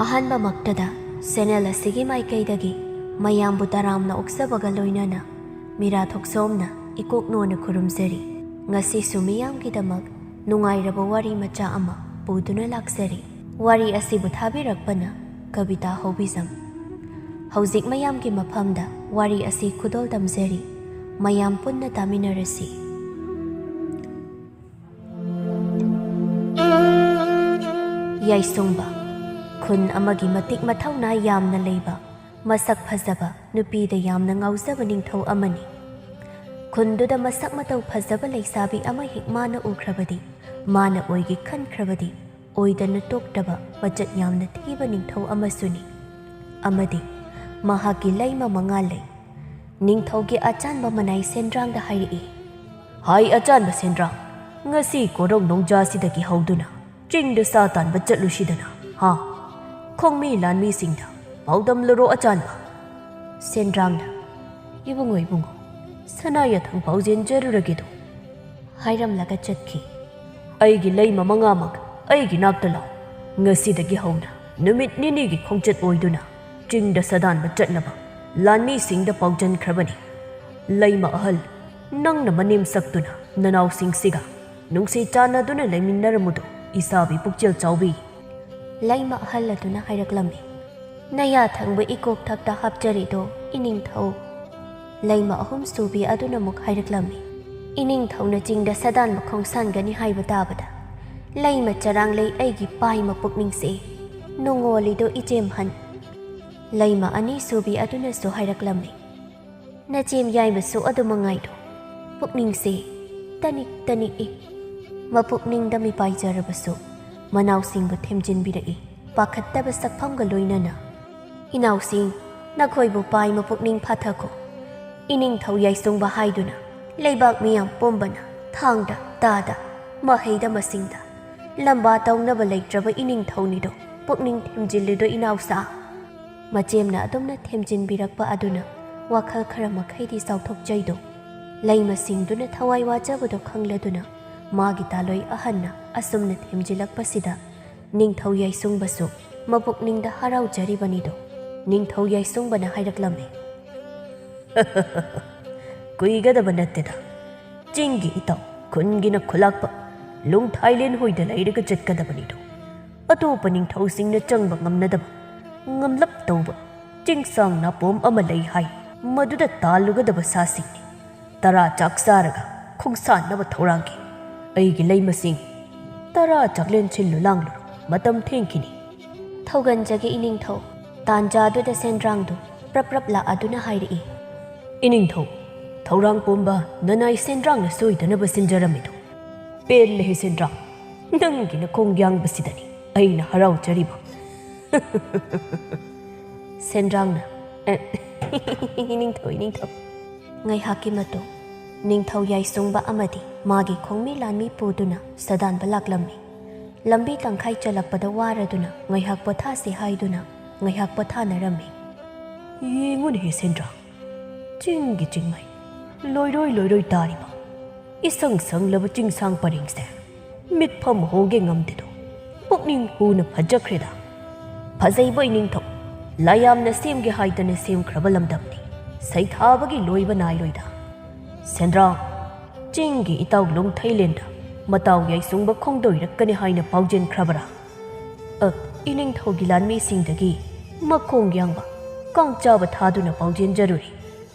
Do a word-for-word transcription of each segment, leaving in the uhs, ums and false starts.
ꯑꯍꯥꯟꯕꯃꯛꯇꯗ channel ꯑꯁꯤꯒꯤ ꯃꯥꯏꯀꯩꯗꯒꯤ ꯃꯌꯥꯝꯕꯨ ꯇꯔꯥꯝꯅ ꯑꯣꯛꯆꯕꯒ ꯂꯣꯏꯅꯅ ꯃꯤꯔꯥ ꯊꯣꯛꯁꯣꯝꯅ ꯏꯀꯣꯛ ꯅꯣꯟꯅ ꯈꯨꯔꯨꯝꯖꯔꯤ꯫ ꯉꯁꯤꯁꯨ ꯃꯤꯌꯥꯝꯒꯤꯗꯃꯛ ꯅꯨꯡꯉꯥꯏꯔꯕ ꯋꯥꯔꯤ ꯃꯆꯥ ꯑꯃ ꯄꯨꯗꯨꯅ ꯂꯥꯛꯆꯔꯤ꯫ ꯋꯥꯔꯤ ꯑꯁꯤꯕꯨ ꯊꯥꯕꯤꯔꯛꯄꯅ ꯀꯕꯤꯇꯥ ꯍꯧꯕꯤꯖꯝ꯫ ꯍꯧꯖꯤꯛ ꯃꯌꯥꯝꯒꯤ ꯃꯐꯝꯗ ꯋꯥꯔꯤ ꯑꯁꯤ ꯈꯨꯗꯣꯜ ꯇꯝꯖꯔꯤ꯫ ꯃꯌꯥꯝ ꯄꯨꯟꯅ ꯇꯥꯃꯤꯟꯅꯔꯁꯤ꯫ ꯌꯥꯏꯁꯣꯡꯕ, ꯈꯨꯟ ꯑꯃꯒꯤ ꯃꯇꯤꯛ ꯃꯊꯧꯅꯥ ꯌꯥꯝꯅ ꯂꯩꯕ, ꯃꯁꯛ ꯐꯖꯕ, ꯅꯨꯄꯤꯗ ꯌꯥꯝꯅ ꯉꯥꯎꯖꯕ ꯅꯤꯡꯊꯧ ꯑꯃꯅꯤ꯫ ꯈꯨꯟꯗꯨꯗ ꯃꯁꯛ ꯃꯇꯧ ꯐꯖꯕ ꯂꯩꯁꯥꯕꯤ ꯑꯃ ꯍꯦꯛ ꯃꯥꯅ ꯎꯈ꯭ꯔꯕꯗꯤ, ꯃꯥꯅ ꯑꯣꯏꯒꯦ ꯈꯟꯈ꯭ꯔꯕꯗꯤ, ꯑꯣꯏꯗꯅ ꯇꯣꯛꯇꯕ ꯃꯆꯠ ꯌꯥꯝꯅ ꯊꯤꯕ ꯅꯤꯡꯊꯧ ꯑꯃꯁꯨꯅꯤ꯫ ꯑꯃꯗꯤ ꯃꯍꯥꯛꯀꯤ ꯂꯩꯃ ꯃꯉꯥ ꯂꯩ꯫ ꯅꯤꯡꯊꯧꯒꯤ ꯑꯆꯥꯟꯕ ꯃꯅꯥꯏ ꯁꯦꯟꯗ꯭ꯔꯥꯡꯗ ꯍꯥꯏꯔꯛꯏ, "ꯍꯥꯏ ꯑꯆꯥꯟꯕ ꯁꯦꯟꯗ꯭ꯔꯥꯡ, ꯉꯁꯤ ꯀꯣꯔꯧ ꯅꯣꯡꯖꯥꯁꯤꯗꯒꯤ ꯍꯧꯗꯨꯅ ꯆꯤꯡꯗ ꯁꯥ ꯇꯥꯟꯕ ꯆꯠꯂꯨꯁꯤꯗꯅ, ꯍꯥ? ꯈꯣꯡꯃꯤ ꯂꯥꯟꯃꯤꯁꯤꯡꯗ ꯄꯥꯎꯗꯝꯂꯨꯔꯣ ꯑꯆꯥꯟꯕ꯫" ꯁꯦꯟꯗ꯭ꯔꯥꯡꯅ, "ꯏꯕꯨꯡꯉꯣ, ꯏꯕꯨꯡꯉꯣ, ꯁꯅꯥ ꯌꯥꯊꯪ ꯄꯥꯎꯖꯦꯟꯖꯔꯨꯔꯒꯦꯗꯣ," ꯍꯥꯏꯔꯝꯂꯒ ꯆꯠꯈꯤ꯫ "ꯑꯩꯒꯤ ꯂꯩꯃ ꯃꯉꯥꯃꯛ ꯑꯩꯒꯤ ꯅꯥꯛꯇ ꯂꯥꯛ꯫ ꯉꯁꯤꯗꯒꯤ ꯍꯧꯅ ꯅꯨꯃꯤꯠ ꯅꯤꯅꯤꯒꯤ ꯈꯣꯡꯆꯠ ꯑꯣꯏꯗꯨꯅ ꯆꯤꯡꯗ ꯁꯥꯗꯥꯟꯕ ꯆꯠꯅꯕ ꯂꯥꯟꯃꯤꯁꯤꯡꯗ ꯄꯥꯎꯖꯟꯈ꯭ꯔꯕꯅꯤ꯫ ꯂꯩꯃ ꯑꯍꯜ, ꯅꯪꯅ ꯃꯅꯦꯝ ꯁꯛꯇꯨꯅ ꯅꯅꯥꯎꯁꯤꯡꯁꯤꯒ ꯅꯨꯡꯁꯤ ꯆꯥꯟꯅꯗꯨꯅ ꯂꯩꯃꯤꯟꯅꯔꯝꯃꯨꯗꯣ, ꯏꯁꯥꯕꯤ ꯄꯨꯛꯆꯦꯜ ꯆꯥꯎꯕꯤ꯫" ꯂꯩꯃ ꯑꯍꯜ ꯑꯗꯨꯅ ꯍꯥꯏꯔꯛꯂꯝꯃꯤ, "ꯅꯌꯥ ꯊꯪꯕ ꯏꯀꯣꯛ ꯊꯛꯇ ꯍꯥꯞꯆꯔꯤꯗꯣ ꯏꯅꯤꯡꯊꯧ꯫" ꯂꯩꯃ ꯑꯍꯨꯝ ꯁꯨꯕꯤ ꯑꯗꯨꯅ ꯑꯃꯨꯛ ꯍꯥꯏꯔꯛꯂꯝꯃꯤ, "ꯏꯅꯤꯡꯊꯧꯅ ꯆꯤꯡꯗ ꯁꯥꯗꯥꯟꯕ ꯈꯣꯡꯁꯥꯟꯒꯅꯤ ꯍꯥꯏꯕ ꯇꯥꯕꯗ, ꯂꯩꯃ ꯆꯔꯥꯡꯂꯩ ꯑꯩꯒꯤ ꯄꯥꯏꯃ ꯄꯨꯛꯅꯤꯡꯁꯦ ꯅꯨꯡꯉꯣꯜꯂꯤꯗꯣ ꯏꯆꯦꯝꯍꯟ꯫" ꯂꯩꯃ ꯑꯅꯤ ꯁꯨꯕꯤ ꯑꯗꯨꯅꯁꯨ ꯍꯥꯏꯔꯛꯂꯝꯃꯤ, "ꯅꯆꯦꯝ ꯌꯥꯏꯃꯁꯨ ꯑꯗꯨ ꯃꯉꯥꯏꯗꯣ ꯄꯨꯛꯅꯤꯡꯁꯦ ꯇꯅꯤꯛ ꯇꯅꯤꯛꯏ꯫" ꯃꯄꯨꯛꯅꯤꯡꯗ ꯃꯤꯄꯥꯏꯖꯔꯕꯁꯨ ꯃꯅꯥꯎꯁꯤꯡꯕꯨ ꯊꯦꯝꯖꯤꯟꯕꯤꯔꯛꯏ ꯄꯥꯈꯠꯇꯕ ꯁꯛꯐꯝꯒ ꯂꯣꯏꯅꯅ꯫ "ꯏꯅꯥꯎꯁꯤꯡ, ꯅꯈꯣꯏꯕꯨ ꯄꯥꯏꯃ ꯄꯨꯛꯅꯤꯡ ꯐꯥꯊꯈꯣ꯫ ꯏꯅꯤꯡꯊꯧ ꯌꯥꯏꯁꯨꯡꯕ ꯍꯥꯏꯗꯨꯅ ꯂꯩꯕꯥꯛ ꯃꯤꯌꯥꯝ ꯄꯨꯝꯕꯅ ꯊꯥꯡꯗ ꯇꯥꯗ ꯃꯍꯩꯗ ꯃꯁꯤꯡꯗ ꯂꯝꯕꯥ ꯇꯧꯅꯕ ꯂꯩꯇ꯭ꯔꯕ ꯏꯅꯤꯡꯊꯧꯅꯤꯗꯣ ꯄꯨꯛꯅꯤꯡ ꯊꯦꯝꯖꯤꯜꯂꯤꯗꯣ ꯏꯅꯥꯎꯁꯥ꯫" ꯃꯆꯦꯝꯅ ꯑꯗꯨꯝꯅ ꯊꯦꯝꯖꯤꯟꯕꯤꯔꯛꯄ ꯑꯗꯨꯅ ꯋꯥꯈꯜ ꯈꯔ ꯃꯈꯩꯗꯤ ꯆꯥꯎꯊꯣꯛꯆꯩꯗꯣ꯫ ꯂꯩꯃꯁꯤꯡꯗꯨꯅ ꯊꯋꯥꯏ ꯋꯥꯖꯕꯗꯣ ꯈꯪꯂꯗꯨꯅ ꯃꯥꯒꯤ ꯇꯥꯂꯣꯏ ꯑꯍꯟꯅ ꯑꯁꯨꯝꯅ ꯊꯦꯝꯖꯤꯜꯂꯛꯄꯁꯤꯗ ꯅꯤꯡꯊꯧ ꯌꯥꯏꯁꯨꯡꯕꯁꯨ ꯃꯄꯨꯛꯅꯤꯡꯗ ꯍꯔꯥꯎꯖꯔꯤꯕꯅꯤꯗꯣ ꯅꯤꯡꯊꯧ ꯌꯥꯏꯁꯨꯡꯕꯅ ꯍꯥꯏꯔꯛꯂꯝꯃꯤ꯫ "ꯀꯨꯏꯒꯗꯕ ꯅꯠꯇꯦꯗ꯫ ꯆꯤꯡꯒꯤ ꯏꯇꯥꯎ ꯈꯨꯟꯒꯤꯅ ꯈꯨꯂꯥꯛꯄ ꯂꯨꯡꯊꯥꯏꯂꯦꯟ ꯍꯣꯏꯗ ꯂꯩꯔꯒ ꯆꯠꯀꯗꯕꯅꯤꯗꯣ꯫ ꯑꯇꯣꯞꯄ ꯅꯤꯡꯊꯧꯁꯤꯡꯅ ꯆꯪꯕ ꯉꯝꯅꯗꯕ ꯉꯝꯂꯞ ꯇꯧꯕ ꯆꯤꯡꯁꯥꯡ ꯅꯥꯄꯣꯝ ꯑꯃ ꯂꯩ ꯍꯥꯏ꯫ ꯃꯗꯨꯗ ꯇꯥꯜꯂꯨꯒꯗꯕ ꯁꯥꯁꯤꯡꯅꯤ꯫ ꯇꯔꯥ ꯆꯥꯛ ꯆꯥꯔꯒ ꯈꯣꯡꯁꯥꯟꯅꯕ ꯊꯧꯔꯥꯡꯒꯤ ꯑꯩꯒꯤ ꯂꯩꯃꯁꯤꯡ ꯇꯔꯥ ꯆꯥꯛꯂꯦꯟ ꯁꯤꯜꯂꯨ ꯂꯥꯡꯂꯨꯔꯣ꯫ ꯃꯇꯝ ꯊꯦꯡꯈꯤꯅꯤ꯫" "ꯊꯧꯒꯟꯖꯒꯦ ꯏꯅꯤꯡꯊꯧ꯫" ꯇꯥꯟꯖꯥꯗꯨꯗ ꯁꯦꯟꯗ꯭ꯔꯥꯡꯗꯨ ꯄ꯭ꯔꯞ ꯄ꯭ꯔꯞ ꯂꯥꯛꯑꯗꯨꯅ ꯍꯥꯏꯔꯛꯏ꯫ "ꯏꯅꯤꯡꯊꯧ, ꯊꯧꯔꯥꯡ ꯄꯨꯝꯕ ꯅꯅꯥꯏ ꯁꯦꯟꯗ꯭ꯔꯥꯡꯅ ꯁꯣꯏꯗꯅꯕ ꯁꯤꯟꯖꯔꯝꯃꯤꯗꯣ ꯄꯦꯜꯂꯦꯍꯦ ꯁꯦꯟꯗ꯭ꯔꯥꯡ꯫ ꯅꯪꯒꯤ ꯅꯈꯣꯡ ꯌꯥꯡꯕꯁꯤꯗꯅꯤ ꯑꯩꯅ ꯍꯔꯥꯎꯖꯔꯤꯕ꯫" ꯁꯦꯟꯗ꯭ꯔꯥꯡꯅ, "ꯑꯦ, ꯏꯅꯤꯡꯊꯧ, ꯏꯅꯤꯡꯊꯧ꯫" ꯉꯥꯏꯍꯥꯛꯀꯤ ꯃꯇꯨꯡ ꯅꯤꯡꯊꯧ ꯌꯥꯏꯁꯨꯡꯕ ꯑꯃꯗꯤ ꯃꯥꯒꯤ ꯈꯣꯡꯃꯤ ꯂꯥꯟꯃꯤ ꯄꯨꯗꯨꯅ ꯁꯗꯥꯟꯕ ꯂꯥꯛꯂꯝꯃꯤ꯫ ꯂꯝꯕꯤ ꯇꯪꯈꯥꯏ ꯆꯠꯂꯛꯄꯗ ꯋꯥꯔꯗꯨꯅ ꯉꯥꯏꯍꯥꯛ ꯄꯣꯊꯥꯁꯤ ꯍꯥꯏꯗꯨꯅ ꯉꯥꯏꯍꯥꯛ ꯄꯣꯊꯥꯅꯔꯝꯃꯤ꯫ "ꯌꯦꯡꯉꯨꯅꯦꯍꯦ ꯁꯦꯟꯗ꯭ꯔꯥꯡ, ꯆꯤꯡꯒꯤ ꯆꯤꯡꯃꯩ ꯂꯣꯏꯔꯣꯏ ꯂꯣꯏꯔꯣꯏ ꯇꯥꯔꯤꯕ ꯏꯁꯪ ꯁꯪꯂꯕ ꯆꯤꯡꯁꯥꯡ ꯄꯔꯦꯡꯁꯦ ꯃꯤꯠꯐꯝ ꯍꯣꯡꯒꯦ ꯉꯝꯗꯦꯗꯣ꯫ ꯄꯨꯛꯅꯤꯡ ꯍꯨꯅ ꯐꯖꯈ꯭ꯔꯦꯗ꯫ ꯐꯖꯩꯕꯣꯏ ꯅꯤꯡꯊꯧ, ꯂꯥꯏꯌꯥꯝꯅ ꯁꯦꯝꯒꯦ ꯍꯥꯏꯗꯅ ꯁꯦꯝꯈ꯭ꯔꯕ ꯂꯝꯗꯝꯅꯤ꯫ ꯁꯩꯊꯥꯕꯒꯤ ꯂꯣꯏꯕ ꯅꯥꯏꯔꯣꯏꯗ꯫ ꯁꯦꯟꯗ꯭ꯔꯥꯡ, ꯆꯤꯡꯒꯤ ꯏꯇꯥꯎ ꯂꯨꯡꯊꯩꯂꯦꯟꯗ ꯃꯇꯥꯎ ꯌꯥꯏꯁꯨꯡꯕ ꯈꯣꯡꯗꯣꯏꯔꯛꯀꯅꯤ ꯍꯥꯏꯅ ꯄꯥꯎꯖꯦꯟꯈ꯭ꯔꯕꯔꯥ?" "ꯑ, ꯏꯅꯤꯡꯊꯧꯒꯤ ꯂꯥꯟꯃꯤꯁꯤꯡꯗꯒꯤ ꯃꯈꯣꯡ ꯌꯥꯡꯕ ꯀꯥꯡꯆꯥꯕ ꯊꯥꯗꯨꯅ ꯄꯥꯎꯖꯦꯟꯖꯔꯨꯔꯦ꯫"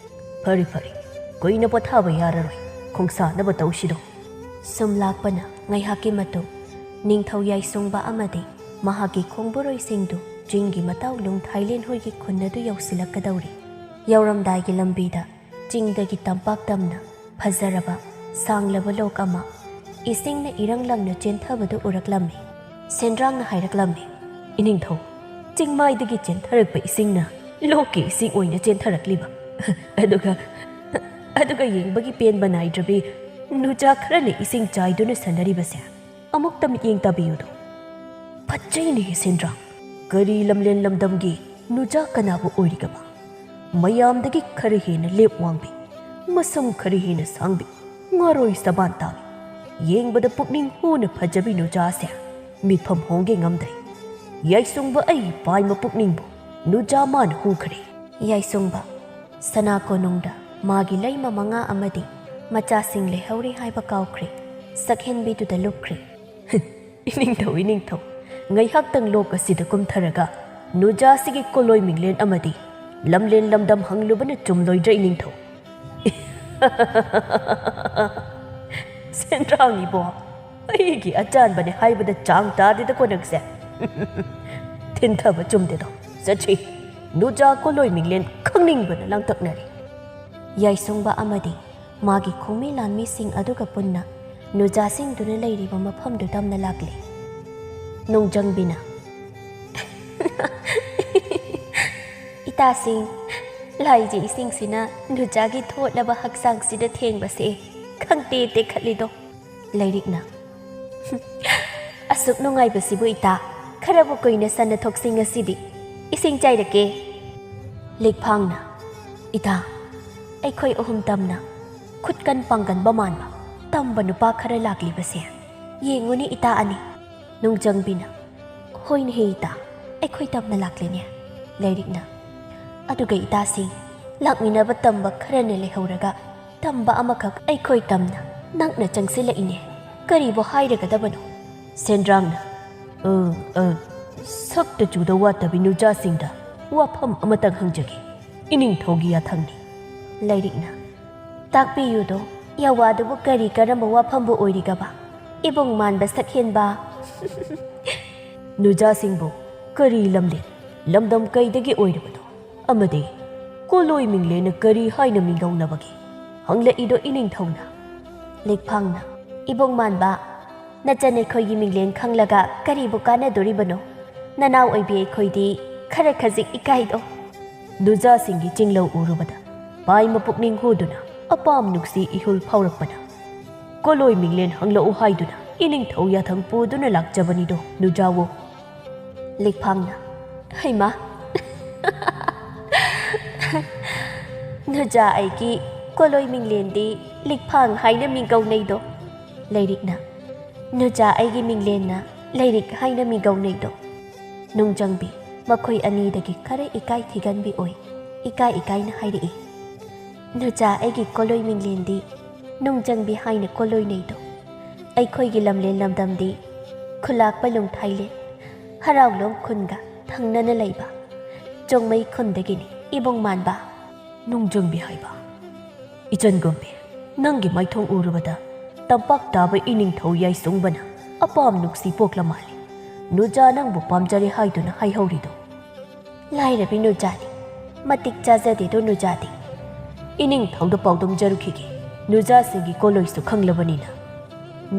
"ꯐꯔꯦ, ꯐꯔꯦ, ꯀꯨꯏꯅ ꯄꯣꯊꯥꯕ ꯌꯥꯔꯔꯣꯏ, ꯈꯣꯡꯁꯥꯅꯕ ꯇꯧꯁꯤꯔꯣ꯫" ꯁꯨꯝ ꯂꯥꯛꯄꯅ ꯉꯥꯏꯍꯥꯛꯀꯤ ꯃꯇꯨꯡ ꯅꯤꯡꯊꯧ ꯌꯥꯏꯁꯨꯡꯕ ꯑꯃꯗꯤ ꯃꯍꯥꯛꯀꯤ ꯈꯣꯡꯕꯨꯔꯣꯏꯁꯤꯡꯗꯨ ꯆꯤꯡꯒꯤ ꯃꯇꯥꯎ ꯂꯨꯡ ꯊꯥꯏꯂꯦꯟ ꯍꯣꯏꯒꯤ ꯈꯨꯟ ꯑꯗꯨ ꯌꯧꯁꯤꯜꯂꯛꯀꯗꯧꯔꯤ꯫ ꯌꯧꯔꯝꯗꯥꯏꯒꯤ ꯂꯝꯕꯤꯗ ꯆꯤꯡꯗꯒꯤ ꯇꯝꯄꯥꯛ ꯇꯝꯅ ꯐꯖꯔꯕ ꯁꯥꯡꯂꯕ ꯂꯣꯛ ꯑꯃ ꯏꯁꯤꯡꯅ ꯏꯔꯪ ꯂꯪꯅ ꯆꯦꯟꯊꯕꯗꯨ ꯎꯔꯛꯂꯝꯃꯤ꯫ ꯁꯦꯟꯗ꯭ꯔꯥꯡꯅ ꯍꯥꯏꯔꯛꯂꯝꯃꯤ, "ꯏꯅꯤꯡꯊꯧ, ꯆꯤꯡꯃꯥꯏꯗꯒꯤ ꯆꯦꯟꯊꯔꯛꯄ ꯏꯁꯤꯡꯅ ꯂꯣꯛꯀꯤ ꯏꯁꯤꯡ ꯑꯣꯏꯅ ꯆꯦꯟꯊꯔꯛꯂꯤꯕ꯫ ꯑꯗꯨꯒ, ꯑꯗꯨꯒ ꯌꯦꯡꯕꯒꯤ ꯄꯦꯟꯕ ꯅꯥꯏꯗ꯭ꯔꯕꯤ ꯅꯨꯆꯥ ꯈꯔꯅ ꯏꯁꯤꯡ ꯆꯥꯏꯗꯨꯅ ꯁꯥꯟꯅꯔꯤꯕꯁꯦ ꯑꯃꯨꯛꯇ ꯃꯤꯠꯌꯦꯡ ꯇꯥꯕꯤꯌꯨꯗꯣ꯫ ꯐꯠꯖꯩꯅꯦ ꯁꯦꯟꯗ꯭ꯔꯥꯡ, ꯀꯔꯤ ꯂꯝꯂꯦꯟ ꯂꯝꯗꯝꯒꯤ ꯅꯨꯆꯥ ꯀꯅꯥꯕꯨ ꯑꯣꯏꯔꯤꯒꯕ? ꯃꯌꯥꯝꯗꯒꯤ ꯈꯔ ꯍꯦꯟꯅ ꯂꯦꯞ ꯋꯥꯡꯕꯤ, ꯃꯁꯝ ꯈꯔ ꯍꯦꯟꯅ ꯁꯥꯡꯕꯤ, ꯉꯥꯔꯣꯏ ꯁꯕꯥꯟ ꯇꯥꯕꯤ, ꯌꯦꯡꯕꯗ ꯄꯨꯛꯅꯤꯡ ꯍꯨꯅ ꯐꯖꯕꯤ ꯅꯨꯆꯥꯁꯦ ꯃꯤꯠꯐꯝ ꯍꯣꯡꯒꯦ ꯉꯝꯗ꯭ꯔꯦ꯫ ꯌꯥꯏꯁꯣꯡꯕ ꯑꯩ ꯄꯥꯏꯃ ꯄꯨꯛꯅꯤꯡꯕꯨ ꯅꯨꯖꯥ ꯃꯥꯅ ꯍꯨꯈ꯭ꯔꯦ꯫ ꯌꯥꯏꯁꯣꯡꯕ ꯁꯅꯥ ꯀꯣꯅꯨꯡꯗ ꯃꯥꯒꯤ ꯂꯩꯃ ꯃꯉꯥ ꯑꯃꯗꯤ ꯃꯆꯥꯁꯤꯡ ꯂꯩꯍꯧꯔꯤ ꯍꯥꯏꯕ ꯀꯥꯎꯈ꯭ꯔꯦ꯫ ꯁꯛꯍꯦꯟꯕꯤꯗꯨꯗ ꯂꯨꯞꯈ꯭ꯔꯦ꯫ "ꯏꯅꯤꯡꯊꯧ, ꯏꯅꯤꯡꯊꯧ, ꯉꯥꯏꯍꯥꯛꯇꯪ ꯂꯣꯛ ꯑꯁꯤꯗ ꯀꯨꯝꯊꯔꯒ ꯅꯨꯖꯥꯁꯤꯒꯤ ꯀꯣꯂꯣꯏ ꯃꯤꯡꯂꯦꯟ ꯑꯃꯗꯤ ꯂꯝꯂꯦꯟ ꯂꯝꯗꯝ ꯍꯪꯂꯨꯕꯅ ꯆꯨꯝꯂꯣꯏꯗ꯭ꯔꯥ, ꯏꯅꯤꯡꯊꯧ?" "ꯁꯦꯟꯗ꯭ꯔꯥꯡ ꯏꯕꯣ, ꯑꯩꯒꯤ ꯑꯆꯥꯟꯕꯅꯦ ꯍꯥꯏꯕꯗ ꯆꯥꯡ ꯇꯥꯗꯦꯗꯀꯣ ꯅꯪꯁꯦ꯫ ꯊꯤꯟꯊꯕ ꯆꯨꯝꯗꯦꯗꯣ꯫ ꯆꯠꯁꯤ꯫" ꯅꯨꯖꯥ ꯀꯣꯂꯣꯏ ꯃꯤꯡꯂꯦꯟ ꯈꯪꯅꯤꯡꯕꯅ ꯂꯥꯡꯇꯛꯅꯔꯦ꯫ ꯌꯥꯏꯁꯣꯡꯕ ꯑꯃꯗꯤ ꯃꯥꯒꯤ ꯈꯣꯡꯃꯤ ꯂꯥꯟꯃꯤꯁꯤꯡ ꯑꯗꯨꯒ ꯄꯨꯟꯅ ꯅꯨꯖꯥꯁꯤꯡꯗꯨꯅ ꯂꯩꯔꯤꯕ ꯃꯐꯝꯗꯨ ꯇꯝꯅ ꯂꯥꯛꯂꯦ꯫ ꯅꯣꯡꯖꯪꯕꯤꯅ, "ꯏꯇꯥꯁꯤꯡ, ꯂꯥꯏꯖꯤ ꯏꯁꯤꯡꯁꯤꯅ ꯅꯨꯖꯥꯒꯤ ꯊꯣꯠꯂꯕ ꯍꯛꯆꯥꯡꯁꯤꯗ ꯊꯦꯡꯕꯁꯦ ꯈꯪꯇꯦ ꯇꯦꯛꯈꯠꯂꯤꯗꯣ꯫" ꯂꯩꯔꯤꯛꯅ, "ꯑꯁꯨꯛ ꯅꯨꯡꯉꯥꯏꯕꯁꯤꯕꯨ ꯏꯇꯥ, ꯈꯔꯕꯨ ꯀꯨꯏꯅ ꯁꯟꯅ ꯊꯣꯛꯁꯤ ꯉꯁꯤꯗꯤ꯫ ꯏꯁꯤꯡ ꯆꯥꯏꯔꯛꯀꯦ꯫" ꯂꯤꯛꯐꯥꯡꯅ, "ꯏꯇꯥ, ꯑꯩꯈꯣꯏ ꯑꯍꯨꯝ ꯇꯝꯅ ꯈꯨꯠꯀꯟ ꯄꯥꯡꯒꯟꯕ ꯃꯥꯟꯕ ꯇꯝꯕ ꯅꯨꯄꯥ ꯈꯔ ꯂꯥꯛꯂꯤꯕꯁꯦ ꯌꯦꯡꯉꯨꯅꯦ ꯏꯇꯥ ꯑꯅꯤ꯫" ꯅꯨꯡꯖꯪꯕꯤꯅ, "ꯍꯣꯏꯅꯦ ꯍꯦ ꯏꯇꯥ, ꯑꯩꯈꯣꯏ ꯇꯝꯅ ꯂꯥꯛꯂꯤꯅꯦ꯫" ꯂꯩꯔꯤꯛꯅ, "ꯑꯗꯨꯒ ꯏꯇꯥꯁꯤꯡ, ꯂꯥꯛꯃꯤꯟꯅꯕ ꯇꯝꯕ ꯈꯔꯅ ꯂꯩꯍꯧꯔꯒ ꯇꯝꯕ ꯑꯃꯈꯛ ꯑꯩꯈꯣꯏ ꯇꯝꯅ ꯅꯛꯅ ꯆꯪꯁꯤꯜꯂꯛꯏꯅꯦ꯫ ꯀꯔꯤꯕꯨ ꯍꯥꯏꯔꯒꯗꯕꯅꯣ?" ꯁꯦꯟꯗ꯭ꯔꯥꯡꯅ, "ꯑ, ꯑ, ꯁꯛꯇ ꯆꯨꯗ ꯋꯥꯠꯇꯕꯤ ꯅꯨꯖꯥꯁꯤꯡꯗ ꯋꯥꯐꯝ ꯑꯃꯇꯪ ꯍꯪꯖꯒꯦ꯫ ꯏꯅꯤꯡꯊꯧꯒꯤ ꯌꯥꯊꯪꯅꯤ꯫" ꯂꯩꯔꯤꯛꯅ, "ꯇꯥꯛꯄꯤꯌꯨꯗꯣ, ꯌꯥꯋꯥꯗꯨꯕꯨ ꯀꯔꯤ ꯀꯔꯝꯕ ꯋꯥꯐꯝꯕꯨ ꯑꯣꯏꯔꯤꯒꯕ? ꯏꯕꯨꯡ ꯃꯥꯟꯕ ꯁꯛꯍꯦꯟꯕ꯫" "ꯅꯨꯖꯥꯁꯤꯡꯕꯨ ꯀꯔꯤ ꯂꯝꯂꯦꯟ, ꯂꯝꯗꯝ ꯀꯩꯗꯒꯤ ꯑꯣꯏꯔꯕꯅꯣ? ꯑꯃꯗꯤ ꯀꯣꯂꯣꯏ ꯃꯤꯡꯂꯦꯟꯅ ꯀꯔꯤ ꯍꯥꯏꯅ ꯃꯤꯡꯒꯧꯅꯕꯒꯦ? ꯍꯪꯂꯛꯏꯗꯣ ꯏꯅꯤꯡꯊꯧꯅ꯫" ꯂꯤꯛꯐꯥꯡꯅ, "ꯏꯕꯨꯡ ꯃꯥꯟꯕ, ꯅꯆꯟ ꯑꯩꯈꯣꯏꯒꯤ ꯃꯤꯡꯂꯦꯟ ꯈꯪꯂꯒ ꯀꯔꯤꯕꯨ ꯀꯥꯟꯅꯗꯣꯔꯤꯕꯅꯣ? ꯅꯅꯥꯎ ꯑꯣꯏꯕꯤ ꯑꯩꯈꯣꯏꯗꯤ ꯈꯔ ꯈꯖꯤꯛ ꯏꯀꯥꯏꯗꯣ꯫" ꯅꯨꯖꯥꯁꯤꯡꯒꯤ ꯆꯤꯡꯂꯧ ꯎꯔꯨꯕꯗ ꯄꯥꯏꯃ ꯄꯨꯛꯅꯤꯡ ꯍꯨꯗꯨꯅ ꯑꯄꯥꯝ ꯅꯨꯡꯁꯤ ꯏꯍꯨꯜ ꯐꯥꯎꯔꯛꯄꯅ, "ꯀꯣꯂꯣꯏ ꯃꯤꯡꯂꯦꯟ ꯍꯪꯂꯛꯎ ꯍꯥꯏꯗꯨꯅ ꯏꯅꯤꯡꯊꯧ ꯌꯥꯊꯪ ꯄꯨꯗꯨꯅ ꯂꯥꯛꯆꯕꯅꯤꯗꯣ ꯅꯨꯖꯥꯋꯣ꯫" ꯂꯤꯛꯐꯥꯡꯅ, "ꯍꯩꯃꯥ, ꯅꯨꯖꯥ ꯑꯩꯒꯤ ꯀꯣꯂꯣꯏ ꯃꯤꯡꯂꯦꯟꯗꯤ ꯂꯤꯛꯐꯥꯡ ꯍꯥꯏꯅ ꯃꯤꯡꯒꯧꯅꯩꯗꯣ꯫" ꯂꯩꯔꯤꯛꯅ, "ꯅꯨꯖꯥ ꯑꯩꯒꯤ ꯃꯤꯡꯂꯦꯟꯅ ꯂꯩꯔꯤꯛ ꯍꯥꯏꯅ ꯃꯤꯡꯒꯧꯅꯩꯗꯣ꯫" ꯅꯨꯡꯖꯪꯕꯤ ꯃꯈꯣꯏ ꯑꯅꯤꯗꯒꯤ ꯈꯔ ꯏꯀꯥꯏ ꯊꯤꯒꯟꯕꯤ ꯑꯣꯏ꯫ ꯏꯀꯥꯏ ꯏꯀꯥꯏꯅ ꯍꯥꯏꯔꯛꯏ, "ꯅꯨꯆꯥ, ꯑꯩꯒꯤ ꯀꯣꯂꯣꯏ ꯃꯤꯡꯂꯦꯟꯗꯤ ꯅꯨꯡꯖꯪꯕꯤ ꯍꯥꯏꯅ ꯀꯣꯂꯣꯏꯅꯩꯗꯣ꯫ ꯑꯩꯈꯣꯏꯒꯤ ꯂꯝꯂꯦꯟ ꯂꯝꯗꯝꯗꯤ ꯈꯨꯂꯥꯛꯄ ꯂꯨꯡꯊꯥꯏꯂꯦꯟ, ꯍꯔꯥꯎꯂꯣꯡ ꯈꯨꯟꯒ ꯊꯪꯅꯅ ꯂꯩꯕ ꯆꯣꯡꯃꯩ ꯈꯨꯟꯗꯒꯤꯅꯤ, ꯏꯕꯨꯡ ꯃꯥꯟꯕ꯫" "ꯅꯨꯡꯖꯪꯕꯤ ꯍꯥꯏꯕ? ꯏꯆꯟꯒꯨꯝꯕꯤ, ꯅꯪꯒꯤ ꯃꯥꯏꯊꯣꯡ ꯎꯔꯨꯕꯗ ꯇꯝꯄꯥꯛ ꯇꯥꯕ ꯏꯅꯤꯡꯊꯧ ꯌꯥꯏꯁꯨꯡꯕꯅ ꯑꯄꯥꯝ ꯅꯨꯡꯁꯤ ꯄꯣꯛꯂ ꯃꯥꯜꯂꯤ꯫ ꯅꯨꯆꯥ ꯅꯪꯕꯨ ꯄꯥꯝꯖꯔꯦ ꯍꯥꯏꯗꯨꯅ ꯍꯥꯏꯍꯧꯔꯤꯗꯣ꯫" "ꯂꯥꯏꯔꯕꯤ ꯅꯨꯆꯥꯅꯤ, ꯃꯇꯤꯛ ꯆꯥꯖꯗꯦꯗꯣ ꯅꯨꯆꯥꯗꯤ꯫" "ꯏꯅꯤꯡꯊꯧꯗ ꯄꯥꯎꯗꯝꯖꯔꯨꯈꯤꯒꯦ, ꯅꯨꯆꯥꯁꯤꯡꯒꯤ ꯀꯣꯂꯣꯏꯁꯨ ꯈꯪꯂꯕꯅꯤꯅ꯫"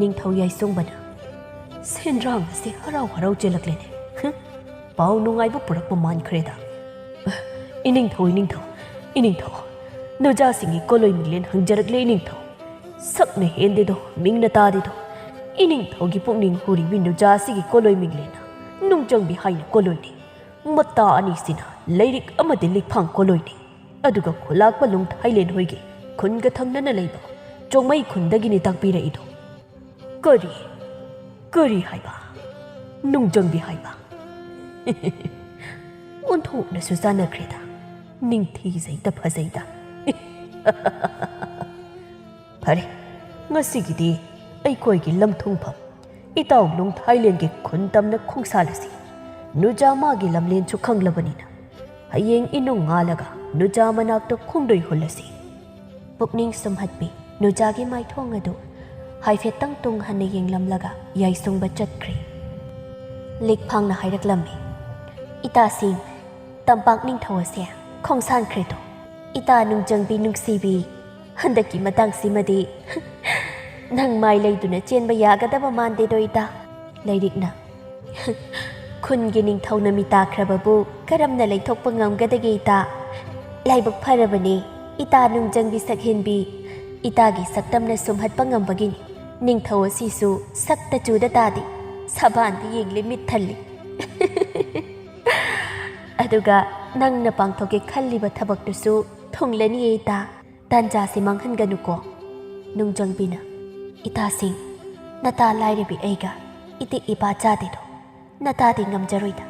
ꯅꯤꯡꯊꯧ ꯌꯥꯏꯁꯨꯡꯕꯅ, "ꯁꯦꯟꯗ꯭ꯔꯥꯡ ꯑꯁꯤ ꯍꯔꯥꯎ ꯍꯔꯥꯎ ꯆꯦꯜꯂꯛꯂꯦꯅꯦ꯫ ꯍꯨꯝ, ꯄꯥꯎ ꯅꯨꯡꯉꯥꯏꯕ ꯄꯨꯔꯛꯄ ꯃꯥꯟꯈ꯭ꯔꯦꯗ꯫ ꯏꯅꯤꯡꯊꯧ, ꯏꯅꯤꯡꯊꯧ, ꯏꯅꯤꯡꯊꯧ, ꯅꯨꯆꯥꯁꯤꯡꯒꯤ ꯀꯣꯂꯣꯏ ꯃꯤꯡꯂꯦꯟ ꯍꯪꯖꯔꯛꯂꯦ ꯏꯅꯤꯡꯊꯧ꯫ ꯁꯛꯅ ꯍꯦꯟꯗꯦꯗꯣ, ꯃꯤꯡꯅ ꯇꯥꯗꯦꯗꯣ꯫ ꯏꯅꯤꯡꯊꯧꯒꯤ ꯄꯨꯛꯅꯤꯡ ꯍꯨꯔꯤꯕꯤ ꯅꯨꯆꯥ ꯑꯁꯤꯒꯤ ꯀꯣꯂꯣꯏ ꯃꯤꯡꯂꯦꯟꯅ ꯅꯨꯡꯖꯪꯕꯤ ꯍꯥꯏꯅ ꯀꯣꯂꯣꯏꯅꯤ꯫ ꯃꯇꯥ ꯑꯅꯤꯁꯤꯅ ꯂꯥꯏꯔꯤꯛ ꯑꯃꯗꯤ ꯂꯤꯛꯐꯥꯡ ꯀꯣꯂꯣꯏꯅꯤ꯫ ꯑꯗꯨꯒ ꯈꯨꯂꯥꯛꯄ ꯂꯨꯡꯊꯥꯏꯂꯦꯟ ꯍꯣꯏꯒꯤ ꯈꯨꯟꯒ ꯊꯪꯅꯅ ꯂꯩꯕ ꯆꯣꯡꯃꯩ ꯈꯨꯟꯗꯒꯤꯅꯤ ꯇꯥꯛꯄꯤꯔꯛꯏꯗꯣ꯫ ꯀꯔꯤ? ꯀꯔꯤ ꯍꯥꯏꯕ? ꯅꯨꯡꯖꯪꯕꯤ ꯍꯥꯏꯕ?" ꯑꯣꯟꯊꯣꯛꯅꯁꯨ ꯆꯥꯟꯅꯈ꯭ꯔꯦꯗ, ꯅꯤꯡꯊꯤꯖꯩꯗ ꯐꯖꯩꯗ꯫ "ꯐꯔꯦ, ꯉꯁꯤꯒꯤꯗꯤ ꯑꯩꯈꯣꯏꯒꯤ ꯂꯝꯊꯨꯡꯐꯝ ꯏꯇꯥꯎ ꯂꯨꯡꯊꯥꯏꯂꯦꯟꯒꯤ ꯈꯨꯟ ꯇꯝꯅ ꯈꯣꯡꯁꯥꯜꯂꯁꯤ꯫ ꯅꯨꯆꯥ ꯃꯥꯒꯤ ꯂꯝꯂꯦꯟꯁꯨ ꯈꯪꯂꯕꯅꯤꯅ ꯍꯌꯦꯡ ꯏꯅꯨꯡ ꯉꯥꯜꯂꯒ ꯅꯨꯆꯥ ꯃꯅꯥꯛꯇ ꯈꯣꯡꯗꯣꯏ ꯍꯨꯜꯂꯁꯤ꯫" ꯄꯨꯛꯅꯤꯡ ꯁꯨꯝꯍꯠꯄꯤ ꯅꯨꯆꯥꯒꯤ ꯃꯥꯏꯊꯣꯡ ꯑꯗꯨ ꯍꯥꯏꯐꯦꯠꯇꯪ ꯇꯨꯡ ꯍꯟꯅ ꯌꯦꯡꯂꯝꯂꯒ ꯌꯥꯏꯁꯨꯡꯕ ꯆꯠꯈ꯭ꯔꯦ꯫ ꯂꯤꯛꯐꯥꯡꯅ ꯍꯥꯏꯔꯛꯂꯝꯃꯤ, "ꯏꯇꯥꯁꯤꯡ, ꯇꯝꯄꯥꯛ ꯅꯤꯡꯊꯧ ꯑꯁꯦ ꯈꯣꯡꯁꯥꯟꯈ꯭ꯔꯦꯗꯣ꯫ ꯏꯇꯥ ꯅꯨꯡꯖꯪꯕꯤ ꯅꯨꯡꯁꯤꯕꯤ, ꯍꯟꯗꯛꯀꯤ ꯃꯇꯥꯡꯁꯤꯃꯗꯤ ꯅꯪ ꯃꯥꯏ ꯂꯩꯗꯨꯅ ꯆꯦꯟꯕ ꯌꯥꯒꯗꯕ ꯃꯥꯟꯗꯦꯗꯣ ꯏꯇꯥ꯫ ꯂꯥꯏꯔꯤꯛꯅ ꯈꯨꯟꯒꯤ ꯅꯤꯡꯊꯧꯅ ꯃꯤ ꯇꯥꯈ꯭ꯔꯕꯕꯨ ꯀꯔꯝꯅ ꯂꯩꯊꯣꯛꯄ ꯉꯝꯒꯗꯒꯦ ꯏꯇꯥ? ꯂꯥꯏꯕꯛ ꯐꯔꯕꯅꯤ, ꯏꯇꯥ ꯅꯨꯡꯖꯪꯕꯤ ꯁꯛꯍꯦꯟꯕꯤ, ꯏꯇꯥꯒꯤ ꯁꯛꯇꯝꯅ ꯁꯨꯝꯍꯠꯄ ꯉꯝꯕꯒꯤꯅꯤ ꯅꯤꯡꯊꯧ ꯑꯁꯤꯁꯨ ꯁꯛꯇ ꯆꯨꯗ ꯇꯥꯗꯦ, ꯁꯕꯥꯟꯗ ꯌꯦꯡꯂꯤ ꯃꯤꯠ ꯊꯜꯂꯤ꯫ ꯑꯗꯨꯒ ꯅꯪꯅ ꯄꯥꯡꯊꯣꯛꯀꯦ ꯈꯜꯂꯤꯕ ꯊꯕꯛꯇꯨꯁꯨ ꯊꯨꯡꯂꯅꯤꯌꯦ ꯏꯇꯥ꯫ ꯇꯥꯟꯖꯥꯁꯤ ꯃꯥꯡꯍꯟꯒꯅꯨꯀꯣ꯫" ꯅꯨꯡꯖꯪꯕꯤꯅ, "ꯏꯇꯥꯁꯤꯡ, ꯅꯇꯥ ꯂꯥꯏꯔꯕꯤ ꯑꯩꯒ ꯏꯇꯤꯛ ꯏꯄꯥ ꯆꯥꯗꯦꯗꯣ, ꯅꯇꯥꯗꯤ ꯉꯝꯖꯔꯣꯏꯗ꯫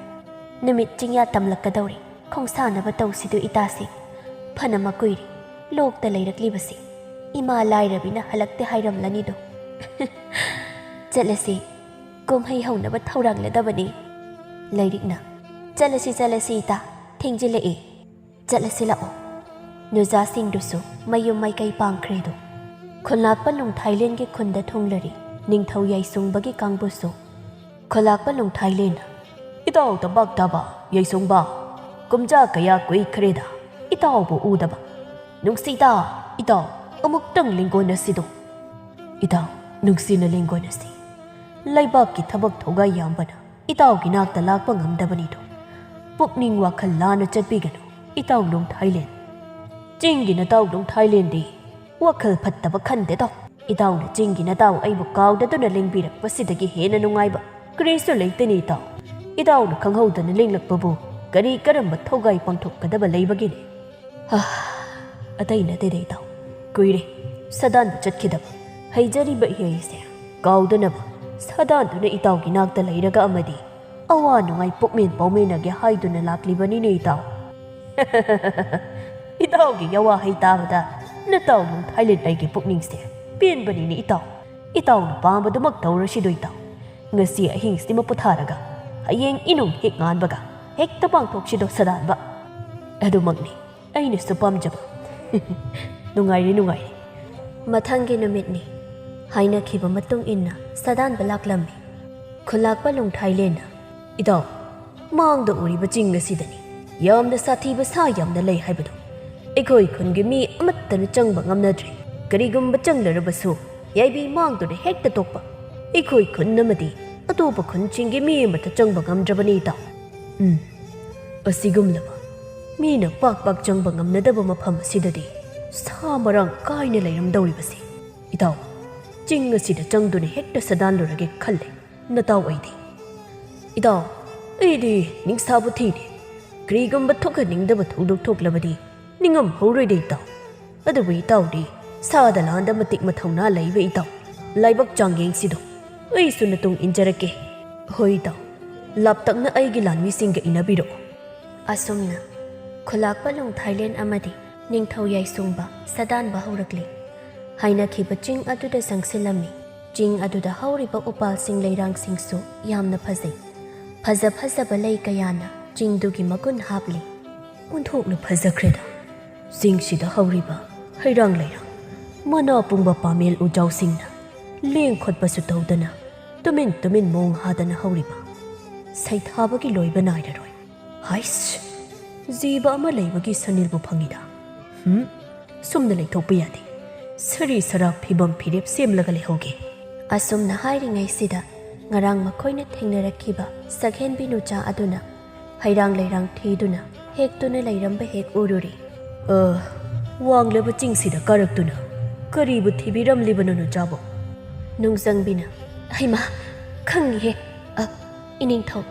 ꯅꯨꯃꯤꯠ ꯆꯤꯡꯌꯥ ꯇꯝꯂꯛꯀꯗꯧꯔꯤ꯫ ꯈꯣꯡꯁꯥꯟꯅꯕ ꯇꯧꯁꯤꯗꯨ ꯏꯇꯥꯁꯤ꯫ ꯐꯅ ꯃꯀꯨꯏꯔꯦ ꯂꯣꯛꯇ ꯂꯩꯔꯛꯂꯤꯕꯁꯤ꯫ ꯏꯃꯥ ꯂꯥꯏꯔꯕꯤꯅ ꯍꯜꯂꯛꯇꯦ ꯍꯥꯏꯔꯝꯂꯅꯤꯗꯣ꯫ ꯆꯠꯂꯁꯤ꯫ ꯀꯨꯝꯍꯩ ꯍꯧꯅꯕ ꯊꯧꯔꯥꯡꯂꯗꯕꯅꯤ꯫ ꯂꯥꯏꯔꯤꯛꯅ꯫ ꯆꯠꯂꯁꯤ, ꯆꯠꯂꯁꯤ ꯏꯇꯥ꯫ ꯊꯦꯡꯖꯤꯜꯂꯛꯑꯦ꯫ ꯆꯠꯂꯁꯤ ꯂꯥꯛꯑꯣ꯫ ꯅꯨꯖꯥꯁꯤꯡꯗꯨꯁꯨ ꯃꯌꯨꯝ ꯃꯥꯏꯀꯩ ꯄꯥꯡꯈ꯭ꯔꯦꯗꯣ꯫ ꯈꯨꯜꯂꯥꯛꯄ ꯂꯨꯡꯊꯥꯏꯂꯦꯟꯒꯤ ꯈꯨꯟꯗ ꯊꯨꯡꯂꯔꯤ ꯅꯤꯡꯊꯧ ꯌꯥꯏꯁꯨꯡꯕꯒꯤ ꯀꯥꯡꯕꯨꯁꯨ꯫ ꯈꯨꯜꯂꯥꯛꯄ ꯂꯨꯡꯊꯥꯏꯂꯦꯟꯅ, "ꯏꯇꯥꯎ ꯇꯝꯄꯥꯛ ꯇꯥꯕ ꯌꯥꯏꯁꯨꯡꯕ, ꯀꯨꯝꯖꯥ ꯀꯌꯥ ꯀꯨꯏꯈ꯭ꯔꯦꯗ ꯏꯇꯥꯎꯕꯨ ꯎꯗꯕ꯫ ꯅꯨꯡꯁꯤꯗ ꯏꯇꯥꯎ, ꯑꯃꯨꯛꯇꯪ ꯂꯦꯡꯒꯣꯟꯅꯁꯤꯗꯣ꯫" "ꯏꯇꯥꯎ, ꯅꯨꯡꯁꯤꯅ ꯂꯦꯡꯒꯣꯟꯅꯁꯤ꯫ ꯂꯩꯕꯥꯛꯀꯤ ꯊꯕꯛ ꯊꯧꯒꯥꯏ ꯌꯥꯝꯕꯅ ꯏꯇꯥꯎꯒꯤ ꯅꯥꯛꯇ ꯂꯥꯛꯄ ꯉꯝꯗꯕꯅꯤꯗꯣ꯫ ꯄꯨꯛꯅꯤꯡ ꯋꯥꯈꯜ ꯂꯥꯟꯅ ꯆꯠꯄꯤꯒꯅꯨ ꯏꯇꯥꯎ ꯂꯨꯡꯊꯥꯏꯂꯦꯟ꯫ ꯆꯤꯡꯒꯤ ꯅꯇꯥꯎ ꯂꯨꯡꯊꯥꯏꯂꯦꯟꯗꯤ ꯋꯥꯈꯜ ꯐꯠꯇꯕ ꯈꯟꯗꯦꯗꯣ꯫ ꯏꯇꯥꯎꯅ ꯆꯤꯡꯒꯤ ꯅꯇꯥꯎ ꯑꯩꯕꯨ ꯀꯥꯎꯗꯗꯨꯅ ꯂꯦꯡꯕꯤꯔꯛꯄꯁꯤꯗꯒꯤ ꯍꯦꯟꯅ ꯅꯨꯡꯉꯥꯏꯕ ꯀꯔꯤꯁꯨ ꯂꯩꯇꯦꯅꯦ ꯏꯇꯥꯎ꯫ ꯏꯇꯥꯎꯅ ꯈꯪꯍꯧꯗꯅ ꯂꯦꯡꯂꯛꯄꯕꯨ ꯀꯔꯤ ꯀꯔꯝꯕ ꯊꯧꯒꯥꯏ ꯄꯥꯡꯊꯣꯛꯀꯗꯕ ꯂꯩꯕꯒꯦꯅꯦ?" ꯍꯥ, ꯑꯇꯩ ꯅꯠꯇꯦꯗ ꯏꯇꯥꯎ꯫ ꯀꯨꯏꯔꯦ ꯁꯥꯗꯥꯟꯕ ꯆꯠꯈꯤꯗꯕ꯫ ꯍꯩꯖꯔꯤꯕ ꯏꯍꯩꯁꯦ ꯀꯥꯎꯗꯅꯕ ꯁꯥꯗꯥꯟꯗꯨꯅ ꯏꯇꯥꯎꯒꯤ ꯅꯥꯛꯇ ꯂꯩꯔꯒ ꯑꯃꯗꯤ ꯑꯋꯥ ꯅꯨꯡꯉꯥꯏ ꯄꯨꯛꯃꯦꯟ ꯄꯥꯎꯃꯦꯟꯅꯒꯦ ꯍꯥꯏꯗꯨꯅ ꯂꯥꯛꯂꯤꯕꯅꯤꯅꯦ ꯏꯇꯥꯎ꯫ ꯏꯇꯥꯎꯒꯤ ꯌꯋꯥꯍꯩ ꯇꯥꯕꯗ ꯅꯇꯥꯎ ꯂꯨꯡꯊꯥꯏꯂꯦꯟ ꯑꯩꯒꯤ ꯄꯨꯛꯅꯤꯡꯁꯦ ꯄꯦꯟꯕꯅꯤꯅꯦ ꯏꯇꯥꯎ꯫ ꯏꯇꯥꯎꯅ ꯄꯥꯝꯕꯗꯨꯃꯛ ꯇꯧꯔꯁꯤꯗꯣ ꯏꯇꯥꯎ꯫ ꯉꯁꯤ ꯑꯍꯤꯡꯁꯤꯃ ꯄꯣꯊꯥꯔꯒ ꯍꯌꯦꯡ ꯏꯅꯨꯡ ꯍꯦꯛ ꯉꯥꯟꯕꯒ ꯍꯦꯛꯇ ꯄꯥꯡꯊꯣꯛꯁꯤꯗꯣ ꯁꯥꯗꯥꯟꯕ꯫ ꯑꯗꯨꯃꯛꯅꯤ ꯑꯩꯅꯁꯨ ꯄꯥꯝꯖꯕ꯫ ꯅꯨꯡꯉꯥꯏꯔꯦ, ꯅꯨꯡꯉꯥꯏꯔꯦ꯫ ꯃꯊꯪꯒꯤ ꯅꯨꯃꯤꯠꯅꯤ꯫ ꯍꯥꯏꯅꯈꯤꯕ ꯃꯇꯨꯡ ꯏꯟꯅ ꯁꯥꯗꯥꯟꯕ ꯂꯥꯛꯂꯝꯃꯤ꯫ ꯈꯨꯜꯂꯥꯛꯄ ꯂꯨꯡꯊꯥꯏꯂꯦꯟꯅ, "ꯏꯇꯥꯎ, ꯃꯥꯡꯗ ꯎꯔꯤꯕ ꯆꯤꯡ ꯑꯁꯤꯗꯅꯤ ꯌꯥꯝꯅ ꯁꯥꯊꯤꯕ ꯁꯥ ꯌꯥꯝꯅ ꯂꯩ ꯍꯥꯏꯕꯗꯨ꯫ ꯑꯩꯈꯣꯏ ꯈꯨꯟꯒꯤ ꯃꯤ ꯑꯃꯠꯇꯅ ꯆꯪꯕ ꯉꯝꯅꯗ꯭ꯔꯦ꯫ ꯀꯔꯤꯒꯨꯝꯕ ꯆꯪꯂꯔꯕꯁꯨ ꯌꯥꯏꯕꯤ ꯃꯥꯡꯗꯨꯅ ꯍꯦꯛꯇ ꯇꯣꯛꯄ꯫ ꯑꯩꯈꯣꯏ ꯈꯨꯟ ꯑꯃꯗꯤ ꯑꯇꯣꯞꯄ ꯈꯨꯟꯁꯤꯡꯒꯤ ꯃꯤ ꯑꯃꯠꯇ ꯆꯪꯕ ꯉꯝꯗ꯭ꯔꯕꯅꯤ ꯏꯇꯥꯎ꯫" "ꯎꯝ, ꯑꯁꯤꯒꯨꯝꯂꯕ ꯃꯤꯅ ꯄꯥꯛ ꯄꯥꯛ ꯆꯪꯕ ꯉꯝꯅꯗꯕ ꯃꯐꯝ ꯑꯁꯤꯗꯗꯤ ꯁꯥ ꯃꯔꯥꯡ ꯀꯥꯏꯅ ꯂꯩꯔꯝꯗꯧꯔꯤꯕꯁꯤ꯫ ꯏꯇꯥꯎ, ꯆꯤꯡ ꯑꯁꯤꯗ ꯆꯪꯗꯨꯅ ꯍꯦꯛꯇ ꯁꯥꯗꯥꯟꯂꯨꯔꯒꯦ ꯈꯜꯂꯦ ꯅꯇꯥꯎ ꯑꯩꯗꯤ꯫ ꯏꯇꯥꯎ, ꯑꯩꯗꯤ ꯅꯤꯡꯁꯥꯕꯨ ꯊꯤꯔꯦ꯫ ꯀꯔꯤꯒꯨꯝꯕ ꯊꯣꯛꯍꯟꯅꯤꯡꯗꯕ ꯊꯧꯗꯣꯛ ꯊꯣꯛꯂꯕꯗꯤ ꯅꯤꯡꯉꯝꯍꯧꯔꯣꯏꯗ ꯏꯇꯥꯎ꯫ ꯑꯗꯨꯕꯨ ꯏꯇꯥꯎꯗꯤ ꯁꯥꯗ ꯂꯥꯟꯗ ꯃꯇꯤꯛ ꯃꯊꯧꯅꯥ ꯂꯩꯕ ꯏꯇꯥꯎ꯫ ꯂꯥꯏꯕꯛ ꯆꯥꯡꯌꯦꯡꯁꯤꯗꯣ ꯑꯩꯁꯨ ꯅꯇꯨꯡ ꯏꯟꯖꯔꯛꯀꯦ꯫" "ꯍꯣꯏ ꯏꯇꯥꯎ, ꯂꯥꯞꯇꯛꯅ ꯑꯩꯒꯤ ꯂꯥꯟꯃꯤꯁꯤꯡꯒ ꯏꯟꯅꯕꯤꯔꯛꯎ꯫ ꯑꯁꯨꯝꯅ ꯈꯨꯂꯥꯛꯄ ꯂꯣꯡꯊꯥꯏꯂꯦꯟ ꯑꯃꯗꯤ ꯅꯤꯡꯊꯧ ꯌꯥꯏꯁꯨꯡꯕ ꯁꯥꯗꯥꯟꯕ ꯍꯧꯔꯛꯂꯤ꯫ ꯍꯥꯏꯅꯈꯤꯕ ꯆꯤꯡ ꯑꯗꯨꯗ ꯆꯪꯁꯤꯜꯂꯝꯃꯤ꯫ ꯆꯤꯡ ꯑꯗꯨꯗ ꯍꯧꯔꯤꯕ ꯎꯄꯥꯜꯁꯤꯡ ꯂꯩꯔꯥꯡꯁꯤꯡꯁꯨ ꯌꯥꯝꯅ ꯐꯖꯩ꯫ ꯐꯖ ꯐꯖꯕ ꯂꯩ ꯀꯌꯥꯅ ꯆꯤꯡꯗꯨꯒꯤ ꯃꯒꯨꯟ ꯍꯥꯞꯂꯤ꯫ ꯑꯣꯟꯊꯣꯛꯅ ꯐꯖꯈ꯭ꯔꯦꯗ꯫ ꯆꯤꯡꯁꯤꯗ ꯍꯧꯔꯤꯕ ꯍꯩꯔꯥꯡ ꯂꯩꯔꯥꯡ, ꯃꯅꯥ ꯄꯨꯡꯕ ꯄꯥꯃꯦꯜ ꯎꯖꯥꯎꯁꯤꯡꯅ ꯂꯦꯡ ꯈꯣꯠꯄꯁꯨ ꯇꯧꯗꯅ ꯇꯨꯃꯤꯟ ꯇꯨꯃꯤꯟ ꯃꯣꯡ ꯍꯥꯗꯅ ꯍꯧꯔꯤꯕ ꯁꯩꯊꯥꯕꯒꯤ ꯂꯣꯏꯕ ꯅꯥꯏꯔꯔꯣꯏ꯫ ꯍꯥꯏꯁ! ꯖꯤꯕ ꯑꯃ ꯂꯩꯕꯒꯤ ꯁꯅꯤꯜꯕꯨ ꯐꯪꯉꯤꯗ꯫ ꯍꯨꯝ? ꯁꯨꯝꯅ ꯂꯩꯊꯣꯛꯄ ꯌꯥꯗꯦ꯫ ꯁꯔꯤ ꯁꯔꯥꯛ ꯐꯤꯕꯝ ꯐꯤꯔꯦꯞ ꯁꯦꯝꯂꯒ ꯂꯩꯍꯧꯒꯦ꯫ ꯑꯁꯨꯝꯅ ꯍꯥꯏꯔꯤꯉꯩꯁꯤꯗ ꯉꯔꯥꯡ ꯃꯈꯣꯏꯅ ꯊꯦꯡꯅꯔꯛꯈꯤꯕ ꯁꯛꯍꯦꯟꯕꯤ ꯅꯨꯆꯥ ꯑꯗꯨꯅ ꯍꯩꯔꯥꯡ ꯂꯩꯔꯥꯡ ꯊꯤꯗꯨꯅ ꯍꯦꯛꯇꯨꯅ ꯂꯩꯔꯝꯕ ꯍꯦꯛ ꯎꯔꯨꯔꯦ꯫ ꯑ, ꯋꯥꯡꯂꯕ ꯆꯤꯡꯁꯤꯗ ꯀꯥꯔꯛꯇꯨꯅ ꯀꯔꯤꯕꯨ ꯊꯤꯕꯤꯔꯝꯂꯤꯕꯅꯣ ꯅꯨꯆꯥꯕꯣ? ꯅꯨꯡꯖꯪꯕꯤꯅ, ꯍꯩꯃꯥ, ꯈꯪꯉꯤꯍꯦ꯫ ꯑ, ꯏꯅꯤꯡꯊꯧ꯫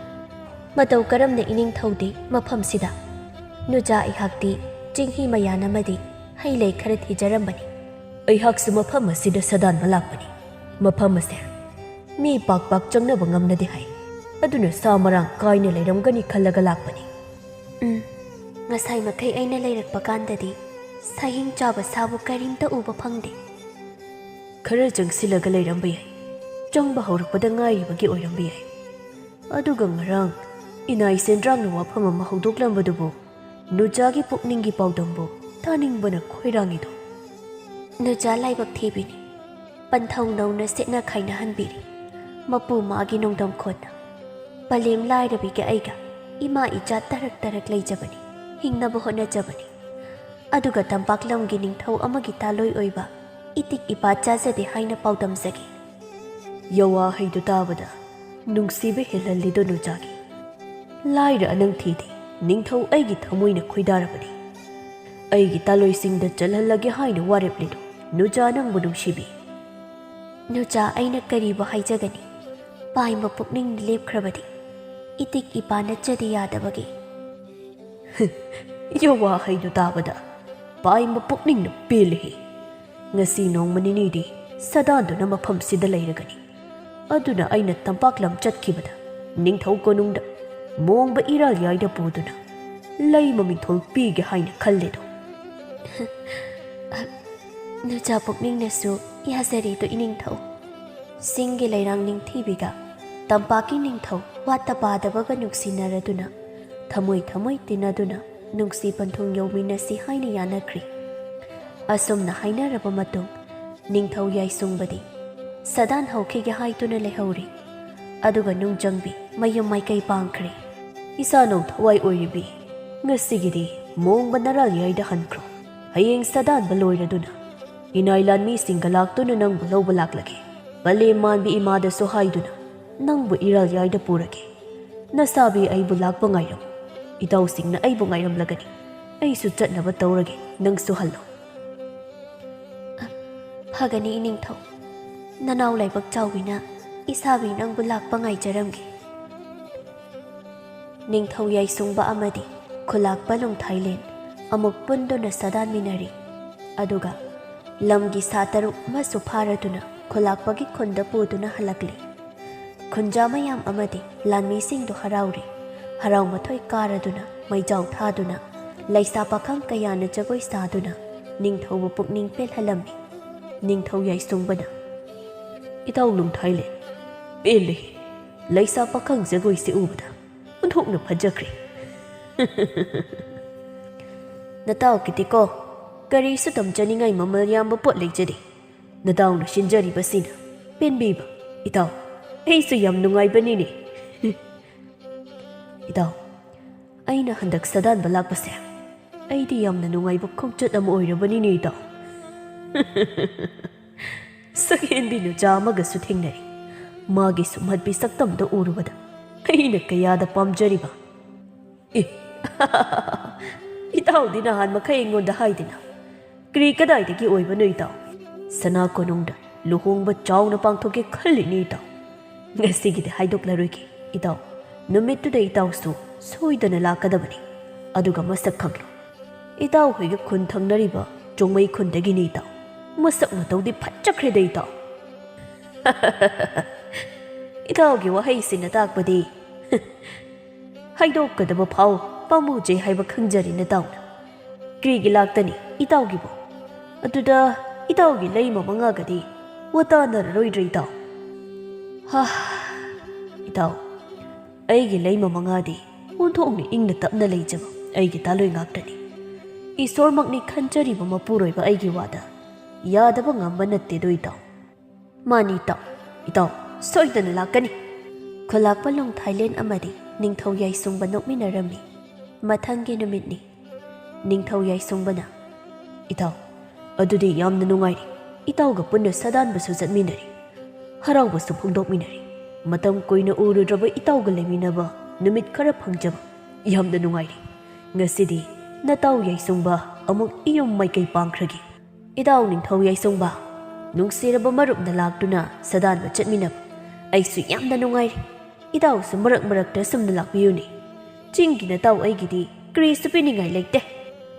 ꯃꯇꯧ ꯀꯔꯝꯅ ꯏꯅꯤꯡꯊꯧꯗꯤ ꯃꯐꯝꯁꯤꯗ? ꯅꯨꯆꯥ ꯑꯩꯍꯥꯛꯇꯤ ꯆꯤꯡꯍꯤ ꯃꯌꯥꯟ ꯑꯃꯗꯤ ꯍꯩ ꯂꯩ ꯈꯔ ꯊꯤꯖꯔꯝꯕꯅꯤ꯫ ꯑꯩꯍꯥꯛꯁꯨ ꯃꯐꯝ ꯑꯁꯤꯗ ꯁꯥꯗꯥꯟꯕ ꯂꯥꯛꯄꯅꯤ꯫ ꯃꯐꯝ ꯑꯁꯦ ꯃꯤ ꯄꯥꯛ ꯄꯥꯛ ꯆꯪꯅꯕ ꯉꯝꯅꯗꯦ ꯍꯥꯏ꯫ ꯑꯗꯨꯅ ꯁꯥ ꯃꯔꯥꯡ ꯀꯥꯏꯅ ꯂꯩꯔꯝꯒꯅꯤ ꯈꯜꯂꯒ ꯂꯥꯛꯄꯅꯤ꯫ ꯎꯝ, ꯉꯁꯥꯏ ꯃꯈꯩ ꯑꯩꯅ ꯂꯩꯔꯛꯄ ꯀꯥꯟꯗꯗꯤ ꯁꯥꯍꯤꯡ ꯆꯥꯕ ꯁꯥꯕꯨ ꯀꯔꯤꯝꯇ ꯎꯕ ꯐꯪꯗꯦ꯫ ꯈꯔ ꯆꯪꯁꯤꯜꯂꯒ ꯂꯩꯔꯝꯕ ꯌꯥꯏ꯫ ꯆꯪꯕ ꯍꯧꯔꯛꯄꯗ ꯉꯥꯏꯔꯤꯕꯒꯤ ꯑꯣꯏꯔꯝꯕ ꯌꯥꯏ꯫ ꯑꯗꯨꯒ ꯉꯔꯥꯡ ꯏꯅꯥꯏ ꯁꯦꯟꯗ꯭ꯔꯥꯡꯅ ꯋꯥꯐꯝ ꯑꯃ ꯍꯧꯗꯣꯛꯂꯝꯕꯗꯨꯕꯨ ꯅꯨꯆꯥꯒꯤ ꯄꯨꯛꯅꯤꯡꯒꯤ ꯄꯥꯎꯗꯝꯕꯨ ꯇꯥꯅꯤꯡꯕꯅ ꯈꯣꯏꯔꯥꯡꯉꯤꯗꯣ꯫ ꯅꯨꯆꯥ ꯂꯥꯏꯕꯛ ꯊꯤꯕꯤꯅꯤ꯫ ꯄꯟꯊꯧ ꯅꯧꯅ ꯁꯦꯠꯅ ꯈꯥꯏꯅꯍꯟꯕꯤꯔꯤ꯫ ꯃꯄꯨ ꯃꯥꯒꯤ ꯅꯣꯡꯗꯝ ꯈꯣꯟꯅ꯫ ꯄꯂꯦꯝ ꯂꯥꯏꯔꯕꯤꯒ ꯑꯩꯒ ꯏꯃꯥ ꯏꯆꯥ ꯇꯔꯛ ꯇꯔꯛ ꯂꯩꯖꯕꯅꯤ꯫ ꯍꯤꯡꯅꯕ ꯍꯣꯠꯅꯖꯕꯅꯤ꯫ ꯑꯗꯨꯒ ꯇꯝꯄꯥꯛ ꯂꯝꯒꯤ ꯅꯤꯡꯊꯧ ꯑꯃꯒꯤ ꯇꯥꯂꯣꯏ ꯑꯣꯏꯕ ꯏꯇꯤꯛ ꯏꯄꯥ ꯆꯥꯖꯗꯦ ꯍꯥꯏꯅ ꯄꯥꯎꯗꯝꯖꯒꯦ꯫ ꯌꯋꯥꯍꯩꯗꯨ ꯇꯥꯕꯗ ꯅꯨꯡꯁꯤꯕ ꯍꯦꯜꯍꯜꯂꯤꯗꯣ ꯅꯨꯆꯥꯒꯤ꯫ ꯂꯥꯏꯔ ꯑꯅꯪ ꯊꯤꯗꯦ, ꯅꯤꯡꯊꯧ ꯑꯩꯒꯤ ꯊꯃꯣꯏꯅ ꯈꯣꯏꯗꯥꯔꯕꯅꯤ꯫ ꯑꯩꯒꯤ ꯇꯥꯂꯣꯏꯁꯤꯡꯗ ꯆꯜꯍꯜꯂꯒꯦ ꯍꯥꯏꯅ ꯋꯥꯔꯦꯞꯂꯤꯗꯣ ꯅꯨꯆꯥ ꯅꯪꯕꯨ ꯅꯨꯡꯁꯤꯕꯤ꯫ ꯅꯨꯆꯥ ꯑꯩꯅ ꯀꯔꯤꯕꯨ ꯍꯥꯏꯖꯒꯅꯤ? ꯄꯥꯏꯃ ꯄꯨꯛꯅꯤꯡ ꯂꯦꯞꯈ꯭ꯔꯕꯗꯤ ꯏꯇꯤꯛ ꯏꯄꯥ ꯅꯠꯆꯗꯦ ꯌꯥꯗꯕꯒꯤ꯫ ꯌꯋꯥꯍꯩꯗꯨ ꯇꯥꯕꯗ ꯄꯥꯏꯃ ꯄꯨꯛꯅꯤꯡꯅ ꯄꯦꯜꯂꯤ꯫ ꯉꯁꯤ ꯅꯣꯡꯃ ꯅꯤꯅꯤꯗꯤ ꯁꯗꯥꯟꯗꯨꯅ ꯃꯐꯝꯁꯤꯗ ꯂꯩꯔꯒꯅꯤ꯫ ꯑꯗꯨꯅ ꯑꯩꯅ ꯇꯝꯄꯥꯛ ꯂꯝ ꯆꯠꯈꯤꯕꯗ ꯅꯤꯡꯊꯧ ꯀꯣꯅꯨꯡꯗ ꯃꯣꯡꯕ ꯏꯔꯥꯜ ꯌꯥꯏꯗ ꯄꯨꯗꯨꯅ ꯂꯩꯃ ꯃꯤꯡꯊꯣꯜ ꯄꯤꯒꯦ ꯍꯥꯏꯅ ꯈꯜꯂꯦꯗꯣ꯫ ꯅꯆꯥ ꯄꯨꯛꯅꯤꯡꯅꯁꯨ ꯌꯥꯖꯔꯤꯗꯣ ꯏꯅꯤꯡꯊꯧ꯫ ꯆꯤꯡꯒꯤ ꯂꯩꯔꯥꯡ ꯅꯤꯡꯊꯤꯕꯤꯒ ꯇꯝꯄꯥꯛꯀꯤ ꯅꯤꯡꯊꯧ ꯋꯥꯠꯇ ꯄꯥꯗꯕꯒ ꯅꯨꯡꯁꯤꯅꯔꯗꯨꯅ, ꯊꯃꯣꯏ ꯊꯃꯣꯏ ꯇꯤꯟꯅꯗꯨꯅ, ꯅꯨꯡꯁꯤ ꯄꯟꯊꯨꯡ ꯌꯧꯃꯤꯟꯅꯁꯤ ꯍꯥꯏꯅ ꯌꯥꯅꯈ꯭ꯔꯦ꯫ ꯑꯁꯨꯝꯅ ꯍꯥꯏꯅꯔꯕ ꯃꯇꯨꯡ, ꯅꯤꯡꯊꯧ ꯌꯥꯏꯁꯨꯡꯕꯗꯤ ꯁꯗꯥꯟ ꯍꯧꯈꯤꯒꯦ ꯍꯥꯏꯗꯨꯅ ꯂꯩꯍꯧꯔꯤ꯫ ꯑꯗꯨꯒ ꯅꯨꯡꯖꯪꯕꯤ ꯃꯌꯨꯝ ꯃꯥꯏꯀꯩ ꯄꯥꯡꯈ꯭ꯔꯦ꯫ ꯏꯆꯥꯅꯧ ꯊꯋꯥꯏ ꯑꯣꯏꯔꯤꯕꯤ, ꯉꯁꯤꯒꯤꯗꯤ ꯃꯣꯡꯕ ꯅꯔꯥꯜ ꯌꯥꯏꯗ ꯍꯟꯈ꯭ꯔꯣ꯫ ꯍꯌꯦꯡ ꯁꯗꯥꯟꯕ ꯂꯣꯏꯔꯗꯨꯅ ꯏꯅꯥꯏ ꯂꯥꯟꯃꯤꯁꯤꯡꯒ ꯂꯥꯛꯇꯨꯅ ꯅꯪꯕꯨ ꯂꯧꯕ ꯂꯥꯛꯂꯒꯦ꯫ ꯄꯂꯦꯝ ꯃꯥꯟꯕꯤ ꯏꯃꯥꯗꯁꯨ ꯍꯥꯏꯗꯨꯅ ꯅꯪꯕꯨ ꯏꯔꯥꯜ ꯌꯥꯏꯗ ꯄꯨꯔꯒꯦ꯫ ꯅꯁꯥꯕꯤ ꯑꯩꯕꯨ ꯂꯥꯛꯄ ꯉꯥꯏꯔꯝꯃꯨ꯫ ꯏꯇꯥꯎꯁꯤꯡꯅ ꯑꯩꯕꯨ ꯉꯥꯏꯔꯝꯂꯒꯅꯤ꯫ ꯑꯩꯁꯨ ꯆꯠꯅꯕ ꯇꯧꯔꯒꯦ, ꯅꯪꯁꯨ ꯍꯜꯂꯣ꯫ ꯐꯒꯅꯤ ꯏꯅꯤꯡꯊꯧ꯫ ꯅꯅꯥꯎ ꯂꯥꯏꯕꯛ ꯆꯥꯎꯕꯤꯅ ꯏꯁꯥꯕꯤ ꯅꯪꯕꯨ ꯂꯥꯛꯄ ꯉꯥꯏꯖꯔꯝꯒꯦ꯫ ꯅꯤꯡꯊꯧ ꯌꯥꯏꯁꯨꯡꯕ ꯑꯃꯗꯤ ꯈꯨꯂꯥꯛꯄ ꯂꯨꯡꯊꯥꯏꯂꯦꯟ ꯑꯃꯨꯛ ꯄꯨꯟꯗꯨꯅ ꯁꯗꯥꯟꯃꯤꯟꯅꯔꯤ꯫ ꯑꯗꯨꯒ ꯂꯝꯒꯤ ꯁꯥ ꯇꯔꯨꯛ ꯑꯃꯁꯨ ꯐꯥꯔꯗꯨꯅ ꯈꯨꯂꯥꯛꯄꯒꯤ ꯈꯨꯟꯗ ꯄꯨꯗꯨꯅ ꯍꯜꯂꯛꯂꯤ꯫ ꯈꯨꯟꯖꯥ ꯃꯌꯥꯝ ꯑꯃꯗꯤ ꯂꯥꯟꯃꯤꯁꯤꯡꯗꯨ ꯍꯔꯥꯎꯔꯤ꯫ ꯍꯔꯥꯎ ꯃꯊꯣꯏ ꯀꯥꯔꯗꯨꯅ, ꯃꯩꯖꯥꯎ ꯊꯥꯗꯨꯅ, ꯂꯩꯁꯥ ꯄꯥꯈꯪ ꯀꯌꯥꯅ ꯖꯒꯣꯏ ꯁꯥꯗꯨꯅ ꯅꯤꯡꯊꯧꯕꯨ ꯄꯨꯛꯅꯤꯡ ꯄꯦꯜꯍꯜꯂꯝꯃꯤ꯫ ꯅꯤꯡꯊꯧ ꯌꯥꯏꯁꯨꯡꯕꯅ, "ꯏꯇꯥꯎ ꯂꯨꯡꯊꯥꯏꯂꯦꯟ, ꯄꯦꯜꯂꯦ꯫ ꯂꯩꯁꯥ ꯄꯥꯈꯪ ꯖꯒꯣꯏꯁꯦ ꯎꯕꯗ ꯑꯣꯟꯊꯣꯛꯅ ꯐꯖꯈ꯭ꯔꯦ꯫ ꯅꯇꯥꯎꯒꯤꯗꯤꯀꯣ ꯀꯔꯤꯁꯨ ꯇꯝꯖꯅꯤꯡꯉꯥꯏ ꯃꯃꯜ ꯌꯥꯝꯕ ꯄꯣꯠ ꯂꯩꯖꯗꯦ꯫ ꯅꯇꯥꯎꯅ ꯁꯤꯟꯖꯔꯤꯕꯁꯤꯅ ꯄꯦꯟꯕꯤꯕ꯫ ꯏꯇꯥꯎ, ꯑꯩꯁꯨ ꯌꯥꯝ ꯅꯨꯡꯉꯥꯏꯕꯅꯤꯅꯦ꯫" "ꯏꯇꯥꯎ, ꯑꯩꯅ ꯍꯟꯗꯛ ꯁꯗꯥꯟꯕ ꯂꯥꯛꯄꯁꯦ ꯑꯩꯗꯤ ꯌꯥꯝꯅ ꯅꯨꯡꯉꯥꯏꯕ ꯈꯣꯡꯆꯠ ꯑꯃ ꯑꯣꯏꯔꯕꯅꯤꯅꯦ ꯏꯇꯥꯎ꯫" ꯁꯛꯍꯦꯟꯕꯤ ꯅꯨꯆꯥ ꯑꯃꯒꯁꯨ ꯊꯦꯡꯅꯔꯦ꯫ ꯃꯥꯒꯤ ꯁꯨꯝꯍꯠꯄꯤ ꯁꯛꯇꯝꯗ ꯎꯔꯨꯕꯗ ꯑꯩꯅ ꯀꯌꯥꯗ ꯄꯥꯝꯖꯔꯤꯕ꯫ "ꯑꯦ, ꯏꯇꯥꯎꯗꯤ ꯅꯍꯥꯟ ꯃꯈꯩ ꯑꯩꯉꯣꯟꯗ ꯍꯥꯏꯗꯅ ꯀꯔꯤ ꯀꯗꯥꯏꯗꯒꯤ ꯑꯣꯏꯕꯅꯣ ꯏꯇꯥꯎ? ꯁꯅꯥ ꯀꯣꯅꯨꯡꯗ ꯂꯨꯍꯣꯡꯕ ꯆꯥꯎꯅ ꯄꯥꯡꯊꯣꯛꯀꯦ ꯈꯜꯂꯤꯅꯤ ꯏꯇꯥꯎ꯫ ꯉꯁꯤꯒꯤꯗꯤ ꯍꯥꯏꯗꯣꯛꯂꯔꯣꯏꯒꯦ ꯏꯇꯥꯎ꯫ ꯅꯨꯃꯤꯠꯇꯨꯗ ꯏꯇꯥꯎꯁꯨ ꯁꯣꯏꯗꯅ ꯂꯥꯛꯀꯗꯕꯅꯤ꯫ ꯑꯗꯨꯒ ꯃꯁꯛ ꯈꯪꯂꯣ꯫ ꯏꯇꯥꯎ ꯍꯣꯏꯒ ꯈꯨꯟ ꯊꯪꯅꯔꯤꯕ ꯆꯣꯡꯃꯩ ꯈꯨꯟꯗꯒꯤꯅꯤ ꯏꯇꯥꯎ꯫ ꯃꯁꯛ ꯃꯇꯧꯗꯤ ꯐꯖꯈ꯭ꯔꯦꯗ ꯏꯇꯥꯎ꯫" ꯏꯇꯥꯎꯒꯤ ꯋꯥꯍꯩꯁꯤꯅ ꯇꯥꯛꯄꯗꯤ ꯍꯥꯏꯗꯣꯛꯀꯗꯕ ꯐꯥꯎ ꯄꯥꯝꯃꯨꯖꯩ ꯍꯥꯏꯕ ꯈꯪꯖꯔꯤ ꯅꯇꯥꯎꯅ꯫ ꯀ꯭ꯔꯤꯒꯤ ꯂꯥꯛꯇꯅꯤ ꯏꯇꯥꯎꯒꯤꯕꯨ? ꯑꯗꯨꯗ ꯏꯇꯥꯎꯒꯤ ꯂꯩꯃ ꯃꯉꯥꯒꯗꯤ ꯋꯥ ꯇꯥꯅꯔꯔꯣꯏꯗ꯭ꯔ ꯏꯇꯥꯎ? ꯍꯥ, ꯏꯇꯥꯎ, ꯑꯩꯒꯤ ꯂꯩꯃ ꯃꯉꯥꯗꯤ ꯑꯣꯟꯊꯣꯛꯅ ꯏꯪꯅ ꯇꯞꯅ ꯂꯩꯖꯕ ꯑꯩꯒꯤ ꯇꯥꯂꯣꯏ ꯉꯥꯛꯇꯅꯤ꯫ ꯏꯁꯣꯔꯃꯛꯅꯤ ꯈꯟꯖꯔꯤꯕ ꯃꯄꯨꯔꯣꯏꯕ ꯑꯩꯒꯤ ꯋꯥꯗ ꯌꯥꯗꯕ ꯉꯝꯕ ꯅꯠꯇꯦꯗꯣ ꯏꯇꯥꯎ꯫ ꯃꯥꯅꯤ ꯏꯇꯥꯎ, ꯏꯇꯥꯎ ꯁꯣꯏꯗꯅ ꯂꯥꯛꯀꯅꯤ꯫ ꯈꯨꯂꯥꯛꯄ ꯂꯣꯡꯊꯥꯏꯂꯦꯟ ꯑꯃꯗꯤ ꯅꯤꯡꯊꯧ ꯌꯥꯏꯁꯨꯡꯕ ꯅꯣꯛꯃꯤꯟꯅꯔꯝꯃꯤ꯫ ꯃꯊꯪꯒꯤ ꯅꯨꯃꯤꯠꯅꯤ꯫ ꯅꯤꯡꯊꯧ ꯌꯥꯏꯁꯨꯡꯕꯅ, "ꯏꯇꯥꯎ, ꯑꯗꯨꯗꯤ ꯌꯥꯝꯅ ꯅꯨꯡꯉꯥꯏꯔꯤ꯫ ꯏꯇꯥꯎꯒ ꯄꯨꯟꯅ ꯁꯥꯗꯥꯟꯕꯁꯨ ꯆꯠꯃꯤꯟꯅꯔꯤ, ꯍꯔꯥꯎꯕꯁꯨ ꯐꯣꯡꯗꯣꯛꯃꯤꯟꯅꯔꯤ꯫ ꯃꯇꯝ ꯀꯨꯏꯅ ꯎꯔꯨꯗ꯭ꯔꯕ ꯏꯇꯥꯎꯒ ꯂꯩꯃꯤꯟꯅꯕ ꯅꯨꯃꯤꯠ ꯈꯔ ꯐꯪꯖꯕ ꯌꯥꯝꯅ ꯅꯨꯡꯉꯥꯏꯔꯤ꯫ ꯉꯁꯤꯗꯤ ꯅꯇꯥꯎ ꯌꯥꯏꯁꯨꯡꯕ ꯑꯃꯨꯛ ꯏꯌꯨꯝ ꯃꯥꯏꯀꯩ ꯄꯥꯡꯈ꯭ꯔꯒꯦ꯫ ꯏꯇꯥꯎ ꯅꯤꯡꯊꯧ ꯌꯥꯏꯁꯨꯡꯕ, ꯅꯨꯡꯁꯤꯔꯕ ꯃꯔꯨꯞꯅ ꯂꯥꯛꯇꯨꯅ ꯁꯥꯗꯥꯟꯕ ꯆꯠꯃꯤꯟꯅꯕ ꯑꯩꯁꯨ ꯌꯥꯝꯅ ꯅꯨꯡꯉꯥꯏꯔꯤ꯫ ꯏꯇꯥꯎꯁꯨ ꯃꯔꯛ ꯃꯔꯛꯇ ꯁꯨꯝꯅ ꯂꯥꯛꯄꯤꯌꯨꯅꯦ꯫ ꯆꯤꯡꯒꯤ ꯅꯇꯥꯎ ꯑꯩꯒꯤꯗꯤ ꯀꯔꯤꯁꯨ ꯄꯤꯅꯤꯡꯉꯥꯏ ꯂꯩꯇꯦ꯫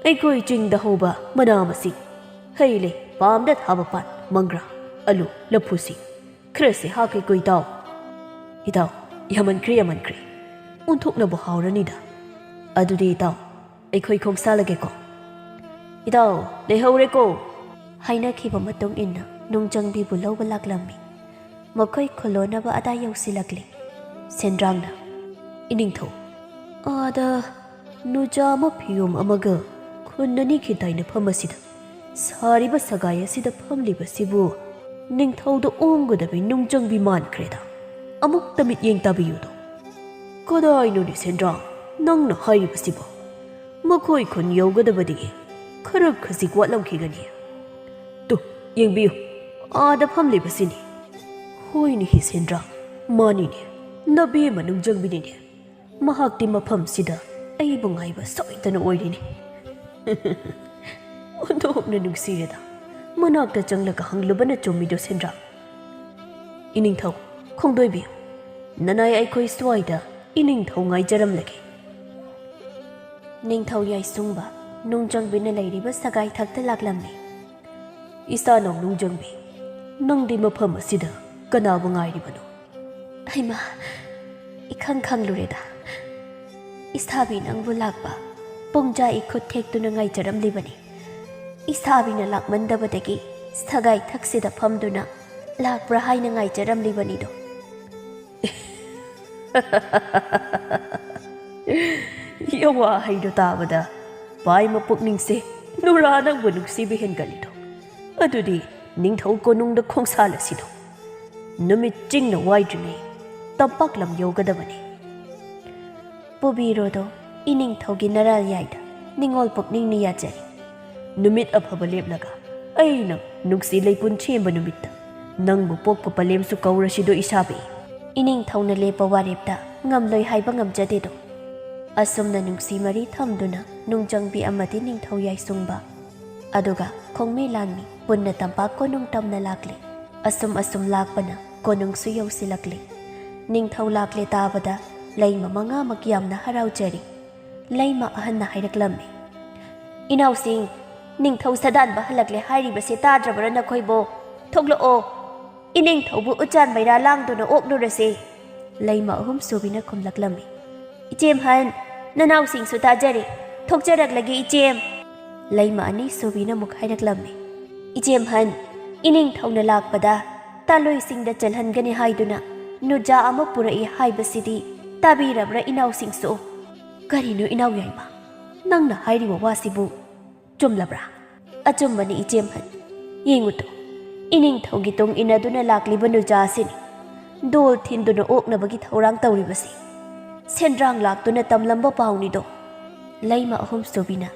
ꯑꯩꯈꯣꯏ ꯆꯤꯡꯗ ꯍꯧꯕ ꯃꯅꯥ ꯃꯁꯤꯡ, ꯍꯩ ꯂꯩ, ꯄꯥꯝꯗ ꯊꯥꯕ ꯄꯥꯟ, ꯃꯪꯒ꯭ꯔꯥ, ꯑꯂꯨ, ꯂꯐꯨꯁꯤ ꯈꯔꯁꯤ ꯍꯥꯞꯀꯦꯀꯣ ꯏꯇꯥꯎ꯫" "ꯏꯇꯥꯎ, ꯌꯥꯝꯃꯟꯈ꯭ꯔꯦ, ꯌꯥꯝꯃꯟꯈ꯭ꯔꯦ꯫ ꯑꯣꯟꯊꯣꯛꯅꯕꯨ ꯍꯥꯎꯔꯅꯤꯗ꯫ ꯑꯗꯨꯗꯤ ꯏꯇꯥꯎ, ꯑꯩꯈꯣꯏ ꯈꯣꯡꯁꯥꯜꯂꯒꯦꯀꯣ꯫" "ꯏꯇꯥꯎ, ꯂꯩꯍꯧꯔꯦꯀꯣ꯫" ꯍꯥꯏꯅꯈꯤꯕ ꯃꯇꯨꯡ ꯏꯟꯅ ꯅꯨꯡꯖꯪꯕꯤꯕꯨ ꯂꯧꯕ ꯂꯥꯛꯂꯝꯃꯤ꯫ ꯃꯈꯣꯏ ꯈꯨꯜꯂꯣꯟꯅꯕ ꯑꯗꯥ ꯌꯧꯁꯤꯜꯂꯛꯂꯤ꯫ ꯁꯦꯟꯗ꯭ꯔꯥꯡꯅ, "ꯏꯅꯤꯡꯊꯧ, ꯑꯥꯗ ꯅꯨꯖꯥ ꯑꯃ ꯐꯤꯌꯣꯝ ꯑꯃꯒ ꯈꯨꯟ ꯑꯅꯤꯒꯤ ꯇꯥꯏꯅꯐꯝ ꯑꯁꯤꯗ ꯁꯥꯔꯤꯕ ꯁꯒꯥꯏ ꯑꯁꯤꯗ ꯐꯝꯂꯤꯕꯁꯤꯕꯨ ꯅꯤꯡꯊꯧꯗ ꯑꯣꯡꯒꯗꯕꯤ ꯅꯨꯡꯖꯪꯕꯤ ꯃꯥꯟꯈ꯭ꯔꯦꯗ꯫ ꯑꯃꯨꯛꯇ ꯃꯤꯠꯌꯦꯡ ꯇꯥꯕꯤꯌꯨꯗꯣ꯫" "ꯀꯗꯥꯏꯅꯣꯅꯦ ꯁꯦꯟꯗ꯭ꯔꯥꯡ, ꯅꯪꯅ ꯍꯥꯏꯔꯤꯕꯁꯤꯕꯣ? ꯃꯈꯣꯏ ꯈꯨꯟ ꯌꯧꯒꯗꯕꯗꯤ ꯈꯔ ꯈꯖꯤꯛ ꯋꯥꯠꯂꯝꯈꯤꯒꯅꯤ꯫ ꯇꯨ, ꯌꯦꯡꯕꯤꯌꯨ, ꯑꯥꯗ ꯐꯝꯂꯤꯕꯁꯤꯅꯤ꯫" "ꯍꯣꯏꯅꯦ ꯍꯤ ꯁꯦꯟꯗ꯭ꯔꯥꯡ, ꯃꯥꯅꯤꯅꯦ, ꯅꯕꯦꯝꯃ ꯅꯨꯡꯖꯪꯕꯤꯅꯤꯅꯦ꯫ ꯃꯍꯥꯛꯇꯤ ꯃꯐꯝꯁꯤꯗ ꯑꯩꯕꯨ ꯉꯥꯏꯕ ꯁꯣꯏꯗꯅ ꯑꯣꯏꯔꯤꯅꯤ꯫" "ꯑꯣꯟꯊꯣꯛꯅ ꯅꯨꯡꯁꯤꯔꯦꯗ꯫ ꯃꯅꯥꯛꯇ ꯆꯪꯂꯒ ꯍꯪꯂꯨꯕꯅ ꯆꯨꯝꯃꯤꯗꯣ ꯁꯦꯟꯗ꯭ꯔꯥꯡ꯫" "ꯏꯅꯤꯡꯊꯧ, ꯈꯣꯡꯗꯣꯏꯕꯤꯌꯨ꯫ ꯅꯅꯥꯏ ꯑꯩꯈꯣꯏ ꯁ꯭ꯋꯥꯏꯗ ꯏꯅꯤꯡꯊꯧ ꯉꯥꯏꯖꯔꯝꯂꯒꯦ꯫" ꯅꯤꯡꯊꯧ ꯌꯥꯏꯁꯨꯡꯕ ꯅꯨꯡꯖꯪꯕꯤꯅ ꯂꯩꯔꯤꯕ ꯁꯒꯥꯏ ꯊꯛꯇ ꯂꯥꯛꯂꯝꯃꯤ꯫ "ꯏꯆꯥꯅꯥꯎ ꯅꯨꯡꯖꯪꯕꯤ, ꯅꯪꯗꯤ ꯃꯐꯝ ꯑꯁꯤꯗ ꯀꯅꯥꯕꯨ ꯉꯥꯏꯔꯤꯕꯅꯣ?" ꯍꯩꯃꯥ, ꯏꯈꯪ ꯈꯪꯂꯨꯔꯦꯗ꯫ ꯏꯁꯥꯕꯤ ꯅꯪꯕꯨ ꯂꯥꯛꯄ ꯄꯨꯡꯖꯥ ꯏꯈꯨꯠ ꯊꯦꯛꯇꯨꯅ ꯉꯥꯏꯖꯔꯝꯂꯤꯕꯅꯤ꯫ ꯏꯁꯥꯕꯤꯅ ꯂꯥꯛꯃꯟꯗꯕꯗꯒꯤ ꯁꯒꯥꯏ ꯊꯛꯁꯤꯗ ꯐꯝꯗꯨꯅ ꯂꯥꯛꯄ꯭ꯔꯥ ꯍꯥꯏꯅ ꯉꯥꯏꯖꯔꯝꯂꯤꯕꯅꯤꯗꯣ꯫ ꯌꯋꯥ ꯍꯩꯗꯣ ꯇꯥꯕꯗ ꯄꯥꯏꯃ ꯄꯨꯛꯅꯤꯡꯁꯦ ꯅꯨꯔꯥ ꯅꯪꯕꯨ ꯅꯨꯡꯁꯤꯕ ꯍꯦꯟꯒꯠꯂꯤꯗꯣ꯫ ꯑꯗꯨꯗꯤ ꯅꯤꯡꯊꯧ ꯀꯣꯅꯨꯡꯗ ꯈꯣꯡꯁꯥꯜꯂꯁꯤꯗꯣ꯫ ꯅꯨꯃꯤꯠ ꯆꯤꯡꯅ ꯋꯥꯏꯗ꯭ꯔꯤꯉꯩ ꯇꯝꯄꯥꯛ ꯂꯝ ꯌꯧꯒꯗꯕꯅꯤ꯫ ꯄꯨꯕꯤꯔꯣꯗꯣ, ꯏꯅꯤꯡꯊꯧꯒꯤ ꯅꯔꯥꯜ ꯌꯥꯏꯗ ꯅꯤꯡꯉꯣꯜ ꯄꯨꯛꯅꯤꯡꯅ ꯌꯥꯖꯔꯤ꯫ ꯅꯨꯃꯤꯠ ꯑꯐꯕ ꯂꯦꯞꯂꯒ ꯑꯩꯅ ꯅꯨꯡꯁꯤ ꯂꯩꯄꯨꯟ ꯁꯦꯝꯕ ꯅꯨꯃꯤꯠꯇ ꯅꯪꯕꯨ ꯄꯣꯛꯄ ꯄꯂꯦꯝꯁꯨ ꯀꯧꯔꯁꯤꯗꯣ ꯏꯁꯥꯕꯤ꯫ ꯏꯅꯤꯡꯊꯧꯅ ꯂꯦꯞꯄ ꯋꯥꯔꯦꯞꯇ ꯉꯝꯂꯣꯏ ꯍꯥꯏꯕ ꯉꯝꯖꯗꯦꯗꯣ꯫ ꯑꯁꯨꯝꯅ ꯅꯨꯡꯁꯤ ꯃꯔꯤ ꯊꯝꯗꯨꯅ ꯅꯨꯡꯖꯪꯕꯤ ꯑꯃꯗꯤ ꯅꯤꯡꯊꯧ ꯌꯥꯏꯁꯨꯡꯕ, ꯑꯗꯨꯒ ꯈꯣꯡꯃꯤ ꯂꯥꯟꯃꯤ ꯄꯨꯟꯅ ꯇꯝꯄꯥꯛ ꯀꯣꯅꯨꯡ ꯇꯝꯅ ꯂꯥꯛꯂꯤ꯫ ꯑꯁꯨꯝ ꯑꯁꯨꯝ ꯂꯥꯛꯄꯅ ꯀꯣꯅꯨꯡꯁꯨ ꯌꯧꯁꯤꯜꯂꯛꯂꯤ꯫ ꯅꯤꯡꯊꯧ ꯂꯥꯛꯂꯦ ꯇꯥꯕꯗ ꯂꯩꯃ ꯃꯉꯥꯃꯛ ꯌꯥꯝꯅ ꯍꯔꯥꯎꯖꯔꯤ꯫ ꯂꯩꯃ ꯑꯍꯟꯅ ꯍꯥꯏꯔꯛꯂꯝꯃꯤ, "ꯏꯅꯥꯎꯁꯤꯡ, ꯅꯤꯡꯊꯧ ꯁꯗꯥꯟꯕ ꯍꯜꯂꯛꯂꯦ ꯍꯥꯏꯔꯤꯕꯁꯦ ꯇꯥꯗ꯭ꯔꯕ꯭ꯔꯥ ꯅꯈꯣꯏꯕꯣ? ꯊꯣꯛꯂꯛꯑꯣ, ꯏꯅꯤꯡꯊꯧꯕꯨ ꯎꯆꯥꯟ ꯃꯩꯔꯥ ꯂꯥꯡꯗꯨꯅ ꯑꯣꯛꯂꯨꯔꯁꯦ꯫" ꯂꯩꯃ ꯑꯍꯨꯝ ꯁꯨꯕꯤꯅ ꯈꯨꯝꯂꯛꯂꯝꯃꯤ, "ꯏꯆꯦꯝꯍꯟ, ꯅꯅꯥꯎꯁꯤꯡꯁꯨ ꯇꯥꯖꯔꯦ, ꯊꯣꯛꯆꯔꯛꯂꯒꯦ ꯏꯆꯦꯝ꯫" ꯂꯩꯃ ꯑꯅꯤ ꯁꯨꯕꯤꯅ ꯑꯃꯨꯛ ꯍꯥꯏꯔꯛꯂꯝꯃꯤ, "ꯏꯆꯦꯝꯍꯟ, ꯏꯅꯤꯡꯊꯧꯅ ꯂꯥꯛꯄꯗ ꯇꯥꯂꯣꯏꯁꯤꯡꯗ ꯆꯦꯜꯍꯟꯒꯅꯤ ꯍꯥꯏꯗꯨꯅ ꯅꯨꯖꯥ ꯑꯃ ꯄꯨꯔꯛꯏ ꯍꯥꯏꯕꯁꯤꯗꯤ ꯇꯥꯕꯤꯔꯕ꯭ꯔꯥ ꯏꯅꯥꯎꯁꯤꯡꯁꯨ?" "ꯀꯔꯤꯅꯣ ꯏꯅꯥꯎ ꯌꯥꯏꯃ, ꯅꯪꯅ ꯍꯥꯏꯔꯤꯕ ꯋꯥꯁꯤꯕꯨ ꯆꯨꯝꯂꯕ꯭ꯔꯥ?" "ꯑꯆꯨꯝꯕꯅꯤ ꯏꯆꯦꯝꯍꯟ, ꯌꯦꯡꯉꯨꯇꯣ, ꯏꯅꯤꯡꯊꯧꯒꯤ ꯇꯨꯡ ꯏꯟꯅꯗꯨꯅ ꯂꯥꯛꯂꯤꯕ ꯅꯨꯖꯥ ꯑꯁꯤꯅꯤ ꯗꯣꯜ ꯊꯤꯟꯗꯨꯅ ꯑꯣꯛꯅꯕꯒꯤ ꯊꯧꯔꯥꯡ ꯇꯧꯔꯤꯕꯁꯤ꯫ ꯁꯦꯟꯗ꯭ꯔꯥꯡ ꯂꯥꯛꯇꯨꯅ ꯇꯝꯂꯝꯕ ꯄꯥꯎꯅꯤꯗꯣ꯫" ꯂꯩꯃ ꯑꯍꯨꯝ ꯁꯨꯕꯤꯅ,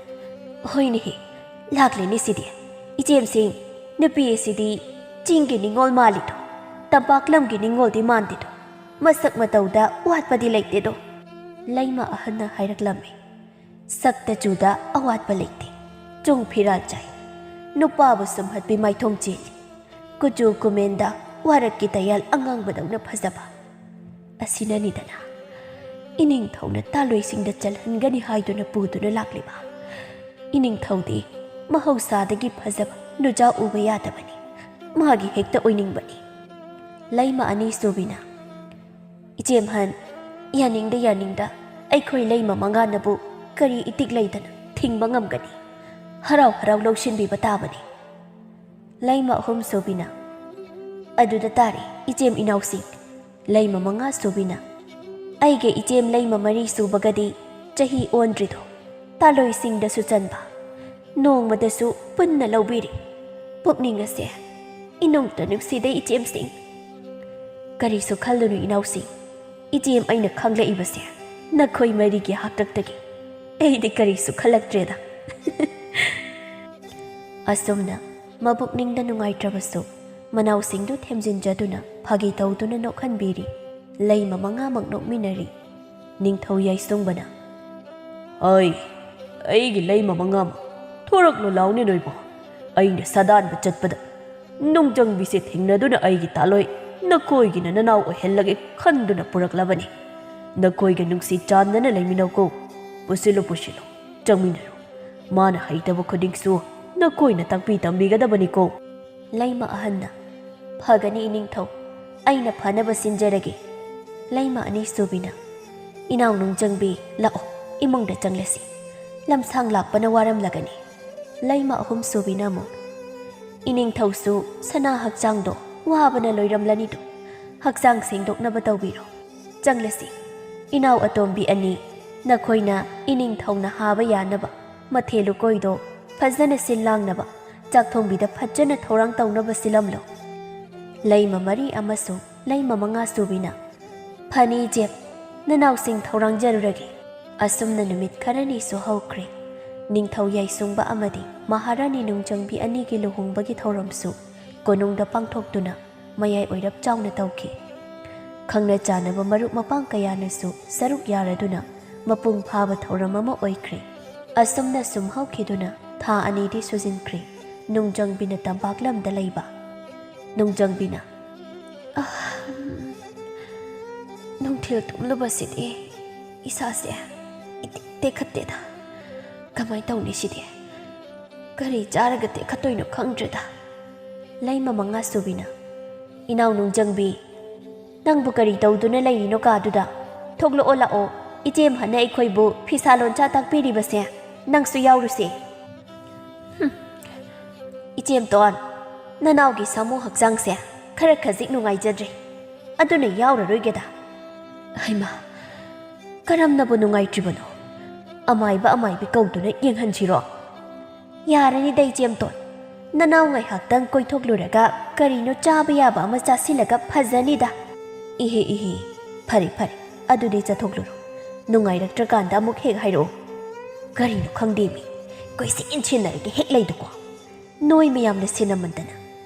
"ꯍꯣꯏꯅꯦꯍꯦ, ꯂꯥꯛꯂꯦꯅꯦ ꯁꯤꯗꯤ꯫ ꯏꯆꯦꯝꯁꯤꯡ, ꯅꯨꯄꯤ ꯑꯁꯤꯗꯤ ꯆꯤꯡꯒꯤ ꯅꯤꯉꯣꯜ ꯃꯥꯜꯂꯤꯗꯣ, ꯇꯝꯄꯥꯛ ꯂꯝꯒꯤ ꯅꯤꯉꯣꯜꯗꯤ ꯃꯥꯟꯗꯦꯗꯣ꯫ ꯃꯁꯛ ꯃꯇꯧꯗ ꯋꯥꯠꯄꯗꯤ ꯂꯩꯇꯦꯗꯣ꯫" ꯂꯩꯃ ꯑꯍꯟꯅ ꯍꯥꯏꯔꯛꯂꯝꯃꯤ, "ꯁꯛꯇ ꯆꯨꯗ ꯑꯋꯥꯠꯄ ꯂꯩꯇꯦ꯫ ꯆꯨꯡ ꯐꯤꯔꯥꯜ ꯆꯥꯏ, ꯅꯨꯄꯥꯕꯨ ꯁꯨꯝꯍꯠꯄꯤ ꯃꯥꯏꯊꯣꯡ ꯆꯦꯜꯂꯤ꯫ ꯀꯨꯆꯨ ꯀꯨꯃꯦꯟꯗ ꯋꯥꯔꯛꯀꯤ ꯇꯌꯥꯜ ꯑꯉꯥꯡꯕꯗꯧꯅ ꯐꯖꯕ꯫ ꯑꯁꯤꯅꯅꯤꯗꯅ ꯏꯅꯤꯡꯊꯧꯅ ꯇꯥꯂꯣꯏꯁꯤꯡꯗ ꯆꯜꯍꯟꯒꯅꯤ ꯍꯥꯏꯗꯨꯅ ꯄꯨꯗꯨꯅ ꯂꯥꯛꯂꯤꯕ꯫ ꯏꯅꯤꯡꯊꯧꯗꯤ ꯃꯍꯧꯁꯥꯗꯒꯤ ꯐꯖꯕ ꯅꯨꯖꯥ ꯎꯕ ꯌꯥꯗꯕꯅꯤ꯫ ꯃꯥꯒꯤ ꯍꯦꯛꯇ ꯑꯣꯏꯅꯤꯡꯕꯅꯤ꯫" ꯂꯩꯃ ꯑꯅꯤ ꯁꯨꯕꯤꯅ, ꯏꯆꯦꯝꯍꯟ, ꯌꯥꯅꯤꯡꯗ ꯌꯥꯅꯤꯡꯗ ꯑꯩꯈꯣꯏ ꯂꯩꯃ ꯃꯉꯥꯅꯕꯨ ꯀꯔꯤ ꯏꯇꯤꯛ ꯂꯩꯗꯅ ꯊꯤꯡꯕ ꯉꯝꯒꯅꯤ? ꯍꯔꯥꯎ ꯍꯔꯥꯎ ꯂꯧꯁꯤꯟꯕꯤꯕ ꯇꯥꯕꯅꯤ꯫ ꯂꯩꯃ ꯑꯍꯨꯝ ꯁꯨꯕꯤꯅ, ꯑꯗꯨꯗ ꯇꯥꯔꯦ ꯏꯆꯦꯝ ꯏꯅꯥꯎꯁꯤꯡ꯫ ꯂꯩꯃ ꯃꯉꯥ ꯁꯨꯕꯤꯅ, ꯑꯩꯒ ꯏꯆꯦꯝ ꯂꯩꯃ ꯃꯔꯤ ꯁꯨꯕꯒꯗꯤ ꯆꯍꯤ ꯑꯣꯟꯗ꯭ꯔꯤꯗꯣ ꯇꯥꯂꯣꯏꯁꯤꯡꯗꯁꯨ ꯆꯟꯕ, ꯅꯣꯡꯃꯗꯁꯨ ꯄꯨꯟꯅ ꯂꯧꯕꯤꯔꯤ꯫ ꯄꯨꯛꯅꯤꯡ ꯑꯁꯦ ꯏꯅꯨꯡꯇ ꯅꯨꯡꯁꯤꯗ ꯏꯆꯦꯝꯁꯤꯡ꯫ ꯀꯔꯤꯁꯨ ꯈꯜꯂꯨꯅꯨ ꯏꯅꯥꯎꯁꯤꯡ, ꯏꯆꯦꯝ ꯑꯩꯅ ꯈꯪꯂꯛꯏꯕꯁꯦ ꯅꯈꯣꯏ ꯃꯔꯤꯒꯤ ꯍꯥꯛꯇꯛꯇꯒꯤ꯫ ꯑꯩꯗꯤ ꯀꯔꯤꯁꯨ ꯈꯜꯂꯛꯇ꯭ꯔꯦꯗ꯫ ꯑꯁꯨꯝꯅ ꯃꯕꯨꯛꯅꯤꯡꯗ ꯅꯨꯡꯉꯥꯏꯇ꯭ꯔꯕꯁꯨ ꯃꯅꯥꯎꯁꯤꯡꯗꯨ ꯊꯦꯝꯖꯤꯟꯖꯗꯨꯅ ꯐꯥꯒꯤ ꯇꯧꯗꯨꯅ ꯅꯣꯛꯍꯟꯕꯤꯔꯤ꯫ ꯂꯩꯃ ꯃꯉꯥꯃꯛ ꯅꯣꯛꯃꯤꯟꯅꯔꯤ꯫ ꯅꯤꯡꯊꯧ ꯌꯥꯏꯁꯨꯡꯕꯅ, "ꯍꯩ, ꯑꯩꯒꯤ ꯂꯩꯃ ꯃꯉꯥꯃꯛ, ꯊꯣꯔꯛꯂꯣ ꯂꯥꯎꯅꯦ ꯅꯣꯏꯕꯣ꯫ ꯑꯩꯅ ꯁꯥꯗꯥꯟꯕ ꯆꯠꯄꯗ ꯅꯨꯡꯖꯪꯕꯤꯁꯦ ꯊꯦꯡꯅꯗꯨꯅ ꯑꯩꯒꯤ ꯇꯥꯂꯣꯏ ꯅꯈꯣꯏꯒꯤꯅ ꯅꯅꯥꯎ ꯑꯣꯏꯍꯜꯂꯒꯦ ꯈꯟꯗꯨꯅ ꯄꯨꯔꯛꯂꯕꯅꯤ꯫ ꯅꯈꯣꯏꯒ ꯅꯨꯡꯁꯤ ꯆꯥꯟꯅꯅ ꯂꯩꯃꯤꯟꯅꯧꯀꯣ꯫ ꯄꯨꯁꯤꯜꯂꯨ, ꯄꯨꯁꯤꯜꯂꯨ, ꯆꯪꯃꯤꯟꯅꯔꯨ꯫ ꯃꯥꯅ ꯍꯩꯇꯕ ꯈꯨꯗꯤꯡꯁꯨ ꯅꯈꯣꯏꯅ ꯇꯥꯛꯄꯤ ꯇꯝꯕꯤꯒꯗꯕꯅꯤꯀꯣ꯫" ꯂꯩꯃ ꯑꯍꯟꯅ, "ꯐꯒꯅꯤ ꯏꯅꯤꯡꯊꯧ, ꯑꯩꯅ ꯐꯅꯕ ꯁꯤꯟꯖꯔꯒꯦ꯫" ꯂꯩꯃ ꯑꯅꯤ ꯁꯨꯕꯤꯅ, "ꯏꯅꯥꯎ ꯅꯨꯡꯖꯪꯕꯤ, ꯂꯥꯛꯑꯣ, ꯏꯃꯨꯡꯗ ꯆꯪꯂꯁꯤ꯫ ꯂꯝꯁꯥꯡ ꯂꯥꯛꯄꯅ ꯋꯥꯔꯝꯂꯒꯅꯤ꯫" ꯂꯩꯃ ꯑꯍꯨꯝ ꯁꯨꯕꯤꯅ ꯑꯃꯨꯛ, "ꯏꯅꯤꯡꯊꯧꯁꯨ ꯁꯅꯥ ꯍꯛꯆꯥꯡꯗꯣ ꯋꯥꯕꯅ ꯂꯣꯏꯔꯝꯂꯅꯤꯗꯣ, ꯍꯛꯆꯥꯡ ꯁꯦꯡꯗꯣꯛꯅꯕ ꯇꯧꯕꯤꯔꯣ꯫ ꯆꯪꯂꯁꯤ꯫ ꯏꯅꯥꯎ ꯑꯇꯣꯝꯕꯤ ꯑꯅꯤ, ꯅꯈꯣꯏꯅ ꯏꯅꯤꯡꯊꯧꯅ ꯍꯥꯕ ꯌꯥꯅꯕ ꯃꯊꯦꯜ ꯂꯨꯀꯣꯏꯗꯣ ꯐꯖꯅ ꯁꯤꯜ ꯂꯥꯡꯅꯕ ꯆꯥꯛ ꯊꯣꯡꯕꯤꯗ ꯐꯖꯅ ꯊꯧꯔꯥꯡ ꯇꯧꯅꯕ ꯁꯤꯜꯂꯝꯂꯣ꯫" ꯂꯩꯃ ꯃꯔꯤ ꯑꯃꯁꯨꯡ ꯂꯩꯃ ꯃꯉꯥ ꯁꯨꯕꯤꯅ, "ꯐꯅꯤ ꯏꯆꯦ, ꯅꯅꯥꯎꯁꯤꯡ ꯊꯧꯔꯥꯡꯖꯔꯨꯔꯒꯦ꯫" ꯑꯁꯨꯝꯅ ꯅꯨꯃꯤꯠ ꯈꯔꯅꯤꯁꯨ ꯍꯧꯈ꯭ꯔꯦ꯫ ꯅꯤꯡꯊꯧ ꯌꯥꯏꯁꯨꯡꯕ ꯑꯃꯗꯤ ꯃꯍꯥꯔꯥꯅꯤ ꯅꯨꯡꯖꯪꯕꯤ ꯑꯅꯤꯒꯤ ꯂꯨꯍꯣꯡꯕꯒꯤ ꯊꯧꯔꯝꯁꯨ ꯀꯣꯅꯨꯡꯗ ꯄꯥꯡꯊꯣꯛꯇꯨꯅ ꯃꯌꯥꯏ ꯑꯣꯏꯔꯞ ꯆꯥꯎꯅ ꯇꯧꯈꯤ꯫ ꯈꯪꯅ ꯆꯥꯟꯅꯕ ꯃꯔꯨꯞ ꯃꯄꯥꯡ ꯀꯌꯥꯅꯁꯨ ꯁꯔꯨꯛ ꯌꯥꯔꯗꯨꯅ ꯃꯄꯨꯡ ꯐꯥꯕ ꯊꯧꯔꯝ ꯑꯃ ꯑꯣꯏꯈ꯭ꯔꯦ꯫ ꯑꯁꯨꯝꯅ ꯁꯨꯝ ꯍꯧꯈꯤꯗꯨꯅ ꯊꯥ ꯑꯅꯤꯗꯤ ꯁꯨꯖꯤꯟꯈ꯭ꯔꯦ꯫ ꯅꯨꯡꯖꯪꯕꯤꯅ ꯇꯝꯄꯥꯛ ꯂꯝꯗ ꯂꯩꯕ꯫ ꯅꯨꯡꯖꯪꯕꯤꯅ, "ꯑꯍ, ꯅꯨꯡꯊꯤꯜ ꯇꯨꯝꯂꯨꯕꯁꯤꯗꯤ ꯏꯁꯥꯁꯦ ꯏꯇꯦꯛ ꯇꯦꯛꯈꯠꯇꯦꯗ꯫ ꯀꯃꯥꯏ ꯇꯧꯅꯤ ꯁꯤꯗꯤ? ꯀꯔꯤ ꯆꯥꯔꯒ ꯇꯦꯛꯈꯠꯇꯣꯏꯅꯣ ꯈꯪꯗ꯭ꯔꯦꯗ꯫" ꯂꯩꯃ ꯃꯉꯥ ꯁꯨꯕꯤꯅ, "ꯏꯅꯥꯎ ꯅꯨꯡꯖꯪꯕꯤ, ꯅꯪꯕꯨ ꯀꯔꯤ ꯇꯧꯗꯨꯅ ꯂꯩꯔꯤꯅꯣ ꯀꯥꯗꯨꯗ? ꯊꯣꯛꯂꯛꯑꯣ, ꯂꯥꯛꯑꯣ꯫ ꯏꯆꯦꯝꯍꯟꯅ ꯑꯩꯈꯣꯏꯕꯨ ꯐꯤꯁꯥ ꯂꯣꯟꯁꯥ ꯇꯥꯛꯄꯤꯔꯤꯕꯁꯦ꯫ ꯅꯪꯁꯨ ꯌꯥꯎꯔꯨꯁꯦ꯫ ꯍꯨꯝ꯫ ꯏꯆꯦꯝꯇꯣꯟ, ꯅꯅꯥꯎꯒꯤ ꯁꯥꯃꯨ ꯍꯛꯆꯥꯡꯁꯦ ꯈꯔ ꯈꯖꯤꯛ ꯅꯨꯡꯉꯥꯏꯖꯗ꯭ꯔꯦ꯫ ꯑꯗꯨꯅ ꯌꯥꯎꯔꯔꯣꯏꯒꯦꯗ꯫ ꯍꯩꯃꯥ, ꯀꯔꯝꯅꯕꯨ ꯅꯨꯡꯉꯥꯏꯇ꯭ꯔꯤꯕꯅꯣ? ꯑꯃꯥꯏꯕ ꯑꯃꯥꯏꯕꯤ ꯀꯧꯗꯨꯅ ꯌꯦꯡꯍꯟꯁꯤꯔꯣ? ꯌꯥꯔꯅꯤꯗ ꯏꯆꯦꯝꯇꯣꯟ, ꯅꯅꯥꯎ ꯉꯥꯏꯍꯥꯛꯇꯪ ꯀꯣꯏꯊꯣꯛꯂꯨꯔꯒ ꯀꯔꯤꯅꯣ ꯆꯥꯕ ꯌꯥꯕ ꯑꯃ ꯆꯥꯁꯤꯜꯂꯒ ꯐꯖꯅꯤꯗ꯫ ꯏꯍꯦ ꯏꯍꯦ, ꯐꯔꯦ ꯐꯔꯦ, ꯑꯗꯨꯗꯤ ꯆꯠꯊꯣꯛꯂꯨꯔꯣ꯫ ꯅꯨꯡꯉꯥꯏꯔꯛꯇ꯭ꯔꯀꯥꯟꯗ ꯑꯃꯨꯛ ꯍꯦꯛ ꯍꯥꯏꯔꯛꯑꯣ꯫ ꯀꯔꯤꯅꯣ ꯈꯪꯗꯦꯃꯤ, ꯀꯣꯏꯁꯦꯟ ꯁꯦꯟꯅꯔꯒ ꯍꯦꯛ ꯂꯩꯗꯨꯀꯣ꯫ ꯅꯣꯏ ꯃꯌꯥꯝꯅ ꯁꯦꯟꯅꯃꯟꯗꯅ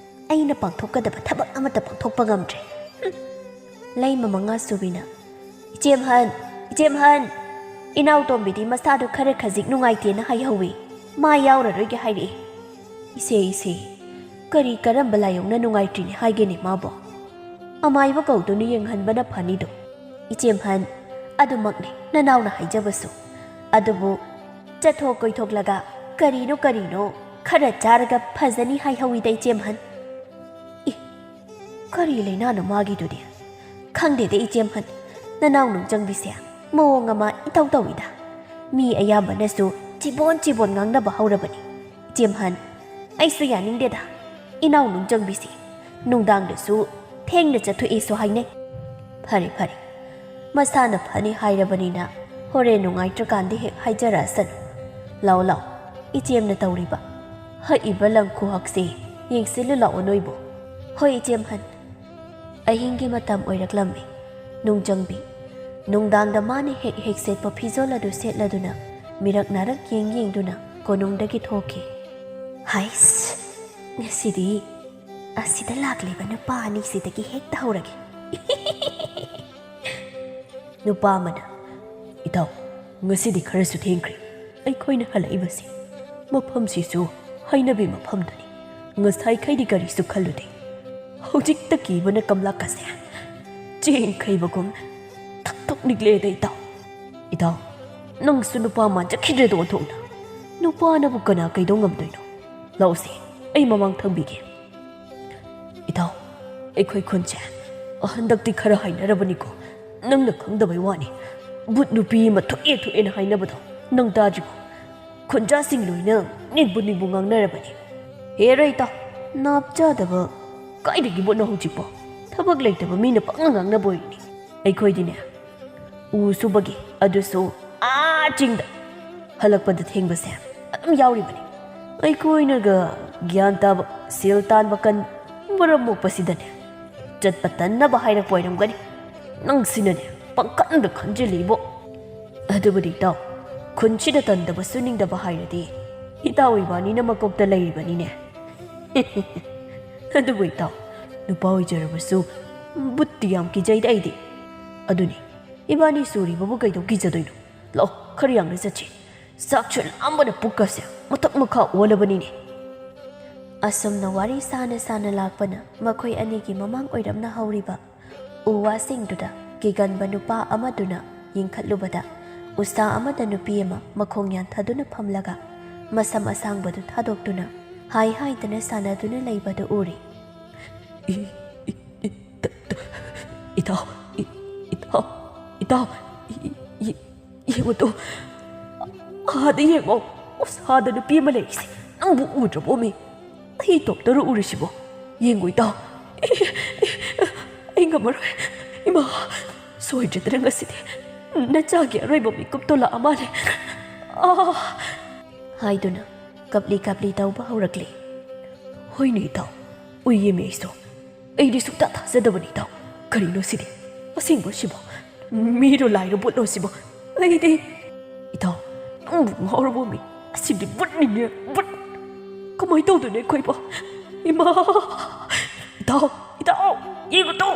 ꯑꯩꯅ ꯄꯥꯡꯊꯣꯛꯀꯗꯕ ꯊꯕꯛ ꯑꯃꯠꯇ ꯄꯥꯡꯊꯣꯛꯄ ꯉꯝꯗ꯭ꯔꯦ꯫ ꯍꯨꯝ꯫ ꯂꯩꯃ ꯃꯉꯥ ꯁꯨꯕꯤꯅ, "ꯏꯆꯦꯝꯍꯟ, ꯏꯆꯦꯝꯍꯟ, ꯏꯅꯥꯎꯇꯣꯝꯕꯤꯗꯤ ꯃꯁꯥꯗꯣ ꯈꯔ ꯈꯖꯤꯛ ꯅꯨꯡꯉꯥꯏꯇꯦꯅ ꯍꯥꯏꯍꯧꯋꯤ꯫ ꯃꯥ ꯌꯥꯎꯔꯔꯣꯏꯒꯦ ꯍꯥꯏꯔꯛꯏ꯫" "ꯏꯁꯦ, ꯏꯁꯦ, ꯀꯔꯤ ꯀꯔꯝꯕ ꯂꯥꯏꯑꯣꯡꯅ ꯅꯨꯡꯉꯥꯏꯇ꯭ꯔꯤꯅꯦ ꯍꯥꯏꯒꯦꯅꯦ ꯃꯥꯕꯣ? ꯑꯃꯥꯏꯕ ꯀꯧꯗꯨꯅ ꯌꯦꯡꯍꯟꯕꯅ ꯐꯅꯤꯗꯣ꯫" "ꯏꯆꯦꯝꯍꯟ, ꯑꯗꯨꯃꯛꯅꯤ ꯅꯅꯥꯎꯅ ꯍꯥꯏꯖꯕꯁꯨ꯫ ꯑꯗꯨꯕꯨ ꯆꯠꯊꯣꯛ ꯀꯣꯏꯊꯣꯛꯂꯒ ꯀꯔꯤꯅꯣ ꯀꯔꯤꯅꯣ ꯈꯔ ꯆꯥꯔꯒ ꯐꯖꯅꯤ ꯍꯥꯏꯍꯧꯋꯤꯗ ꯏꯆꯦꯝꯍꯟ꯫" "ꯏ, ꯀꯔꯤ ꯂꯩꯅꯥꯅꯣ ꯃꯥꯒꯤꯗꯨꯗꯤ? ꯈꯪꯗꯦꯗ ꯏꯆꯦꯝꯍꯟ, ꯅꯅꯥꯎ ꯅꯨꯡꯆꯪꯕꯤꯁꯦ ꯃꯑꯣꯡ ꯑꯃ ꯏꯇꯧ ꯇꯧꯏꯗ꯫ ꯃꯤ ꯑꯌꯥꯝꯕꯅꯁꯨ ꯆꯤꯕꯣꯟ ꯆꯤꯕꯣꯟ ꯉꯥꯡꯅꯕ ꯍꯧꯔꯕꯅꯤ꯫ ꯏꯆꯦꯝꯍꯟ, ꯑꯩꯁꯨ ꯌꯥꯅꯤꯡꯗꯦꯗ꯫ ꯏꯅꯥꯎ ꯅꯨꯡꯆꯪꯕꯤꯁꯤ ꯅꯨꯡꯗꯥꯡꯗꯁꯨ ꯊꯦꯡꯅ ꯆꯠꯊꯣꯛꯏꯁꯨ ꯍꯥꯏꯅꯩ꯫" "ꯐꯔꯦ ꯐꯔꯦ, ꯃꯁꯥꯅ ꯐꯅꯤ ꯍꯥꯏꯔꯕꯅꯤꯅ ꯍꯣꯔꯦꯟ ꯅꯨꯡꯉꯥꯏꯇ꯭ꯔꯀꯥꯟꯗ ꯍꯦꯛ ꯍꯥꯏꯖꯔꯛꯑꯁꯅꯨ꯫ ꯂꯥꯎ ꯂꯥꯎ, ꯏꯆꯦꯝꯅ ꯇꯧꯔꯤꯕ ꯍꯛꯏꯕ ꯂꯪ ꯈꯨꯍꯛꯁꯤ ꯌꯦꯡꯁꯤꯜꯂꯨ ꯂꯥꯛꯑꯣ ꯅꯣꯏꯕꯨ꯫" "ꯍꯣꯏ ꯏꯆꯦꯝꯍꯟ꯫" ꯑꯍꯤꯡꯒꯤ ꯃꯇꯝ ꯑꯣꯏꯔꯛꯂꯝꯃꯤ꯫ ꯅꯨꯡꯆꯪꯕꯤ ꯅꯨꯡꯗꯥꯡꯗ ꯃꯥꯅ ꯍꯦꯛ ꯍꯦꯛ ꯁꯦꯠꯄ ꯐꯤꯖꯣꯜ ꯑꯗꯨ ꯁꯦꯠꯂꯗꯨꯅ ꯃꯤꯔꯛ ꯅꯥꯔꯛ ꯌꯦꯡ ꯌꯦꯡꯗꯨꯅ ꯀꯣꯅꯨꯡꯗꯒꯤ ꯊꯣꯛꯈꯤ꯫ "ꯍꯥꯏꯁ, ꯉꯁꯤꯗꯤ ꯑꯁꯤꯗ ꯂꯥꯛꯂꯤꯕ ꯅꯨꯄꯥ ꯑꯅꯤꯁꯤꯗꯒꯤ ꯍꯦꯛꯇ ꯍꯧꯔꯒꯦ꯫" ꯅꯨꯄꯥ ꯑꯃꯅ, "ꯏꯇꯥꯎ, ꯉꯁꯤꯗꯤ ꯈꯔꯁꯨ ꯊꯦꯡꯈ꯭ꯔꯦ꯫ ꯑꯩꯈꯣꯏꯅ ꯍꯜꯂꯛꯏꯕꯁꯤ ꯃꯐꯝꯁꯤꯁꯨ ꯍꯩꯅꯕꯤ ꯃꯐꯝꯗꯨꯅꯤ꯫ ꯉꯁꯥꯏꯈꯩꯗꯤ ꯀꯔꯤꯁꯨ ꯈꯜꯂꯨꯗꯦ꯫ ꯍꯧꯖꯤꯛꯇ ꯀꯤꯕꯅ ꯀꯝꯂꯥꯀꯥꯁꯦ ꯆꯦꯡ ꯈꯩꯕꯒꯨꯝ ꯊꯛ ꯊꯛ ꯅꯤꯛꯂꯦꯗ ꯏꯇꯥꯎ꯫" "ꯏꯇꯥꯎ, ꯅꯪꯁꯨ ꯅꯨꯄꯥ ꯃꯥꯟꯖꯈꯤꯗ꯭ꯔꯦꯗ ꯑꯣꯟꯊꯣꯛꯅ꯫ ꯅꯨꯄꯥꯅꯕꯨ ꯀꯅꯥ ꯀꯩꯗꯧ ꯉꯝꯗꯣꯏꯅꯣ? ꯂꯥꯛꯎꯁꯦ, ꯑꯩ ꯃꯃꯥꯡ ꯊꯝꯕꯤꯒꯦ꯫" "ꯏꯇꯥꯎ, ꯑꯩꯈꯣꯏ ꯈꯨꯟꯁꯦ ꯍꯟꯗꯛꯇꯤ ꯈꯔ ꯍꯥꯏꯅꯔꯕꯅꯤꯀꯣ, ꯅꯪꯅ ꯈꯪꯗꯕꯩ ꯋꯥꯅꯤ꯫ ꯕꯨꯠ ꯅꯨꯄꯤ ꯑꯃ ꯊꯣꯛꯑꯦ ꯊꯣꯛꯑꯦꯅ ꯍꯥꯏꯅꯕꯗꯣ ꯅꯪ ꯇꯥꯗ꯭ꯔꯤꯕꯣ? ꯈꯨꯟꯖꯥꯁꯤꯡ ꯂꯣꯏꯅ ꯅꯤꯛꯄꯨ ꯅꯤꯛꯄꯨ ꯉꯥꯡꯅꯔꯕꯅꯤ꯫ ꯍꯦꯔ ꯏꯇꯥꯎ, ꯅꯥꯞ ꯆꯥꯗꯕ꯫ ꯀꯥꯏꯗꯒꯤ ꯕꯨꯠꯅꯣ ꯍꯧꯖꯤꯛꯄꯣ? ꯊꯕꯛ ꯂꯩꯇꯕ ꯃꯤꯅ ꯄꯪꯉꯥꯡ ꯉꯥꯡꯅꯕ ꯑꯣꯏꯔꯤꯅꯤ꯫ ꯑꯩꯈꯣꯏꯗꯤꯅꯦ, ꯎ ꯁꯨꯕꯒꯤ, ꯑꯗꯨꯁꯨ ꯑꯥ ꯆꯤꯡꯗ ꯍꯜꯂꯛꯄꯗ ꯊꯦꯡꯕꯁꯦ ꯑꯗꯨꯝ ꯌꯥꯎꯔꯤꯕꯅꯤ꯫ ꯑꯩꯈꯣꯏꯅꯒ ꯒ꯭ꯌꯥꯟ ꯇꯥꯕ, ꯁꯦꯜ ꯇꯥꯟꯕ ꯀꯟ, ꯃꯔꯝ ꯃꯣꯛꯄꯁꯤꯗꯅꯦ, ꯆꯠꯄ ꯇꯟꯅꯕ ꯍꯥꯏꯔꯛꯄ ꯑꯣꯏꯔꯝꯒꯅꯤ꯫ ꯅꯪꯁꯤꯅꯅꯦ, ꯄꯪꯈꯟꯗ ꯈꯟꯖꯤꯜꯂꯤꯕꯣ꯫ ꯑꯗꯨꯕꯨꯗꯤ ꯏꯇꯥꯎ, ꯈꯨꯟꯁꯤꯗ ꯇꯟꯗꯕ ꯁꯨꯅꯤꯡꯗꯕ ꯍꯥꯏꯔꯗꯤ ꯏꯇꯥꯎ ꯏꯕꯥꯅꯤꯅ ꯃꯀꯣꯛꯇ ꯂꯩꯔꯤꯕꯅꯤꯅꯦ꯫ ꯑꯗꯨꯕꯨ ꯏꯇꯥꯎ, ꯅꯨꯄꯥ ꯑꯣꯏꯖꯔꯕꯁꯨ ꯕꯨꯠꯇꯤ ꯌꯥꯝ ꯀꯤꯖꯩꯗ ꯑꯩꯗꯤ꯫ ꯑꯗꯨꯅꯤ, ꯏꯕꯥꯅꯤ ꯁꯨꯔꯤꯕꯕꯨ ꯀꯩꯗꯧ ꯀꯤꯖꯗꯣꯏꯅꯣ? ꯂꯥꯛꯑꯣ, ꯈꯔ ꯌꯥꯡꯅ ꯆꯠꯁꯤ꯫ ꯆꯥꯛꯁꯨ ꯂꯥꯝꯕꯅ ꯄꯨꯛꯀꯁꯦ ꯃꯊꯛ ꯃꯈꯥ ꯑꯣꯜꯂꯕꯅꯤꯅꯦ꯫ ꯑꯁꯨꯝꯅ ꯋꯥꯔꯤ ꯁꯥꯅ ꯁꯥꯅ ꯂꯥꯛꯄꯅ ꯃꯈꯣꯏ ꯑꯅꯤꯒꯤ ꯃꯃꯥꯡ ꯑꯣꯏꯔꯞꯅ ꯍꯧꯔꯤꯕ ꯎ ꯋꯥꯁꯤꯡꯗꯨꯗ ꯀꯤꯒꯟꯕ ꯅꯨꯄꯥ ꯑꯃꯗꯨꯅ ꯌꯦꯡꯈꯠꯂꯨꯕꯗ, ꯎꯁꯥ ꯑꯃꯗ ꯅꯨꯄꯤ ꯑꯃ ꯃꯈꯣꯡ ꯌꯥꯟꯊꯗꯨꯅ ꯐꯝꯂꯒ ꯃꯁꯝ ꯑꯁꯥꯡꯕꯗꯨ ꯊꯥꯗꯣꯛꯇꯨꯅ ꯍꯥꯏ ꯍꯥꯏꯗꯅ ꯁꯥꯟꯅꯗꯨꯅ ꯂꯩꯕꯗꯨ ꯎꯔꯤ꯫ ꯏ-, ꯏ-, ꯏ-, ꯇ-, ꯇ-, ꯏꯇꯥꯎ, ꯏ-, ꯏꯇꯥꯎ, ꯏꯇꯥꯎ, ꯏ-, ꯏ-, ꯌꯦꯡꯉꯨ ꯇꯨ, ꯑꯥꯗ ꯌꯦꯡꯉꯣ, ꯎꯁꯥꯗ ꯅꯨꯄꯤ ꯑꯃ ꯂꯩꯔꯤꯁꯦ ꯅꯪꯕꯨ ꯎꯗ꯭ꯔꯕꯣꯃꯤ? ꯑꯩ ꯏꯇꯣꯝꯇꯔꯣ ꯎꯔꯤꯁꯤꯕꯣ? ꯌꯦꯡꯉꯨ ꯏꯇꯥꯎ, ꯑꯩ ꯉꯝꯃꯔꯣꯏ꯫ ꯏꯃꯥ, ꯁꯣꯏꯗ꯭ꯔꯗꯅ ꯉꯁꯤꯗꯤ ꯅꯆꯥꯒꯤ ꯑꯔꯣꯏꯕ ꯃꯤꯀꯨꯞꯇꯣ ꯂꯥꯛꯑ ꯃꯥꯜꯂꯦ꯫ ꯑꯥ! ꯍꯥꯏꯗꯨꯅ ꯀꯞꯂꯤ ꯀꯞꯂꯤ ꯇꯧꯕ ꯍꯧꯔꯛꯂꯤ꯫ ꯍꯣꯏꯅꯦ ꯏꯇꯥꯎ, ꯎꯏꯌꯦꯃꯤ ꯑꯩꯁꯨ꯫ ꯑꯩꯗꯤ ꯁꯨꯛꯊꯥ ꯊꯥꯖꯗꯕꯅꯤ ꯏꯇꯥꯎ꯫ ꯀꯔꯤꯅꯣ ꯁꯤꯗꯤ? ꯑꯁꯦꯡꯕ ꯁꯤꯕꯣ? ꯃꯤꯔꯣ ꯂꯥꯏꯔꯣ ꯕꯨꯠꯂꯣ ꯁꯤꯕꯣ? ꯑꯩꯗꯤ, ꯏꯇꯥꯎ, ꯅꯪꯕꯨ ꯉꯥꯎꯔꯕꯣꯃꯤ? ꯑꯁꯤꯗꯤ ꯕꯨꯠꯅꯤꯅꯦ, ꯕꯨꯠ! ꯀꯃꯥꯏ ꯇꯧꯗꯣꯏꯅꯣ ꯑꯩꯈꯣꯏꯕꯣ? ꯏꯃꯥ! ꯏꯇꯥꯎ, ꯏꯇꯥꯎ, ꯌꯦꯡꯉꯨ ꯇꯨ!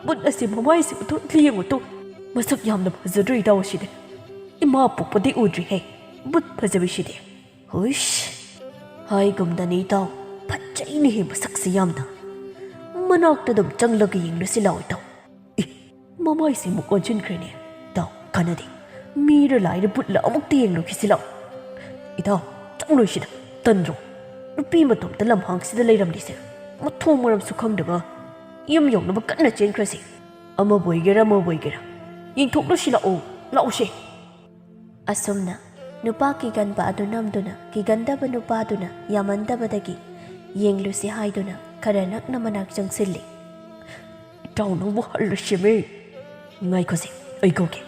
ꯕꯨꯠ ꯑꯁꯤ ꯃꯃꯥꯏꯁꯤ ꯎꯊꯣꯛꯂꯤ ꯌꯦꯡꯉꯨ ꯇꯨ! ꯃꯁꯛ ꯌꯥꯝꯅ ꯐꯖꯗ꯭ꯔꯣ ꯏꯇꯥꯎ ꯑꯁꯤꯗꯤ? ꯏꯃꯥ ꯄꯣꯛꯄꯗꯤ ꯎꯗ꯭ꯔꯤꯍꯦ, ꯕꯨꯠ ꯐꯖꯕꯤꯁꯤꯗꯤ꯫ ꯍꯨꯏꯁ! ꯍꯥꯏꯒꯨꯝꯗꯅ ꯏꯇꯥꯎ, ꯐꯖꯩꯅꯦꯍꯦ ꯃꯁꯛꯁꯦ ꯌꯥꯝꯅ꯫ ꯃꯅꯥꯛꯇ ꯑꯗꯨꯝ ꯆꯪꯂꯒ ꯌꯦꯡꯂꯨꯁꯤ ꯂꯥꯎ ꯏꯇꯥꯎ꯫ ꯏ, ꯃꯃꯥꯏꯁꯤ ꯑꯃꯨꯛ ꯑꯣꯟꯁꯤꯟꯈ꯭ꯔꯦꯅꯦ꯫ ꯏꯇꯥꯎ, ꯀꯥꯟꯅꯗꯦ꯫ ꯃꯤꯔ ꯂꯥꯏꯔ ꯕꯨꯠꯂ ꯑꯃꯨꯛꯇ ꯌꯦꯡꯂꯨꯈꯤꯁꯤ ꯂꯥꯎ꯫ ꯏꯇꯥꯎ, ꯆꯪꯂꯣꯏꯁꯤꯗ, ꯇꯟꯗ꯭ꯔꯣ? ꯅꯨꯄꯤ ꯃꯇꯣꯝꯇ ꯂꯝꯍꯥꯡꯁꯤꯗ ꯂꯩꯔꯝꯂꯤꯁꯦ꯫ ꯃꯊꯣꯡ ꯃꯔꯝꯁꯨ ꯈꯪꯗꯕ꯫ ꯌꯨꯝ ꯌꯧꯅꯕ ꯀꯟꯅ ꯆꯦꯟꯈ꯭ꯔꯁꯤ꯫ ꯑꯃꯕꯨ ꯑꯣꯏꯒꯦꯔꯥ, ꯑꯃꯕꯨ ꯑꯣꯏꯒꯦꯔꯥ, ꯌꯦꯡꯊꯣꯛꯂꯨꯁꯤ, ꯂꯥꯛꯑꯣ, ꯂꯥꯛꯎꯁꯦ꯫ ꯑꯁꯨꯝꯅ ꯅꯨꯄꯥ ꯀꯤꯒꯟꯕ ꯑꯗꯨ ꯅꯝꯗꯨꯅ ꯀꯤꯒꯟꯗꯕ ꯅꯨꯄꯥꯗꯨꯅ ꯌꯥꯝꯃꯟꯗꯕꯗꯒꯤ ꯌꯦꯡꯂꯨꯁꯤ ꯍꯥꯏꯗꯨꯅ ꯈꯔ ꯅꯛꯅ ꯃꯅꯥꯛ ꯆꯪꯁꯤꯜꯂꯤ꯫ "ꯏꯇꯥꯎ, ꯅꯪꯕꯨ ꯍꯜꯂꯁꯤꯃꯤ꯫ ꯉꯥꯏꯈꯣꯁꯦ, ꯑꯩ ꯀꯧꯒꯦ꯫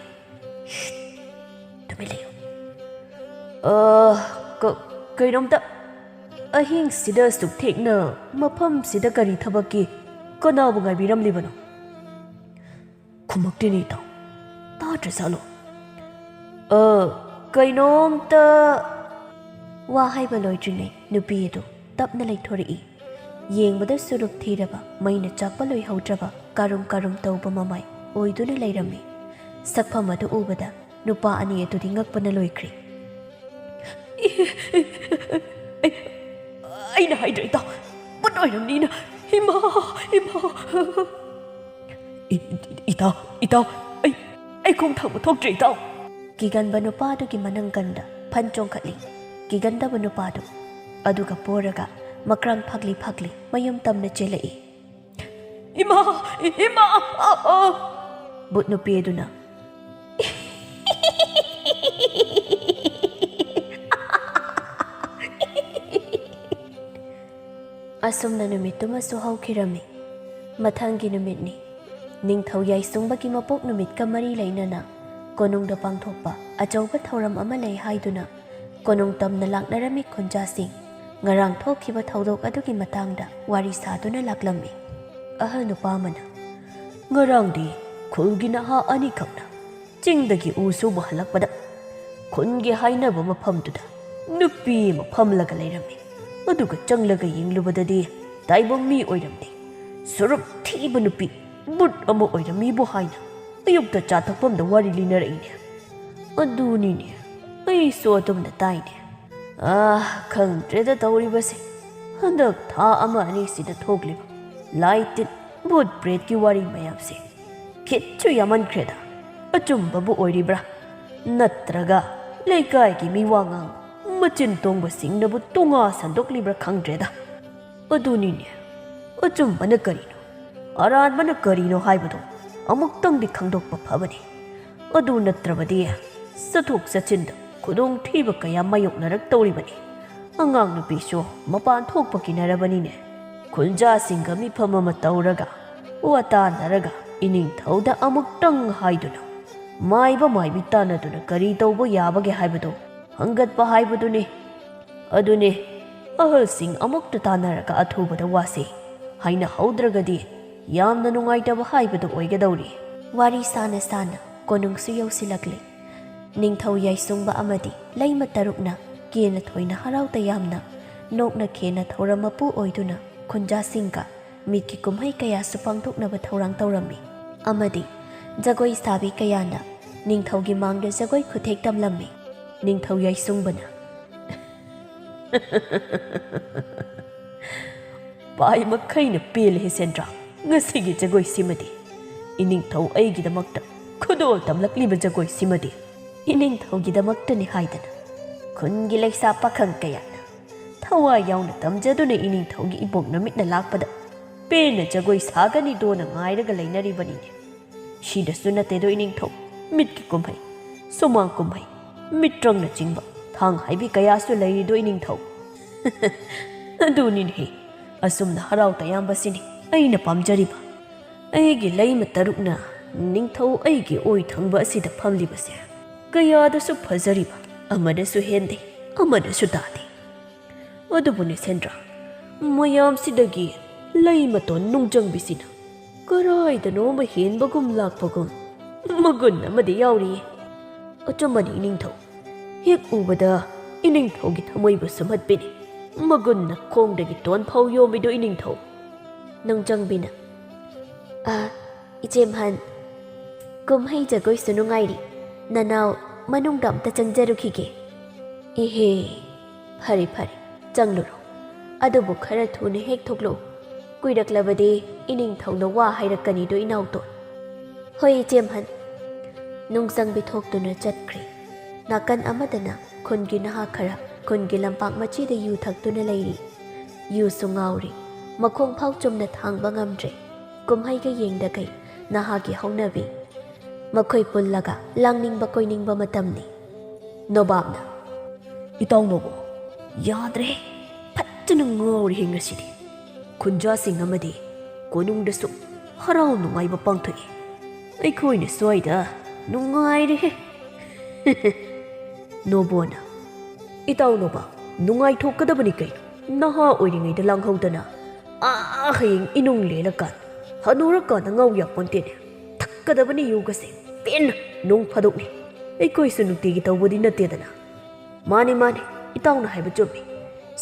ꯁꯤꯠ, ꯇꯨꯃꯤꯟ ꯂꯩꯌꯨ꯫ ꯑ, ꯀ-, ꯀꯩꯅꯣꯝꯇ, ꯑꯍꯤꯡꯁꯤꯗ ꯑꯁꯨꯛ ꯊꯦꯡꯅ ꯃꯐꯝꯁꯤꯗ ꯀꯔꯤ ꯊꯕꯛꯀꯤ? ꯀꯅꯥꯕꯨ ꯉꯥꯏꯕꯤꯔꯝꯂꯤꯕꯅꯣ?" ꯈꯨꯝꯃꯛꯇꯦꯅꯦ ꯏꯇꯥꯎ꯫ ꯇꯥꯗ꯭ꯔꯖꯥꯠꯂꯣ? "ꯑ, ꯀꯩꯅꯣꯝꯇ"꯫ ꯋꯥ ꯍꯥꯏꯕ ꯂꯣꯏꯗ꯭ꯔꯤꯉꯩ ꯅꯨꯄꯤ ꯑꯗꯨ ꯇꯞꯅ ꯂꯩꯊꯣꯔꯛꯏ꯫ ꯌꯦꯡꯕꯗ ꯁꯨꯔꯨꯞ ꯊꯤꯔꯕ, ꯃꯩꯅ ꯆꯥꯛꯄ ꯂꯣꯏꯍꯧꯗ꯭ꯔꯕ, ꯀꯥꯔꯨꯝ ꯀꯥꯔꯨꯝ ꯇꯧꯕ ꯃꯃꯥꯏ ꯑꯣꯏꯗꯨꯅ ꯂꯩꯔꯝꯃꯤ꯫ ꯁꯛꯐꯝ ꯑꯗꯨ ꯎꯕꯗ ꯅꯨꯄꯥ ꯑꯅꯤ ꯑꯗꯨꯗꯤ ꯉꯛꯄꯅ ꯂꯣꯏꯈ꯭ꯔꯦ꯫ "ꯑꯩ, ꯑꯩꯅ ꯍꯥꯏꯗ꯭ꯔ ꯏꯇꯥꯎ, ꯕꯨꯠ ꯑꯣꯏꯔꯝꯅꯤꯅ꯫ ꯏꯃꯥ, ꯏꯃꯥ!" "ꯏ-, ꯏ-, ꯏꯇꯥꯎ, ꯏꯇꯥꯎ, ꯑꯩ, ꯑꯩ ꯈꯣꯡ ꯊꯥꯡꯕ ꯊꯣꯛꯇ꯭ꯔꯦ ꯏꯇꯥꯎ!" ꯀꯤꯒꯟꯕ ꯅꯨꯄꯥꯗꯨꯒꯤ ꯃꯅꯪꯒꯟꯗ ꯐꯟ ꯆꯣꯡꯈꯠꯂꯤ꯫ ꯀꯤꯒꯟꯗꯕ ꯅꯨꯄꯥꯗꯨ ꯑꯗꯨꯒ ꯄꯣꯔꯒ ꯃꯀ꯭ꯔꯥꯡ ꯐꯥꯛꯂꯤ ꯐꯥꯛꯂꯤ ꯃꯌꯨꯝ ꯇꯝꯅ ꯆꯦꯜꯂꯛꯏ꯫ "ꯏꯃꯥ! ꯏ-, ꯏꯃꯥ! ꯑ, ꯑ!" ꯕꯨꯠ ꯅꯨꯄꯤ ꯑꯗꯨꯅ ꯑꯁꯨꯝꯅ ꯅꯨꯃꯤꯠꯇꯨꯃꯁꯨ ꯍꯧꯈꯤꯔꯝꯃꯤ꯫ ꯃꯊꯪꯒꯤ ꯅꯨꯃꯤꯠꯅꯤ꯫ ꯅꯤꯡꯊꯧ ꯌꯥꯏꯁꯨꯡꯕꯒꯤ ꯃꯄꯣꯛ ꯅꯨꯃꯤꯠꯀ ꯃꯔꯤ ꯂꯩꯅꯅ ꯀꯣꯅꯨꯡꯗ ꯄꯥꯡꯊꯣꯛꯄ ꯑꯆꯧꯕ ꯊꯧꯔꯝ ꯑꯃ ꯂꯩ ꯍꯥꯏꯗꯨꯅ ꯀꯣꯅꯨꯡ ꯇꯝꯅ ꯂꯥꯛꯅꯔꯝꯃꯤ ꯈꯨꯟꯖꯥꯁꯤꯡ꯫ ꯉꯔꯥꯡ ꯊꯣꯛꯈꯤꯕ ꯊꯧꯗꯣꯛ ꯑꯗꯨꯒꯤ ꯃꯇꯥꯡꯗ ꯋꯥꯔꯤ ꯁꯥꯗꯨꯅ ꯂꯥꯛꯂꯝꯃꯤ꯫ ꯑꯍꯜ ꯅꯨꯄꯥ ꯑꯃꯅ, "ꯉꯔꯥꯡꯗꯤ ꯈꯨꯜꯒꯤ ꯅꯍꯥ ꯑꯅꯤꯈꯛꯅ ꯆꯤꯡꯗꯒꯤ ꯎ ꯁꯨꯕ ꯍꯜꯂꯛꯄꯗ ꯈꯨꯟꯒꯤ ꯍꯥꯏꯅꯕ ꯃꯐꯝꯗꯨꯗ ꯅꯨꯄꯤ ꯑꯃ ꯐꯝꯂꯒ ꯂꯩꯔꯝꯃꯤ꯫ ꯑꯗꯨꯒ ꯆꯪꯂꯒ ꯌꯦꯡꯂꯨꯕꯗꯗꯤ ꯇꯥꯏꯕꯪ ꯃꯤ ꯑꯣꯏꯔꯝꯗꯦ꯫ ꯁꯨꯔꯨꯞ ꯊꯤꯕ ꯅꯨꯄꯤ, ꯕꯨꯠ ꯑꯃ ꯑꯣꯏꯔꯝꯃꯤꯕꯨ" ꯍꯥꯏꯅ ꯑꯌꯨꯛꯇ ꯆꯥ ꯊꯛꯐꯝꯗ ꯋꯥꯔꯤ ꯂꯤꯅꯔꯛꯏꯅꯦ꯫ ꯑꯗꯨꯅꯤꯅꯦ, ꯑꯩꯁꯨ ꯑꯗꯨꯝꯅ ꯇꯥꯏꯅꯦ꯫ ꯑꯥ, ꯈꯪꯗ꯭ꯔꯦꯗ ꯇꯧꯔꯤꯕꯁꯦ꯫ ꯍꯟꯗꯛ ꯊꯥ ꯑꯃ ꯑꯅꯤꯁꯤꯗ ꯊꯣꯛꯂꯤꯕ ꯂꯥꯏ ꯇꯤꯟ, ꯚꯨꯠ ꯄ꯭ꯔꯦꯠꯀꯤ ꯋꯥꯔꯤ ꯃꯌꯥꯝꯁꯦ ꯈꯤꯠꯁꯨ ꯌꯥꯝꯃꯟꯈ꯭ꯔꯦꯗ꯫ ꯑꯆꯨꯝꯕꯕꯨ ꯑꯣꯏꯔꯤꯕ꯭ꯔꯥ? ꯅꯠꯇ꯭ꯔꯒ ꯂꯩꯀꯥꯏꯒꯤ ꯃꯤ ꯋꯥ ꯉꯥꯡ ꯃꯆꯤꯟ ꯇꯣꯡꯕꯁꯤꯡꯅꯕꯨ ꯇꯣꯉꯥ ꯁꯟꯗꯣꯛꯂꯤꯕ꯭ꯔꯥ ꯈꯪꯗ꯭ꯔꯦꯗ꯫ ꯑꯗꯨꯅꯤꯅꯦ, ꯑꯆꯨꯝꯕꯅ ꯀꯔꯤꯅꯣ? ꯑꯔꯥꯟꯕꯅ ꯀꯔꯤꯅꯣ ꯍꯥꯏꯕꯗꯨ ꯑꯃꯨꯛꯇꯪꯗꯤ ꯈꯪꯗꯣꯛꯄ ꯐꯕꯅꯤ꯫ ꯑꯗꯨ ꯅꯠꯇ꯭ꯔꯕꯗꯤ ꯆꯠꯊꯣꯛ ꯆꯠꯁꯤꯟꯗ ꯈꯨꯗꯣꯡꯊꯤꯕ ꯀꯌꯥ ꯃꯥꯌꯣꯛꯅꯔꯛꯇꯧꯔꯤꯕꯅꯤ꯫ ꯑꯉꯥꯡ ꯅꯨꯄꯤꯁꯨ ꯃꯄꯥꯟ ꯊꯣꯛꯄ ꯀꯤꯅꯔꯕꯅꯤꯅꯦ꯫ ꯈꯨꯟꯖꯥꯁꯤꯡꯒ ꯃꯤꯐꯝ ꯑꯃ ꯇꯧꯔꯒ, ꯋꯥ ꯇꯥꯅꯔꯒ, ꯏꯅꯤꯡꯊꯧꯗ ꯑꯃꯨꯛꯇꯪ ꯍꯥꯏꯗꯨꯅ, ꯃꯥꯏꯕ ꯃꯥꯏꯕꯤ ꯇꯥꯟꯅꯗꯨꯅ ꯀꯔꯤ ꯇꯧꯕ ꯌꯥꯕꯒꯦ ꯍꯥꯏꯕꯗꯨ ꯍꯪꯒꯠꯄ ꯍꯥꯏꯕꯗꯨꯅꯤ꯫ ꯑꯗꯨꯅꯤ, ꯑꯍꯜꯁꯤꯡ ꯑꯃꯨꯛꯇ ꯇꯥꯟꯅꯔꯒ ꯑꯊꯨꯕꯗ ꯋꯥꯁꯤ ꯍꯥꯏꯅꯍꯧꯗ꯭ꯔꯒꯗꯤ ꯌꯥꯝꯅ ꯅꯨꯡꯉꯥꯏꯇꯕ ꯍꯥꯏꯕꯗꯨ ꯑꯣꯏꯒꯗꯧꯔꯤ꯫ ꯋꯥꯔꯤ ꯁꯥꯅ ꯁꯥꯅ ꯀꯣꯅꯨꯡꯁꯨ ꯌꯧꯁꯤꯜꯂꯛꯂꯦ꯫ ꯅꯤꯡꯊꯧ ꯌꯥꯏꯁꯨꯡꯕ ꯑꯃꯗꯤ ꯂꯩꯃ ꯇꯔꯨꯛꯅ ꯀꯦꯅ ꯊꯣꯏꯅ ꯍꯔꯥꯎ ꯇꯌꯥꯝꯅ ꯅꯣꯛꯅ ꯈꯦꯅ ꯊꯧꯔꯝ ꯃꯄꯨ ꯑꯣꯏꯗꯨꯅ ꯈꯨꯟꯖꯥꯁꯤꯡꯒ ꯃꯤꯠꯀꯤ ꯀꯨꯝꯍꯩ ꯀꯌꯥꯁꯨ ꯄꯥꯡꯊꯣꯛꯅꯕ ꯊꯧꯔꯥꯡ ꯇꯧꯔꯝꯃꯤ꯫ ꯑꯃꯗꯤ ꯖꯒꯣꯏ ꯁꯥꯕꯤ ꯀꯌꯥꯅ ꯅꯤꯡꯊꯧꯒꯤ ꯃꯥꯡꯗ ꯖꯒꯣꯏ ꯈꯨꯊꯦꯛ ꯇꯝꯂꯝꯃꯤ꯫ ꯅꯤꯡꯊꯧ ꯌꯥꯏꯁꯨꯡꯕꯅ, "ꯄꯥꯏ ꯃꯈꯩꯅ ꯄꯦꯜꯂꯦ ꯁꯦꯟꯗ꯭ꯔꯥ, ꯉꯁꯤꯒꯤ ꯖꯒꯣꯏꯁꯤꯃꯗꯤ꯫ ꯏꯅꯤꯡꯊꯧ ꯑꯩꯒꯤꯗꯃꯛꯇ ꯈꯨꯗꯣꯜ ꯇꯝꯂꯛꯂꯤꯕ ꯖꯒꯣꯏꯁꯤꯃꯗꯤ ꯏꯅꯤꯡꯊꯧꯒꯤꯗꯃꯛꯇꯅꯤ" ꯍꯥꯏꯗꯅ ꯈꯨꯟꯒꯤ ꯂꯩꯁꯥ ꯄꯥꯈꯪ ꯀꯌꯥꯅ ꯊꯋꯥꯏ ꯌꯥꯎꯅ ꯇꯝꯖꯗꯨꯅ ꯏꯅꯤꯡꯊꯧꯒꯤ ꯏꯕꯣꯛ ꯅꯨꯃꯤꯠꯅ ꯂꯥꯛꯄꯗ ꯄꯦꯟꯅ ꯖꯒꯣꯏ ꯁꯥꯒꯅꯤꯗꯣꯅ ꯉꯥꯏꯔꯒ ꯂꯩꯅꯔꯤꯕꯅꯤꯅꯦ꯫ ꯁꯤꯗꯁꯨ ꯅꯠꯇꯦꯗꯣ ꯏꯅꯤꯡꯊꯧ, ꯃꯤꯠꯀꯤ ꯀꯨꯝꯍꯩ, ꯁꯨꯃꯥꯡ ꯀꯨꯝꯍꯩ, ꯃꯤꯇ꯭ꯔꯪꯅꯆꯤꯡꯕ ꯊꯥꯡ ꯍꯥꯏꯕꯤ ꯀꯌꯥꯁꯨ ꯂꯩꯔꯤꯗꯣ ꯏꯅꯤꯡꯊꯧ꯫ ꯑꯗꯨꯅꯤꯅꯦꯍꯦ, ꯑꯁꯨꯝꯅ ꯍꯔꯥꯎ ꯇꯌꯥꯝꯕꯁꯤꯅꯤ ꯑꯩꯅ ꯄꯥꯝꯖꯔꯤꯕ꯫ ꯑꯩꯒꯤ ꯂꯩꯃ ꯇꯔꯨꯛꯅ ꯅꯤꯡꯊꯧ ꯑꯩꯒꯤ ꯑꯣꯏ ꯊꯪꯕ ꯑꯁꯤꯗ ꯐꯝꯂꯤꯕꯁꯦ ꯀꯌꯥꯗꯁꯨ ꯐꯖꯔꯤꯕ, ꯑꯃꯗꯁꯨ ꯍꯦꯟꯗꯦ, ꯑꯃꯗꯁꯨ ꯇꯥꯗꯦ꯫ ꯑꯗꯨꯕꯨꯅꯦ ꯁꯦꯟꯗ꯭ꯔꯥ, ꯃꯌꯥꯝꯁꯤꯗꯒꯤ ꯂꯩꯃꯇꯣꯟ ꯅꯨꯡꯖꯪꯕꯤꯁꯤꯅ ꯀꯔꯥꯏꯗꯅꯣꯃ ꯍꯦꯟꯕꯒꯨꯝ ꯂꯥꯛꯄꯒꯨꯝ ꯃꯒꯨꯟ ꯑꯃꯗꯤ ꯌꯥꯎꯔꯤꯌꯦ꯫ ꯑꯆꯨꯝꯕꯅꯤ ꯏꯅꯤꯡꯊꯧ, ꯍꯦꯛ ꯎꯕꯗ ꯏꯅꯤꯡꯊꯧꯒꯤ ꯊꯃꯣꯏꯕꯨ ꯁꯨꯝꯍꯠꯄꯤꯅꯤ꯫ ꯃꯒꯨꯟꯅ ꯈꯣꯡꯗꯒꯤ ꯇꯣꯟ ꯐꯥꯎ ꯌꯣꯝꯃꯤꯗꯣ ꯏꯅꯤꯡꯊꯧ꯫ ꯅꯨꯡꯖꯪꯕꯤꯅ, "ꯑ, ꯏꯆꯦꯝꯍꯟ, ꯀꯨꯝꯍꯩ ꯖꯒꯣꯏꯁꯨ ꯅꯨꯡꯉꯥꯏꯔꯤ꯫ ꯅꯅꯥꯎ ꯃꯅꯨꯡꯗ ꯑꯝꯇ ꯆꯪꯖꯔꯨꯈꯤꯒꯦ꯫" "ꯏꯍꯦ, ꯐꯔꯦ ꯐꯔꯦ, ꯆꯪꯂꯨꯔꯣ꯫ ꯑꯗꯨꯕꯨ ꯈꯔ ꯊꯨꯅ ꯍꯦꯛ ꯊꯣꯛꯂꯛꯎ꯫ ꯀꯨꯏꯔꯛꯂꯕꯗꯤ ꯏꯅꯤꯡꯊꯧꯅ ꯋꯥ ꯍꯥꯏꯔꯛꯀꯅꯤꯗꯣ ꯏꯅꯥꯎꯇꯣꯟ꯫" "ꯍꯣꯏ ꯏꯆꯦꯝꯍꯟ꯫" ꯅꯨꯡꯖꯪꯕꯤ ꯊꯣꯛꯇꯨꯅ ꯆꯠꯈ꯭ꯔꯦ꯫ ꯅꯥꯀꯟ ꯑꯃꯗꯅ ꯈꯨꯟꯒꯤ ꯅꯍꯥ ꯈꯔ ꯈꯨꯟꯒꯤ ꯂꯝꯄꯥꯛ ꯃꯆꯤꯗ ꯌꯨ ꯊꯛꯇꯨꯅ ꯂꯩꯔꯤ꯫ ꯌꯨꯁꯨ ꯉꯥꯎꯔꯦ꯫ ꯃꯈꯣꯡ ꯐꯥꯎ ꯆꯨꯝꯅ ꯊꯥꯡꯕ ꯉꯝꯗ꯭ꯔꯦ꯫ ꯀꯨꯝꯍꯩꯒ ꯌꯦꯡꯗꯈꯩ ꯅꯍꯥꯒꯤ ꯍꯧꯅꯕꯤ꯫ ꯃꯈꯣꯏ ꯄꯨꯜꯂꯒ ꯂꯥꯡꯅꯤꯡꯕ ꯀꯣꯏꯅꯤꯡꯕ ꯃꯇꯝꯅꯤ꯫ ꯅꯣꯕꯥꯞꯅ, "ꯏꯇꯥꯎ ꯅꯣꯕꯣ, ꯌꯥꯗ꯭ꯔꯦ, ꯐꯠꯇꯅ ꯉꯥꯎꯔꯦ ꯉꯁꯤꯗꯤ꯫ ꯈꯨꯟꯖꯥꯁꯤꯡ ꯑꯃꯗꯤ ꯀꯣꯅꯨꯡꯗꯁꯨ ꯍꯔꯥꯎ ꯅꯨꯡꯉꯥꯏꯕ ꯄꯥꯡꯊꯣꯛꯏ꯫ ꯑꯩꯈꯣꯏꯅ ꯁ꯭ꯋꯥꯏꯗ ꯅꯨꯡꯉꯥꯏꯔꯦꯍꯦ꯫" ꯅꯣꯕꯣꯅ, "ꯏꯇꯥꯎ ꯅꯣꯕꯥꯞ, ꯅꯨꯡꯉꯥꯏꯊꯣꯛꯀꯗꯕꯅꯤ ꯀꯩꯅꯣ꯫ ꯅꯍꯥ ꯑꯣꯏꯔꯤꯉꯩꯗ ꯂꯥꯡꯍꯧꯗꯅ ꯑꯥ ꯍꯌꯦꯡ ꯏꯅꯨꯡ ꯂꯦꯜꯂꯀꯥꯟ, ꯍꯅꯨꯔꯀꯥꯟꯗ ꯉꯥꯎ ꯌꯥꯄꯣꯟꯇꯦꯅꯦ꯫ ꯊꯛꯀꯗꯕꯅꯤ ꯌꯨꯒꯁꯦ ꯄꯦꯟꯅ, ꯅꯣꯡ ꯐꯥꯗꯣꯛꯅꯤ꯫ ꯑꯩꯈꯣꯏꯁꯨ ꯅꯨꯡꯇꯤꯒꯤ ꯇꯧꯕꯗꯤ ꯅꯠꯇꯦꯗꯅ꯫" "ꯃꯥꯅꯤ ꯃꯥꯅꯤ, ꯏꯇꯥꯎꯅ ꯍꯥꯏꯕ ꯆꯨꯝꯃꯤ꯫